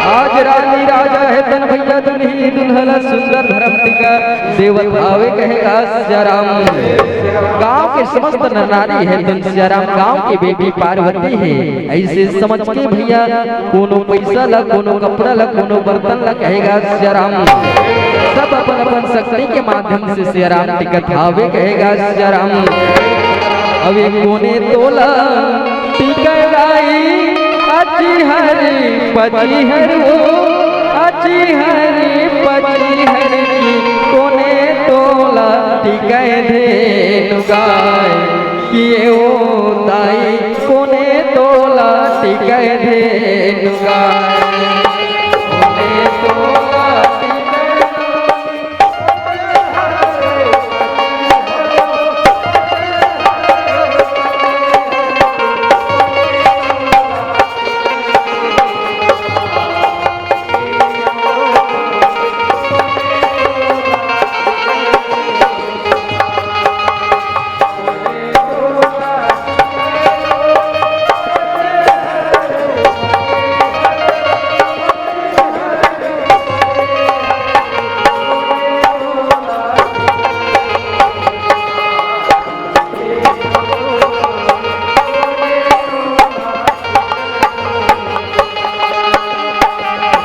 आज रानी राजा हे तुन भैया दुल्ही दुल्हन ल सुंदर धर्म टीका देवत हावे कहेगा सिया राम। गांव के समस्त नर नारी हे तुन सिया राम, गांव के बेटी पार्वती हे। ऐसे समझ के भैया कोनो पैसा ला, कोनो कपड़ा ला, कोनो बर्तन ला कहेगा सिया राम। सब अपन अपन शक्ति के माध्यम से सिया राम टिकत हावे कहेगा सिया राम। अबे कोने तोला टिकराई, अची हरी पची हर वो, अची हरी पची हर की कोने तोला टिकै धेनु गाय। किए ओ ताई कोने तोला टिकै धेनु गाय।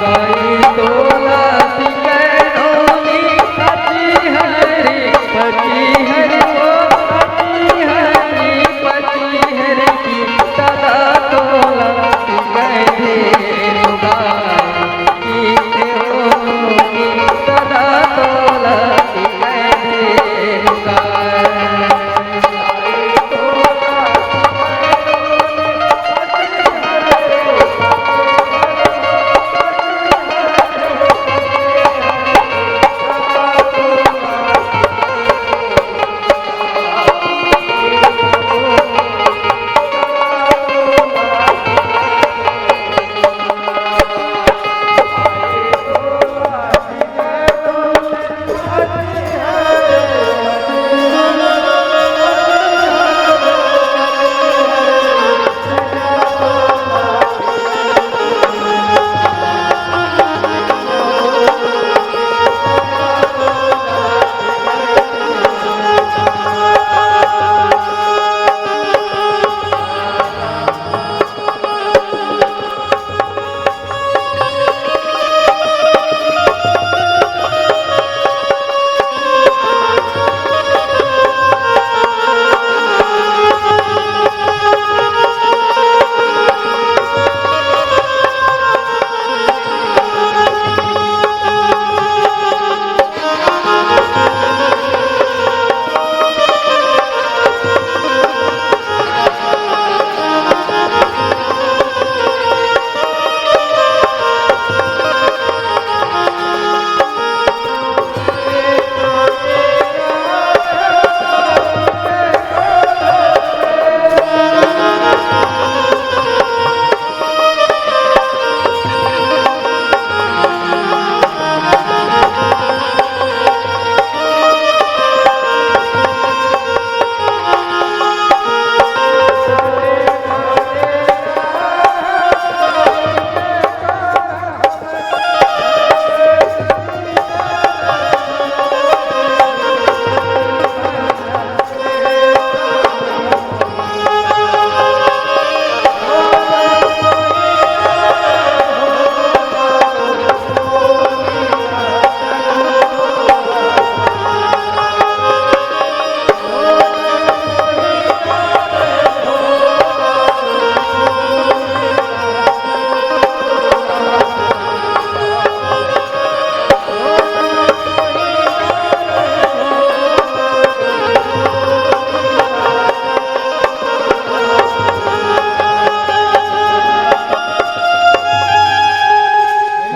कोने तोला टिकै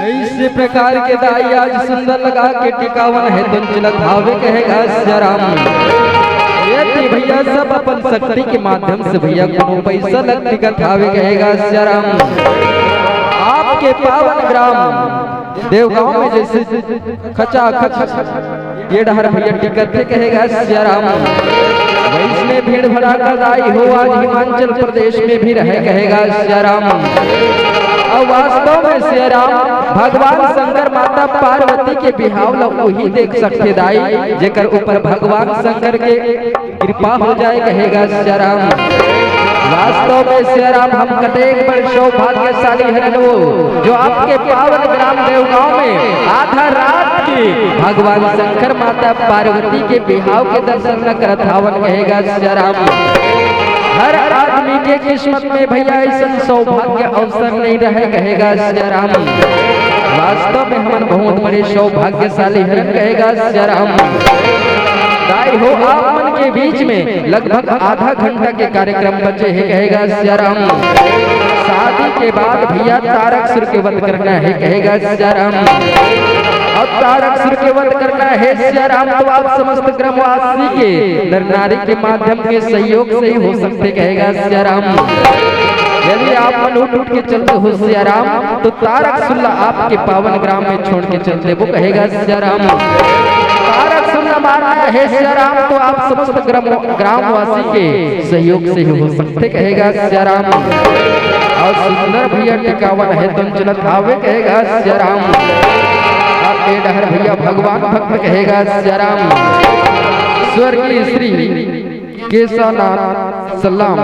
ऐसे प्रकार के दाई आज सुंदर लगा के टिकावन हे तुन चिलक हावे कहेगा सिया राम। ये थी भैया सब अपन शक्ति के माध्यम से भैया कोनो पैसा लग टिकत हावे कहेगा सिया राम। आपके के पावन ग्राम देवगांव में जैसे खचाखच ये डहर भैया टिकत हे कहेगा सिया राम। वैसने भीड़ भड़ाका दाई हो आज हिमाचल प्रदेश में भी रहे कहेगा सिया राम। अउ वास्तव में सिया राम भगवान शंकर माता पार्वती के बिहाव ल उही देख सकथे दाई, जेकर ऊपर भगवान शंकर के कृपा हो जाए कहेगा सिया राम। वास्तव में सिया राम हम कतेक बड़ सौभाग्यशाली हरन वो, जो आपके पावन ग्राम देवगांव में आधा रात के भगवान शंकर माता पार्वती के बिहाव के दर्शन न करत हावन कहेगा सिया राम। हर आदमी के किस्मत में भैया ऐसन सौभाग्य अवसर नहीं रहे कहेगा सिया राम। वास्तव में हमन बहुत बड़े सौभाग्यशाली हरन कहेगा सिया राम। दाई हो आप मन के बीच में लगभग आधा घंटा के कार्यक्रम बचे हे कहेगा सिया राम। शादी के बाद भैया तारकासुर के वध करना हे कहेगा सिया राम। अब तारकासुर के वध करना हे सिया राम, तो आप समस्त ग्रामवासी के नर नारी के माध्यम के सहयोग से ही हो सकथे कहेगा सिया राम। यदि आप मन उठ उठ के चलते हो सिया राम, तो तारकासुर ला आपके पावन ग्राम में छोड़ के चल देबो कहेगा सिया राम। तारकासुर ला मारना हे सिया राम, तो आप समस्त ग्राम, ग्रामवासी के सहयोग से ही हो सकथे कहेगा सिया राम। अउ सुंदर भैया टिकावन हे तोन चलत हावे कहेगा सिया राम। अउ ए डहर भैया भगवान भक्त कहेगा सिया राम। स्वर्गीय श्री केशानाथ सलाम,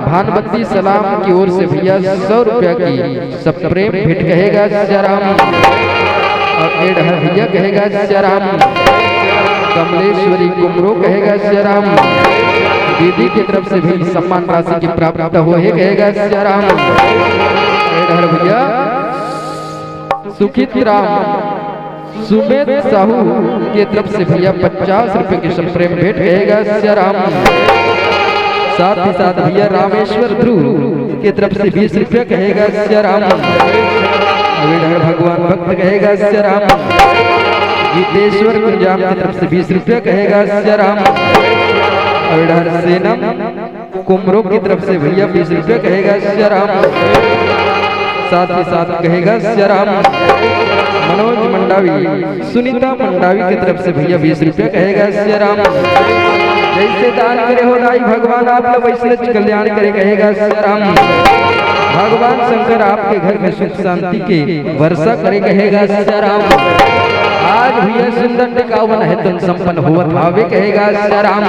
भानवती सलाम की ओर से भैया सौ रुपया की सप्रेम भेंट कहेगा सिया राम। अउ ए डहर भैया कहेगा सिया राम। कमलेश्वरी कुमरो कहेगा सिया राम। दीदी की तरफ से भी सम्मान राशि की प्राप्त हो हे कहेगा सिया राम। ए डहर भैया सुखित राम सुमेध साहू के तरफ से भैया पचास रुपए की सप्रेम भेंट कहेगा सिया राम। साथ ही साथ भैया रामेश्वर ध्रुव के तरफ से बीस रुपया कहेगा सिया राम। अविधर भगवान भक्त कहेगा सिया राम। गीतेश्वर कुंजाम की तरफ से बीस रुपया कहेगा सिया राम। अविधर सेनम कुमरो की तरफ से भैया बीस रुपया कहेगा सिया राम। साथ ही साथ कहेगा सिया राम। मनोज मंडावी, सुनीता मंडावी की तरफ से भैया बीस रुपया कहेगा सिया राम। जैसे दान करे हो दाई भगवान आप लोग वैसने कल्याण करे कहेगा सिया राम। भगवान शंकर आपके घर में सुख शांति के वर्षा करे कहेगा सिया राम। आज भैया सुंदर टिकावन हे तोन संपन्न होवत हावे कहेगा सिया राम।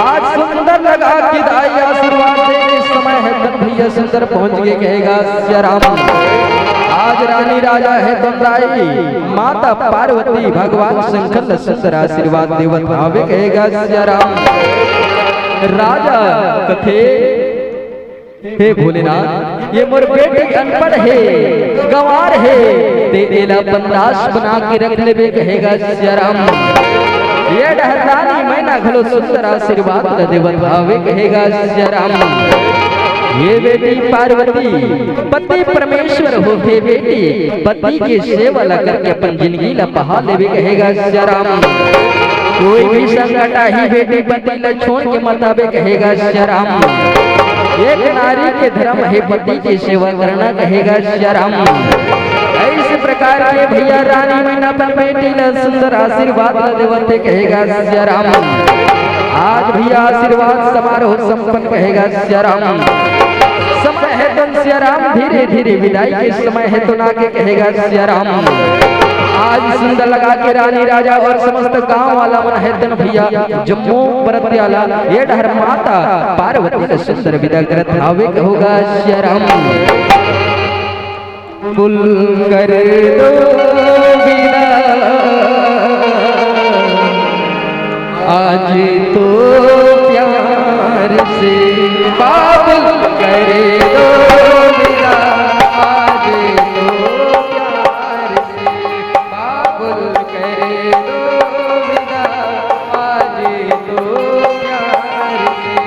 आज सुंदर लगा के दाई आशीर्वाद दे के समय हे तोन भैया सुंदर पहुंच गे कहेगा सिया राम। आज रानी राजा हे तोन दाई माता पार्वती भगवान शंकर ल सुंदर आशीर्वाद देवत हावे कहेगा सिया राम। राजा कथे हे भोलेनाथ, ये मोर बेटी अनपढ़ हे, गंवार हे, ते एला बंदास बना के रख लेबे कहेगा सिया राम। ये डहर रानी मैना घलो सुंदर आशीर्वाद ल देवत हावे कहेगा सिया राम। ये बेटी पार्वती पति परमेश्वर होथे बेटी, पति के सेवा ला करके अपन जिंदगी ला बहा लेबे कहेगा सिया राम। कोई भी संकट आही बेटी पति ला छोड़ के मत आबे कहेगा सिया राम। एक नारी के धर्म हे पति की सेवा करना कहेगा सिया राम। ऐसे प्रकार के भैया रानी मन अपन बेटी ला सुंदर आशीर्वाद ला देवत हे कहेगा सिया राम। आज भैया आशीर्वाद समारोह संपन्न कहेगा सिया राम। समय हे तोन सिया राम धीरे धीरे विदाई के समय हे तोन आगे कहेगा सिया राम। आज सुंदर लगा के रानी राजा और समस्त गांव वाला मन हे तोन भैया जम्मो बरतिया ला ये डहर माता पार्वती ला सुंदर विदा करत हावे कहोगा सिया राम। कुल कर दो विदा आज तो प्यार से, बाबुल कर दो विदा आज तो प्यार से, बाबुल कर दो विदा आज तो प्यार से।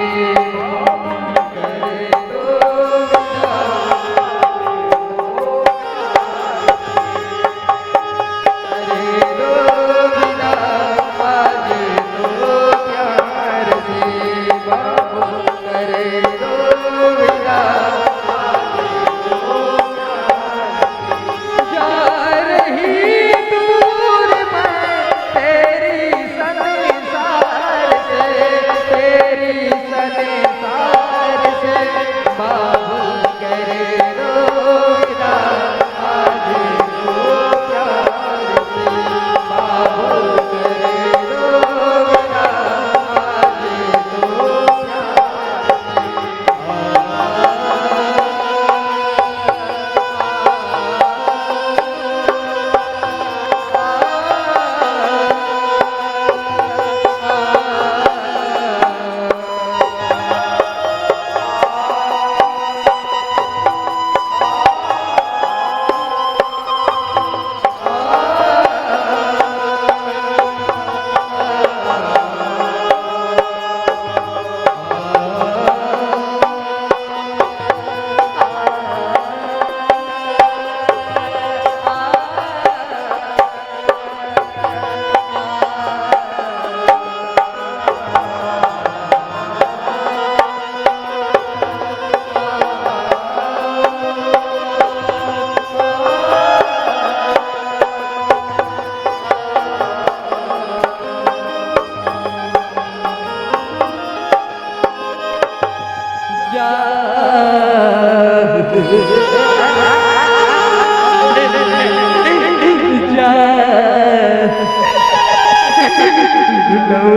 जाओ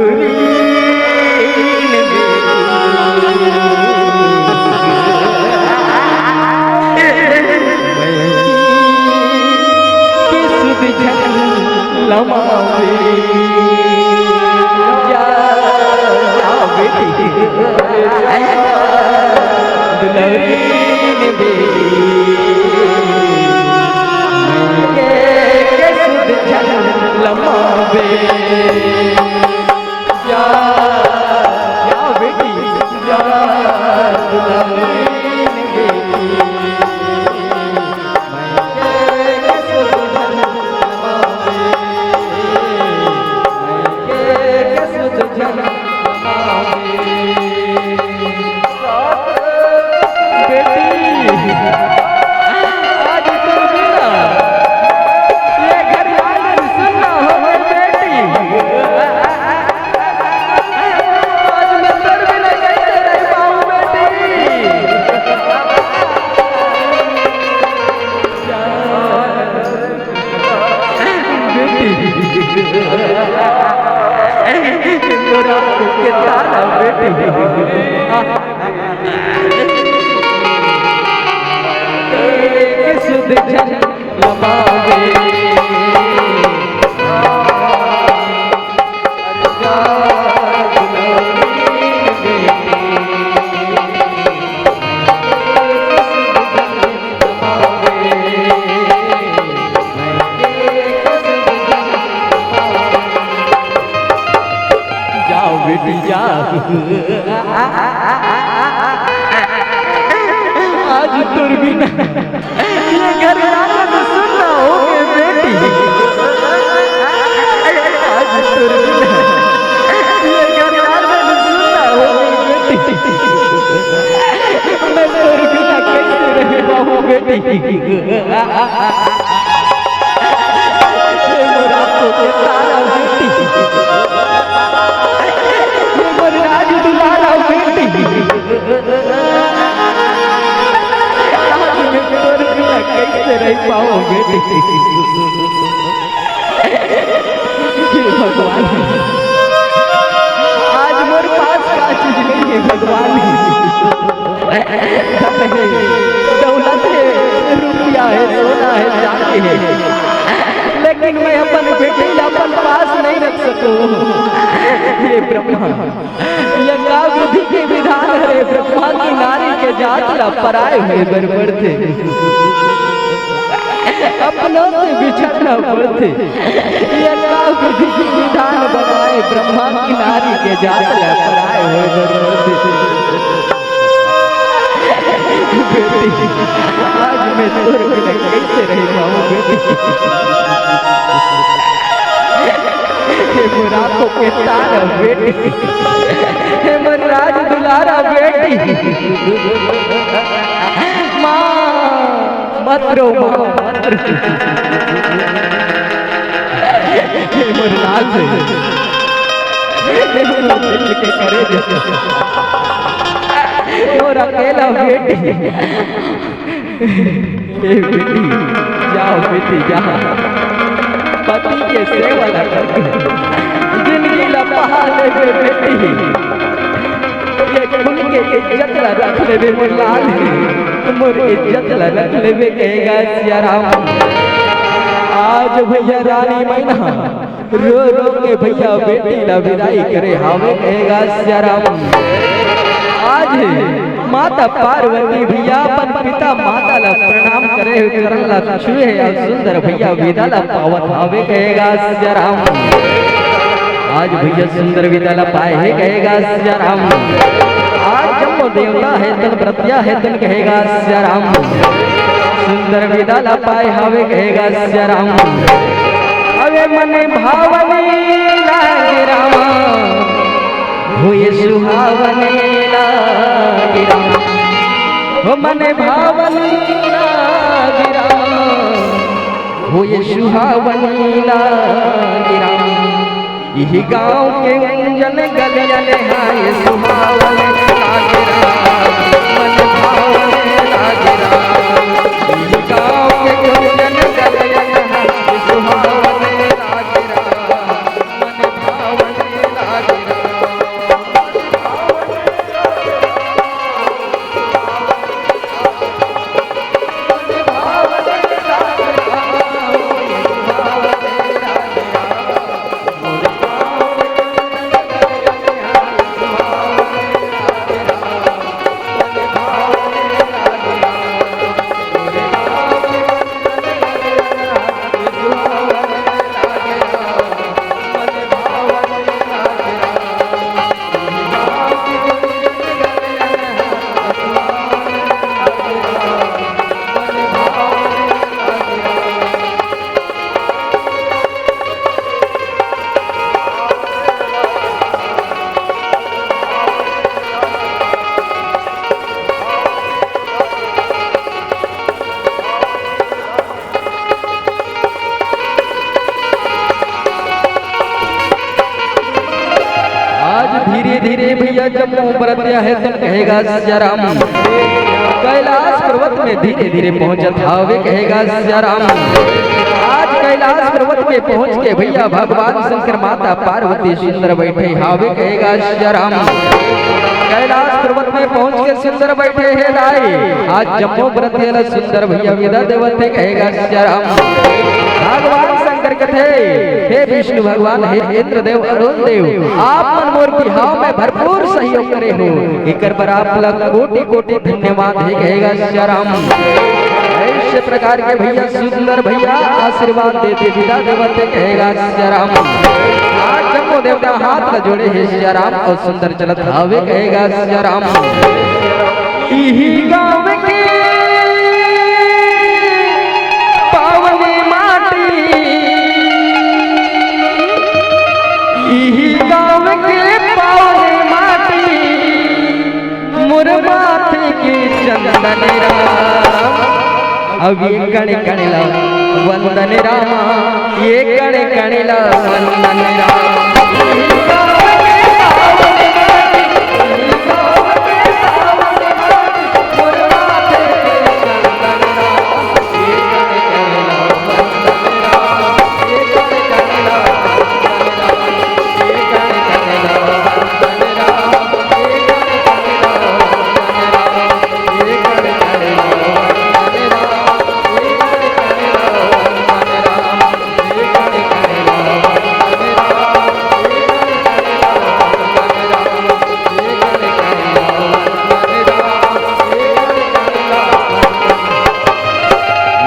बेटी, जाओ। आज तोर बिना ये घर आंगन सुन्ना होगे बेटी। आज तोर बिना ये घर आंगन सुन्ना होगे बेटी। मैं तोर बिना कैसे रह पाऊँ बेटी? हे मोर आँखों के तारा बेटी, हे मोर राज दुलारा बेटी, आज मैं तोर बिना कैसे रह पाऊँ बेटी? हे भगवान, आज मोर पास का चीज नहीं है भगवान। धन है, दौलत है, रुपया है, सोना है, चांदी है, लेकिन मैं अपन बेटी ला अपन पास नहीं रख सकूं। हे ब्रह्मा, ये का बुद्धि के विधान हरे? ब्रह्मा की नारी के जात ला पराए होय बर पड़थे, अपनों से बिछड़ना पड़थे। ये का बुद्धि के विधान बनाए, ब्रह्मा की नारी के जात ला पराए होय बर पड़थे। बेटी, आज मैं तोर बिना कैसे रह पाऊँ बेटी? हे मोर आँखों के तारा बेटी, हे मोर राज दुलारा बेटी। माँ, मत रो माँ, मत रो। हे मोर लाल से, हे मोर दिल के करेजा, मोर अकेला बेटी। ए बेटी, जाओ बेटी, जाओ। पति के सेवा ला करके जिंदगी ला पहा लेबे बेटी। ये कुल के इज्जत ला रख लेबे मोर लाल, मोर इज्जत ला रख लेबे कहेगा सिया राम। आज भैया रानी मैना रो रो के भैया बेटी ला विदाई करे हावे कहेगा सिया राम। आज माता पार्वती भैया अपन पिता माता ला प्रणाम करे हे, चरण ला छुए हे अउ सुंदर भैया विदा ला पावत हावे कहेगा सिया राम। आज भैया सुंदर विदा ला पाए हे कहेगा सिया राम। आज जम्मो देवता हे तन व्रतिया हे तन कहेगा सिया राम। सुंदर विदा ला पाए हावे कहेगा सिया राम। अबे मन भावन लागे रामा, होए सुहावन लागे रामा। हो मन भावन लागे रामा, होए सुहावन लागे रामा। इही गाँव के उंजन गलियन हाय सुहावन लागे राम, मन भावन लागे राम। इही गाँव के उंजन गलियन हाय सुहावन लागे राम, मन भावन धीरे भैया जम्मो बरतिया हे तेन कहे गा सियाराम। कैलाश पर्वत में धीरे धीरे पहुंचत हावे कहे गा सियाराम। आज कैलाश पर्वत में पहुंच के भैया भगवान शंकर माता पार्वती सुंदर बैठे हावे कहे गा सियाराम। कैलाश पर्वत में पहुंच के सुंदर बैठे हे दाई। आज जम्मो बरतिया ला सुंदर भैया विदा देवत हे कहे गा सियाराम। भगवान शंकर कथे, हे विष्णु भगवान, हे इंद्रदेव, अरुण देव, आप मन मोर बिहाव में भरपूर सहयोग करे हो, एकर बर आप ला कोटि कोटि धन्यवाद हे कहे गा सियाराम। ऐसे प्रकार के भैया सुंदर भैया आशीर्वाद देते विदा देवत हे कहे गा सियाराम। आज जम्मो देवता हाथ ला जोड़े हे सियाराम अउ सुंदर चलत हावे कहे गा सियाराम। इही गाँव के पावन माटी, इही गाँव के पावन माटी, मोर माथे के चंदन राम। अब ये कण कण ला वंदन रामा, ये कण कण ला वंदन राम।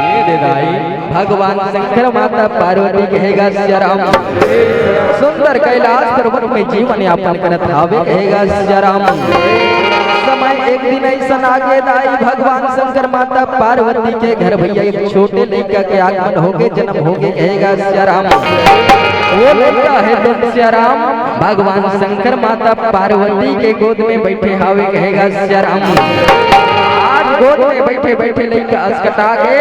ये दे दाई, भगवान शंकर माता पार्वती कहे गा सियाराम। सुंदर कैलाश पर्वत में जीवन यापन करत हावे कहे गा सियाराम। समय एक दिन ऐसन आगे दाई, भगवान शंकर माता पार्वती के घर भैया एक छोटे लइका के आगमन होगे, जन्म होगे कहे गा सियाराम। वो लइका हे तेन सियाराम, भगवान शंकर माता पार्वती के गोद में बैठे हावे कहे गा सियाराम। आज गोद में बैठे बैठे लइका असकटा के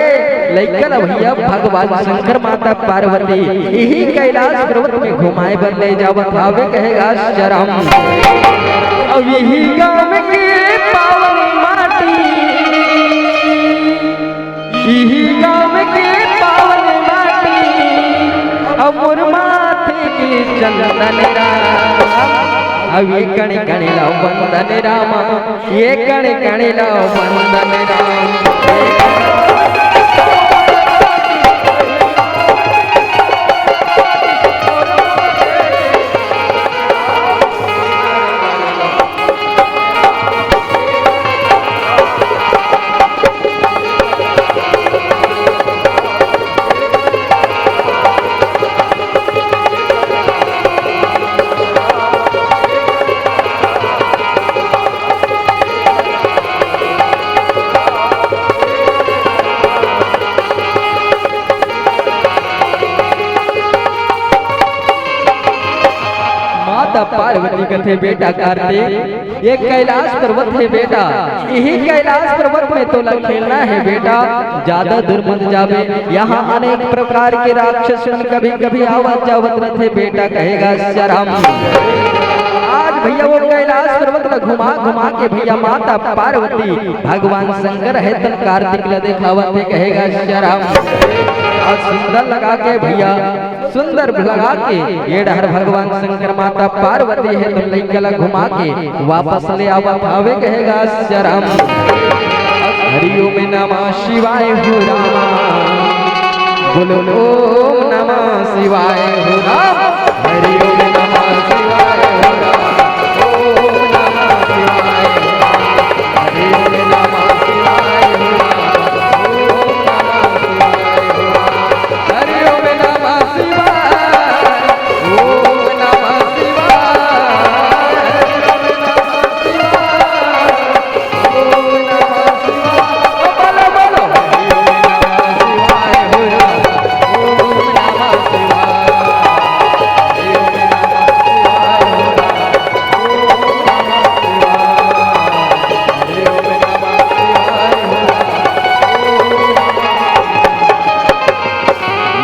लइका ला भैया भगवान शंकर माता पार्वती इही कैलाश पर्वत में घुमाए बर ले जावत हावे कहे गा सियाराम। अब इही गाँव के पावन माटी, इही गाँव के पावन माटी, अब मोर माथे के चंदन राम। अब ये कण कण ला वंदन रामा, ये कण कण ला वंदन राम। माता पार्वती कथे, बेटा कार्तिक, ये कैलाश पर्वत हे बेटा, इही कैलाश पर्वत में तोला खेलना हे बेटा, ज्यादा दूर मत जाबे। यहाँ अनेक प्रकार के राक्षस मन कभी कभी आवत जावत रथे बेटा, कहे गा सियाराम। आज भैया वो कैलाश पर्वत ला घुमा घुमा के भैया माता पार्वती भगवान शंकर हे तेन कार्तिक ला देखावत हे, कहे गा सियाराम। आज सुंदर लगा के भैया सुंदर लगा के ये डहर भगवान शंकर माता पार्वती हे तेन लइका ला घुमा के वापस ले आवत हावे, कहे गा सियाराम। हरि ओम नमः शिवाय हो रामा, बोलो ओम नमः शिवाय हो राम। हरि ओम नमः शिवाय हो राम, ओम नमः शिवाय हो राम। हरि ओम नमः शिवाय हो राम, ओम नमः शिवाय हो राम। हरि ओम नमः शिवाय, ओम नमः शिवाय।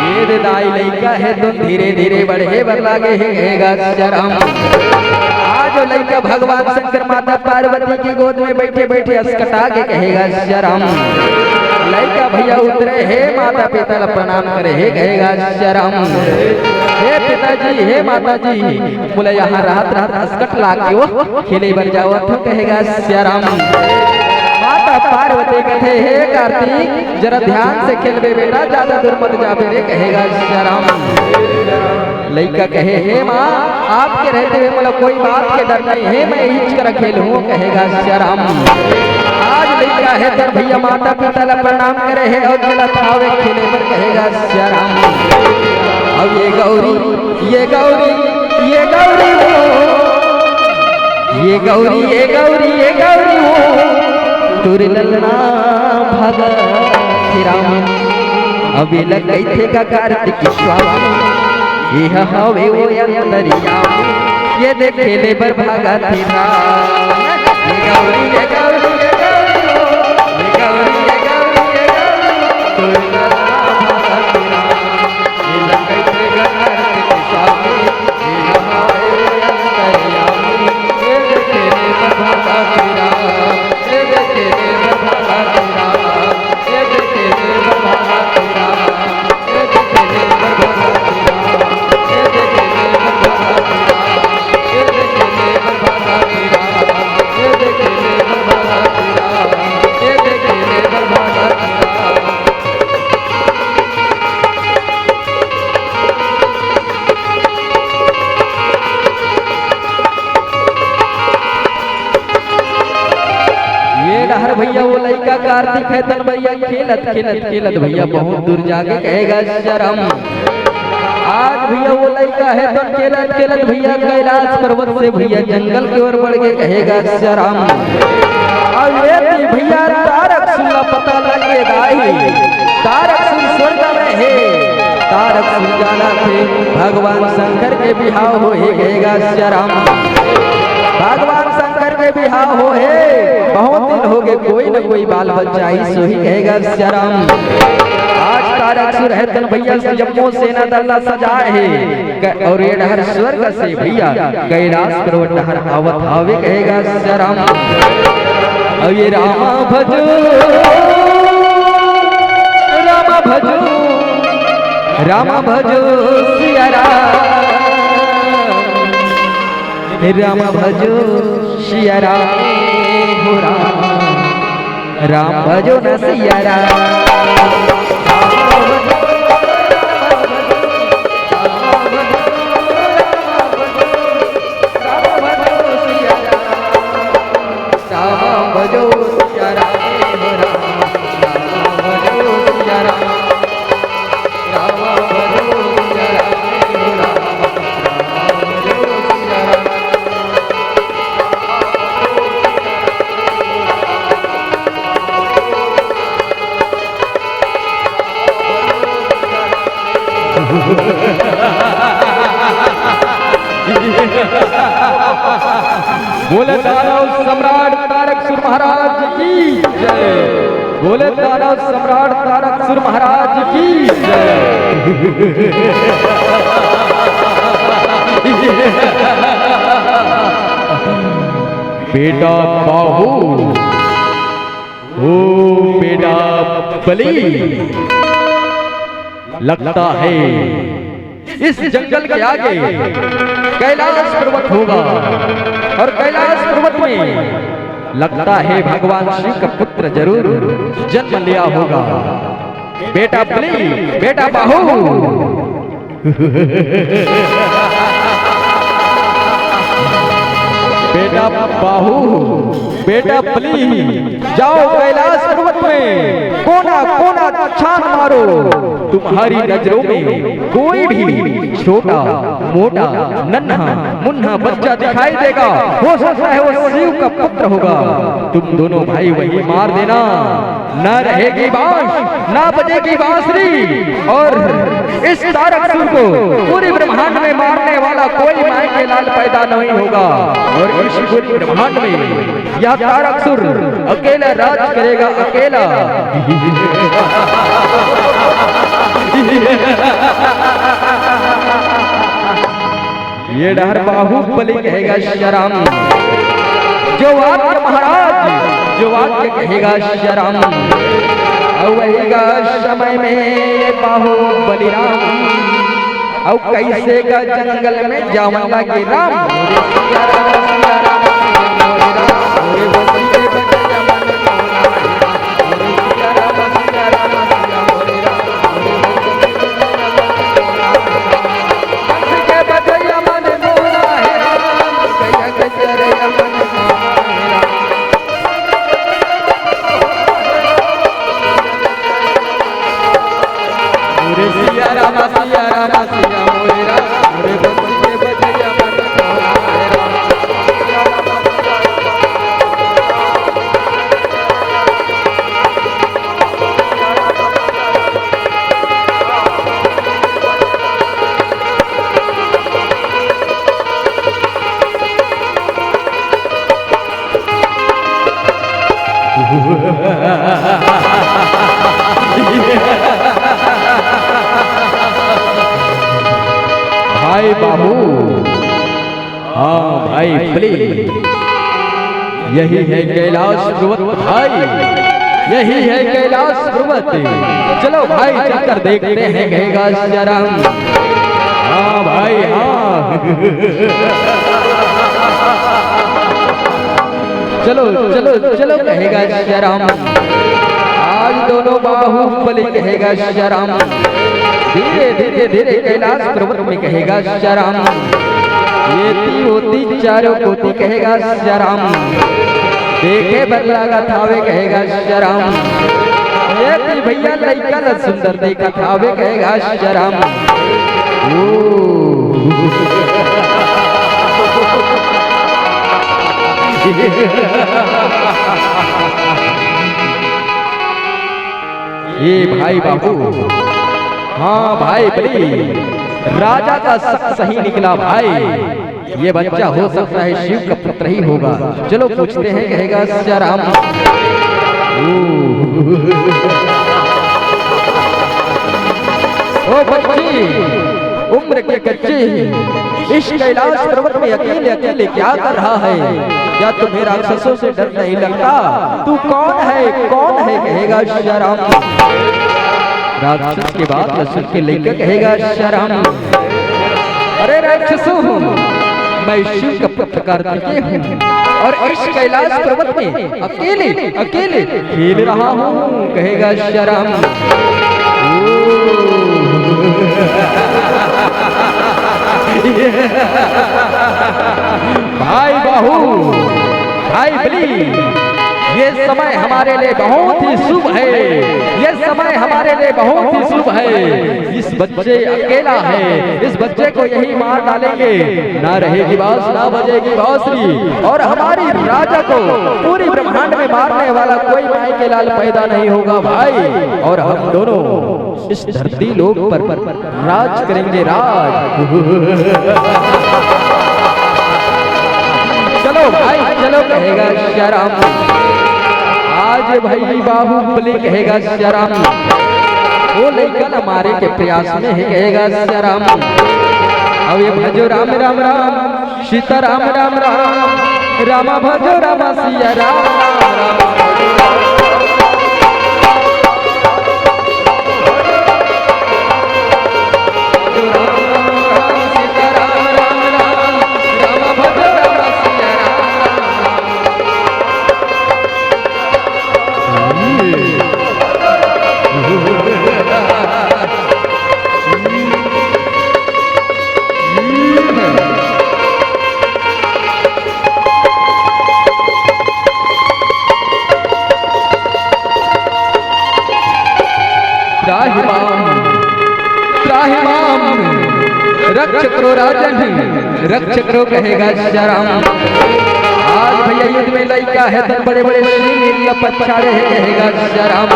ये दे दाई लइका हे तेन धीरे धीरे बढ़े बर लागे हे, हे गा सियाराम। आज लइका भगवान शंकर माता पार्वती के गोद में बइठे बइठे असकटा के कहे गा, "सियाराम।" लइका भइया उतरे, हे माता पिता ला प्रणाम करे, हे कहे गा, "सियाराम।" हे पिताजी, हे माताजी, मोला यहाँ रहत रहत असकट लाग गे ओ, खेले बर जावत हों, कहे गा, "सियाराम।" माता पार्वती कथे, "हे कार्तिक, जरा ध्यान से खेलबे बेटा, ज्यादा दूर मत जाबे रे," कहे गा, "सियाराम।" लइका कहे, "हे माँ, आपके रहते हुए मोला कोई बात के डर नहीं हे, मैं इहिच करा खेलहूँ," कहे गा, "सियाराम।" आज लइका हे तेन भइया माता पिता ला प्रणाम करे हे अउ चलत हावे खेले बर, कहे गा, "सियाराम।" अब ये गौरी, ये गौरी, ये गौरी हो, ये गौरी, ये गौरी, ये गौरी हो, तोर ललना भगत राम। अब एला कहिथे गा कार्तिक स्वामी, एह हवे ओ अंतर्यामी, ये देखे ले बर भगत राम। ये गौरी, ये गौरी, ये गौरी हो, ये गौरी, ये गौरी, ये गौरी हो, तोर ललना भगत राम। ये डहर भइया ओ लइका कार्तिक हे तेन भइया खेलत, खेलत, खेलत भइया बहुत दूर जाके कहे गा, "सियाराम।" आज भइया ओ लइका हे तेन खेलत, खेलत भइया कैलाश पर्वत से भइया जंगल के ओर बढ़ के कहे गा, "सियाराम।" अब ये थी भइया तारक सुर ला पता लग गे दाई, तारक सुर स्वर्ग में हे, तारक सुर जानथे भगवान शंकर के बिहाव होहे, कहे गा, "सियाराम।" भगवान शंकर के बिहाव होहे, बहुत दिन होगे, कोई न कोई बाल बच्चा आइस होही, कहे गा, "सियाराम।" आज तारक सुर हे तेन भइया जम्मो सेना दल ला सजाए हे, क-, अउ ये डहर स्वर्ग से भइया कैलाश पर्वत डहर आवत हावे, कहे गा, "सियाराम।" अउ ये रामा भजो, रामा भजो, रामा भजो सियाराम। राम भजो सियाराम, हो राम, राम भजो न सियाराम। राम भजो सियाराम, हो राम, राम भजो सियाराम। बोले दानव सम्राट तारक सुर महाराज की जय। बोले दानव सम्राट तारक सुर महाराज की जय। बेटा बाहु, ओ बेटा बली, लगता है इस जंगल के आगे कैलाश पर्वत होगा और कैलाश पर्वत में लगता है भगवान शिव का पुत्र जरूर जन्म लिया होगा। बेटा बली, बेटा बाहु। बेटा बाहु, बेटा बली, जाओ कैलाश पर्वत में कोना कोना छान मारो। तुम्हारी नजरों में कोई भी छोटा, मोटा, नन्हा, मुन्ना बच्चा दिखाई देगा, हो सकता है वो शिव का पुत्र होगा। तुम दोनों भाई वहीं मार देना, ना रहेगी बांस, ना बजेगी बांसुरी, और इस तारक सुर को पूरे ब्रह्मांड में मारने वाला कोई माई के लाल पैदा नहीं होगा। और इस पूरे ब्रह्मांड में यह तारक सुर अकेला राज करेगा, अकेला। ये डहर बाहुबली कहेगा सिया राम, जो वाक्य महाराज, जो वाक्य कहेगा सिया राम। अउ वही गा समय में ये बाहुबली राम, अउ कैसे का जंगल में जावन लागे राम। भाई बाबू, हाँ भाई, प्लीज, यही है कैलाश पर्वत भाई, यही है कैलाश पर्वत। चलो भाई, चलकर देखते हैं, कहेगा सिया राम। हाँ भाई, हाँ। चलो, चलो, चलो, कहेगा सिया राम। आज दोनों बाहुबली, कहेगा सिया राम। धीरे धीरे धीरे कैलाश पर्वत में, कहेगा सिया राम। ये ती होती चारों कोती, कहेगा सिया राम। देखे बर लागत हावे, कहेगा सिया राम। ये ती भैया लइका ल सुंदर देखत हावे, कहेगा सिया राम। ओ। ये भाई बाबू, हाँ भाई, बड़ी राजा का शक सही निकला भाई। ये बच्चा हो सकता है शिव का पुत्र ही होगा। चलो पूछते हैं, कहेगा सिया राम। ओ बच्ची, उम्र के कच्ची, इस कैलाश पर्वत में अकेले अकेले क्या कर रहा है? क्या तुम्हें राक्षसों से डर नहीं लगता? तू कौन है, कौन है, कहेगा सिया राम। राक्षस के बात ल सुन के लइका कहेगा सिया राम। अरे राक्षसों, मैं शिव का पुत्र कार्तिकेय हूँ और इस कैलाश पर्वत में अकेले, अकेले खेल रहा हूँ, कहेगा सिया राम। भाई बाहू, भाई बली, ये समय हमारे लिए बहुत ही शुभ है, ये समय हमारे लिए बहुत ही शुभ है। इस बच्चे अकेला है, इस बच्चे को यही मार डालेंगे, ना रहेगी बांस, ना बजेगी बांसुरी, और हमारी राजा को पूरी ब्रह्मांड में मारने वाला कोई माई के लाल पैदा नहीं होगा भाई। और हम दोनों इस धरती लोक पर राज करेंगे, राज। चलो भाई, चलो, कहेगा सिया राम। आज भाई बाहुबली कहेगा सिया राम। वो लइका ला मारे के प्रयास में है, कहेगा सिया राम। अब ये भजो राम, राम, राम, सीता राम, राम, राम, रामा भजो रामा सिया राम। त्राहि माम, त्राहि माम, रक्ष करो राजन, रक्ष करो, कहेगा सिया राम। आज भैया युद्ध में लइका है, तब बड़े बड़े नील पछाड़े है, कहेगा सिया राम।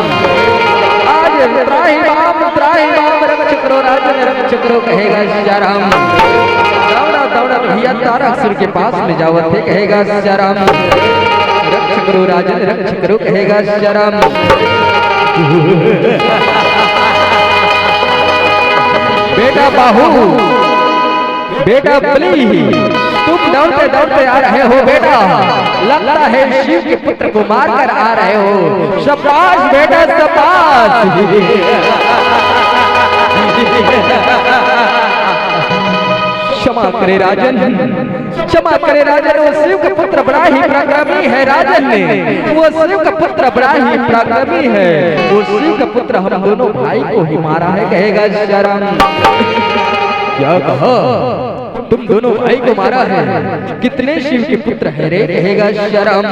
आज त्राहि माम, त्राहि माम, रक्ष करो राजन, रक्ष करो, कहेगा सिया राम। दौड़ा दौड़ा भैया तारासुर के पास में जावत है, कहेगा सिया राम। रक्ष करो राजन, रक्ष करो, कहेगा सिया राम। बेटा बाहू, बेटा प्लीज, तुम दौड़ते दौड़ते आ रहे हो बेटा, लगता है शिव के पुत्र को मार कर आ रहे हो। शाबाश बेटा, शाबाश। क्षमा करे राजन, क्षमा करे राजन, वो शिव का पुत्र बड़ा ही पराक्रमी है राजन ने, वो शिव का पुत्र बड़ा ही पराक्रमी है, वो शिव का पुत्र हम दोनों भाई को ही मारा है, कहेगा शर्म। क्या कहा? तुम दोनों भाई को मारा है, कितने शिव के पुत्र है रे, कहेगा शर्म।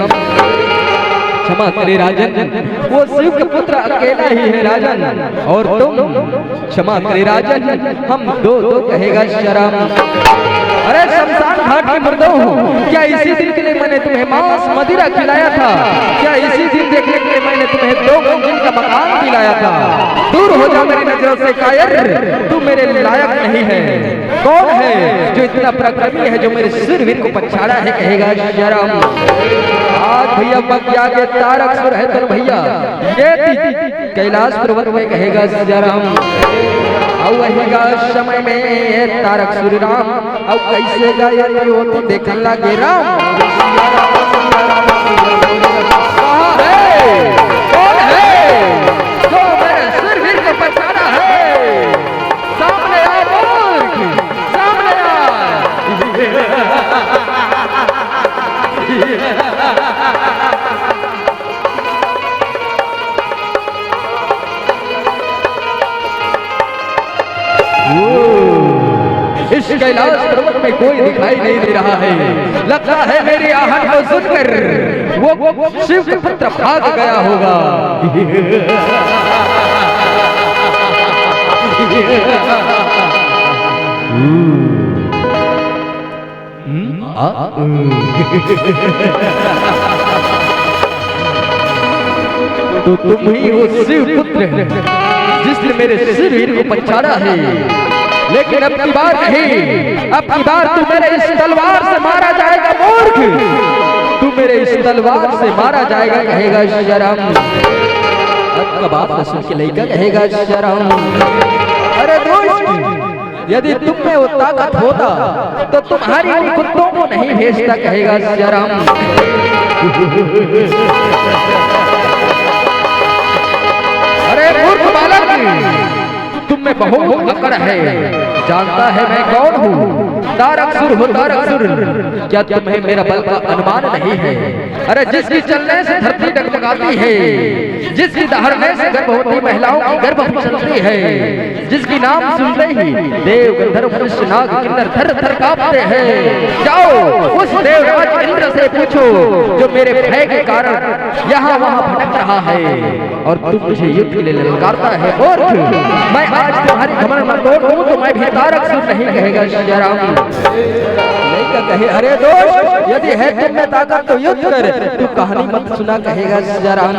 क्षमा करे राजन, वो शिव के पुत्र अकेला ही है राजन, और तुम, क्षमा करे राजन, हम दो दो, कहेगा शर्म। अरे शमशान घाट के मुर्दों, क्या इसी दिन के लिए मैंने तुम्हें मांस मदिरा खिलाया था? क्या इसी दिन देखने के लिए मैंने तुम्हें दो मंजिल का मकान दिलाया था? दूर हो जा मेरी नजरों से कायर, तू मेरे लायक नहीं है। कौन है जो इतना पराक्रमी है, जो मेरे सुरवीर को पछाड़ा है, कहेगा शर्म। आज भैया बगिया के तारक सुर है तो भैया, ये ती-, कैलाश पर्वत में कहेगा शर्म। अउ वही गा समय में ये तारक सुर राम, अउ कैसे गायन होती देखन लागे राम। कहाँ है? कौन है जो मेरे सुरवीर को पछाड़ा है? सामने आ मूर्ख, सामने आ। इस कैलाश पर्वत में कोई दिखाई नहीं दे रहा है। लगता है मेरी आहट को सुनकर वो, वो शिव के पुत्र भाग गया होगा। हम्म? आ? तो तुम ही वो शिव पुत्र है जिसने मेरे सुरवीर को पछाड़ा है, लेकिन अब की बार नहीं, अब की बार तू मेरे इस तलवार से मारा जाएगा मूर्ख, तू मेरे इस तलवार से मारा जाएगा, कहेगा शर्म। अब का बात सुन के लइका कहेगा शर्म। अरे दोस्त, यदि तुम में वो ताकत होता तो तुम्हारी उन कुत्तों को नहीं भेजता, कहेगा शर्म। अरे मूर्ख बालक, तुम में बहुत अकड़ है, जानता है मैं कौन हूँ? तारक सुर हो तारक सुर, क्या तुम्हें मेरा बल का अनुमान नहीं है? अरे जिसकी चलने से धरती डगमगाती है, जिसकी दहाड़ने से गर्भवती महिलाओं की गर्भ फिसलती है, जिसकी नाम सुनते ही देव गंधर्व मनुष्य नाग किन्नर थर थर कांपते हैं। जाओ उस देवराज इंद्र से पूछो जो मेरे भय के कारण यहाँ वहाँ भटक रहा है और तुम मुझे युद्ध के लिए ललकारता है। मूर्ख, मैं आज तुम्हारी कमर न तोड़ दूं तो मैं भी तारक सुर नहीं, कहेगा श्री राम। लइका कहे, अरे दोस्त, यदि है तुम में ताकत तो युद्ध कर, तू कहानी मत सुना, कहेगा श्री राम।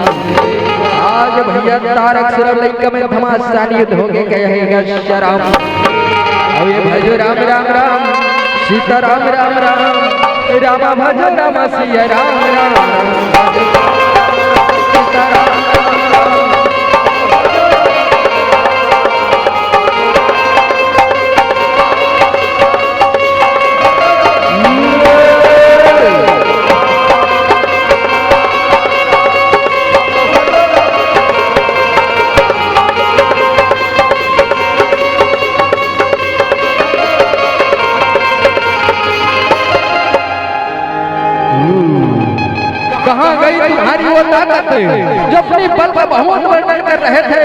आज भैया तारक सुर लइका में घमासान युद्ध होके कहेगा श्री राम। अब ये भजो राम राम राम, सीता राम राम राम, रामा भजो रामा सिया राम राम। सीता राम राम राम। कहाँ गई तुम्हारी वो ताकत जो अपनी बल का बहुत वर्णन कर रहे थे?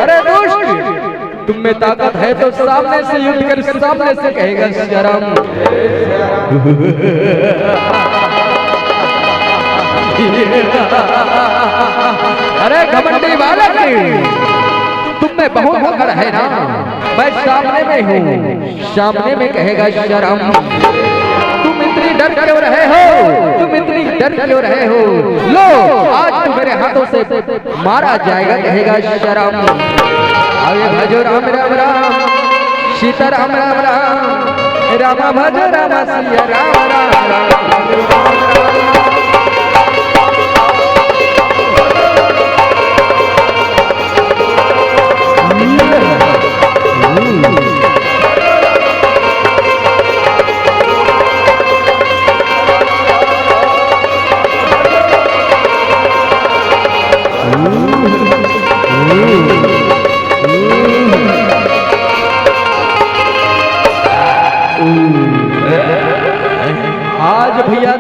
अरे दुष्ट, तुम में ताकत है तो सामने से युद्ध कर, सामने से, कहेगा श्री राम। अरे घमंडी बालक, तुम में बहुत अकड़ है ना, मैं सामने में हूँ, सामने में, कहेगा श्री राम। तुम इतनी डर क्यों रहे हो, तुम इतनी डर क्यों रहे हो? लो, आज तुम मेरे हाथों से मारा जाएगा, कहेगा श्री राम। अरे भजो राम राम राम, सीता राम राम राम, रामा भजो रामा सिया राम राम राम।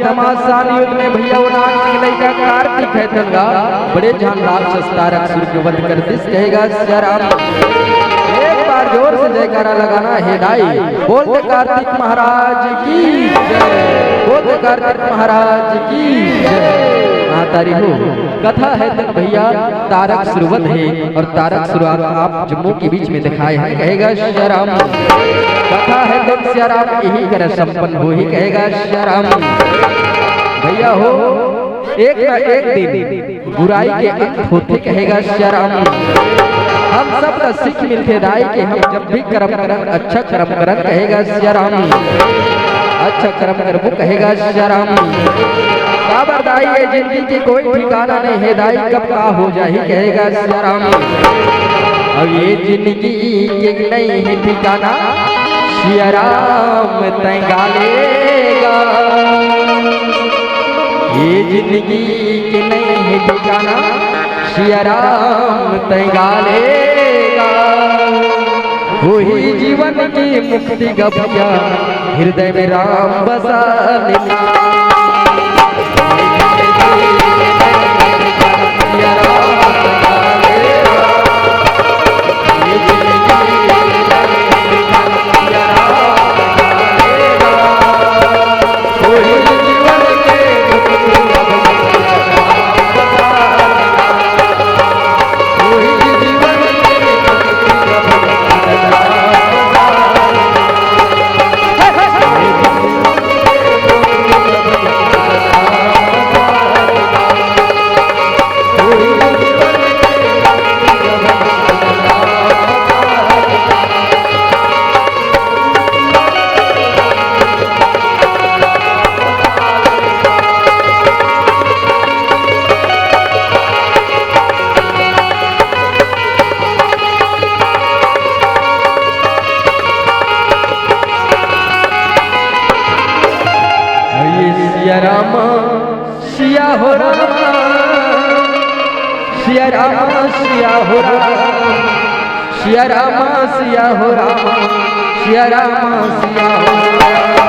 घमासान युद्ध में भैया वो नाग के लइका कार्तिक हे तेन गा, बड़े झन राक्षस तारक सुर के वध कर दिस, कहेगा सिया राम। एक बार जोर से जयकारा लगाना हे दाई, बोल दे कार्तिक महाराज की जय, बोल दे कार्तिक महाराज की जय। हाँ तारी हो, कथा हे तेन भैया तारक सुर वध हे, अउ तारक सुर आप जम्मो के बीच में दिखाए हन, कहेगा सिया राम। कथा हे तेन सिया राम इही करा संपन्न होही, कहेगा सिया राम। भैया हो, एक ना एक दिन बुराई के अंत होथे, कहेगा सिया राम। हम सब ला सीख मिलथे दाई कि हम जब भी करम करन, अच्छा करम करन, कहेगा सिया राम। अच्छा करम करबो, कहेगा सिया राम। काबर दाई, ये जिंदगी के कोई ठिकाना नहीं हे दाई, कब का हो जाही, कहेगा सिया राम। अब ये जिंदगी के नहीं हे ठिकाना, सिया राम तैं गा ले गा। ये जिंदगी के नहीं हे ठिकाना, सिया राम तैं गा ले गा। होही जीवन की मुक्ति गा भैया, हृदय में राम बसा लेना। ये सिया राम, सिया हो राम, सिया राम, सिया हो राम, सिया राम, सिया हो राम, सिया राम, सिया हो राम।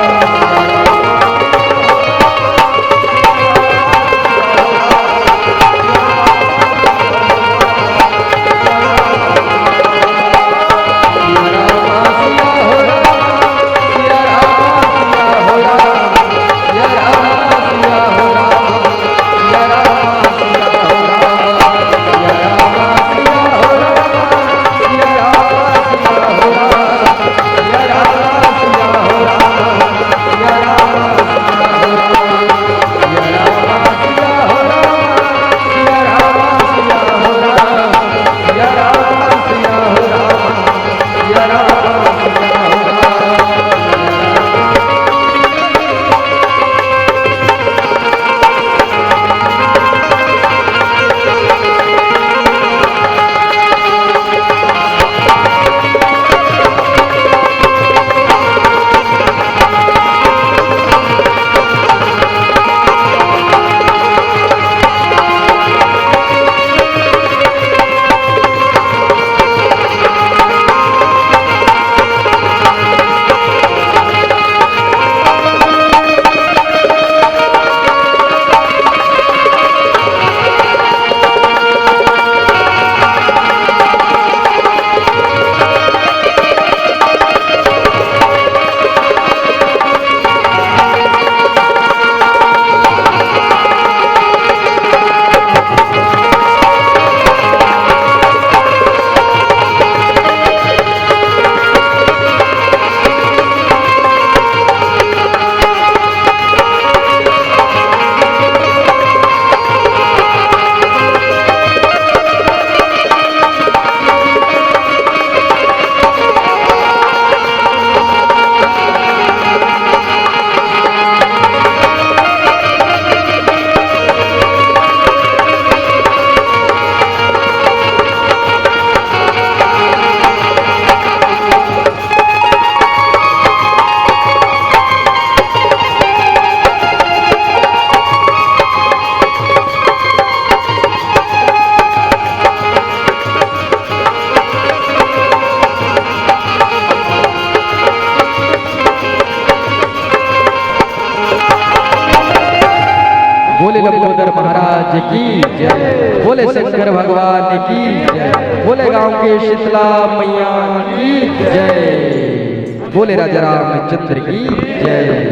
बोले लंबोदर महाराज की जय, बोले शंकर भगवान की जय, बोले गांव के शीतला मैया की जय, बोले राजा रामचंद्र की जय।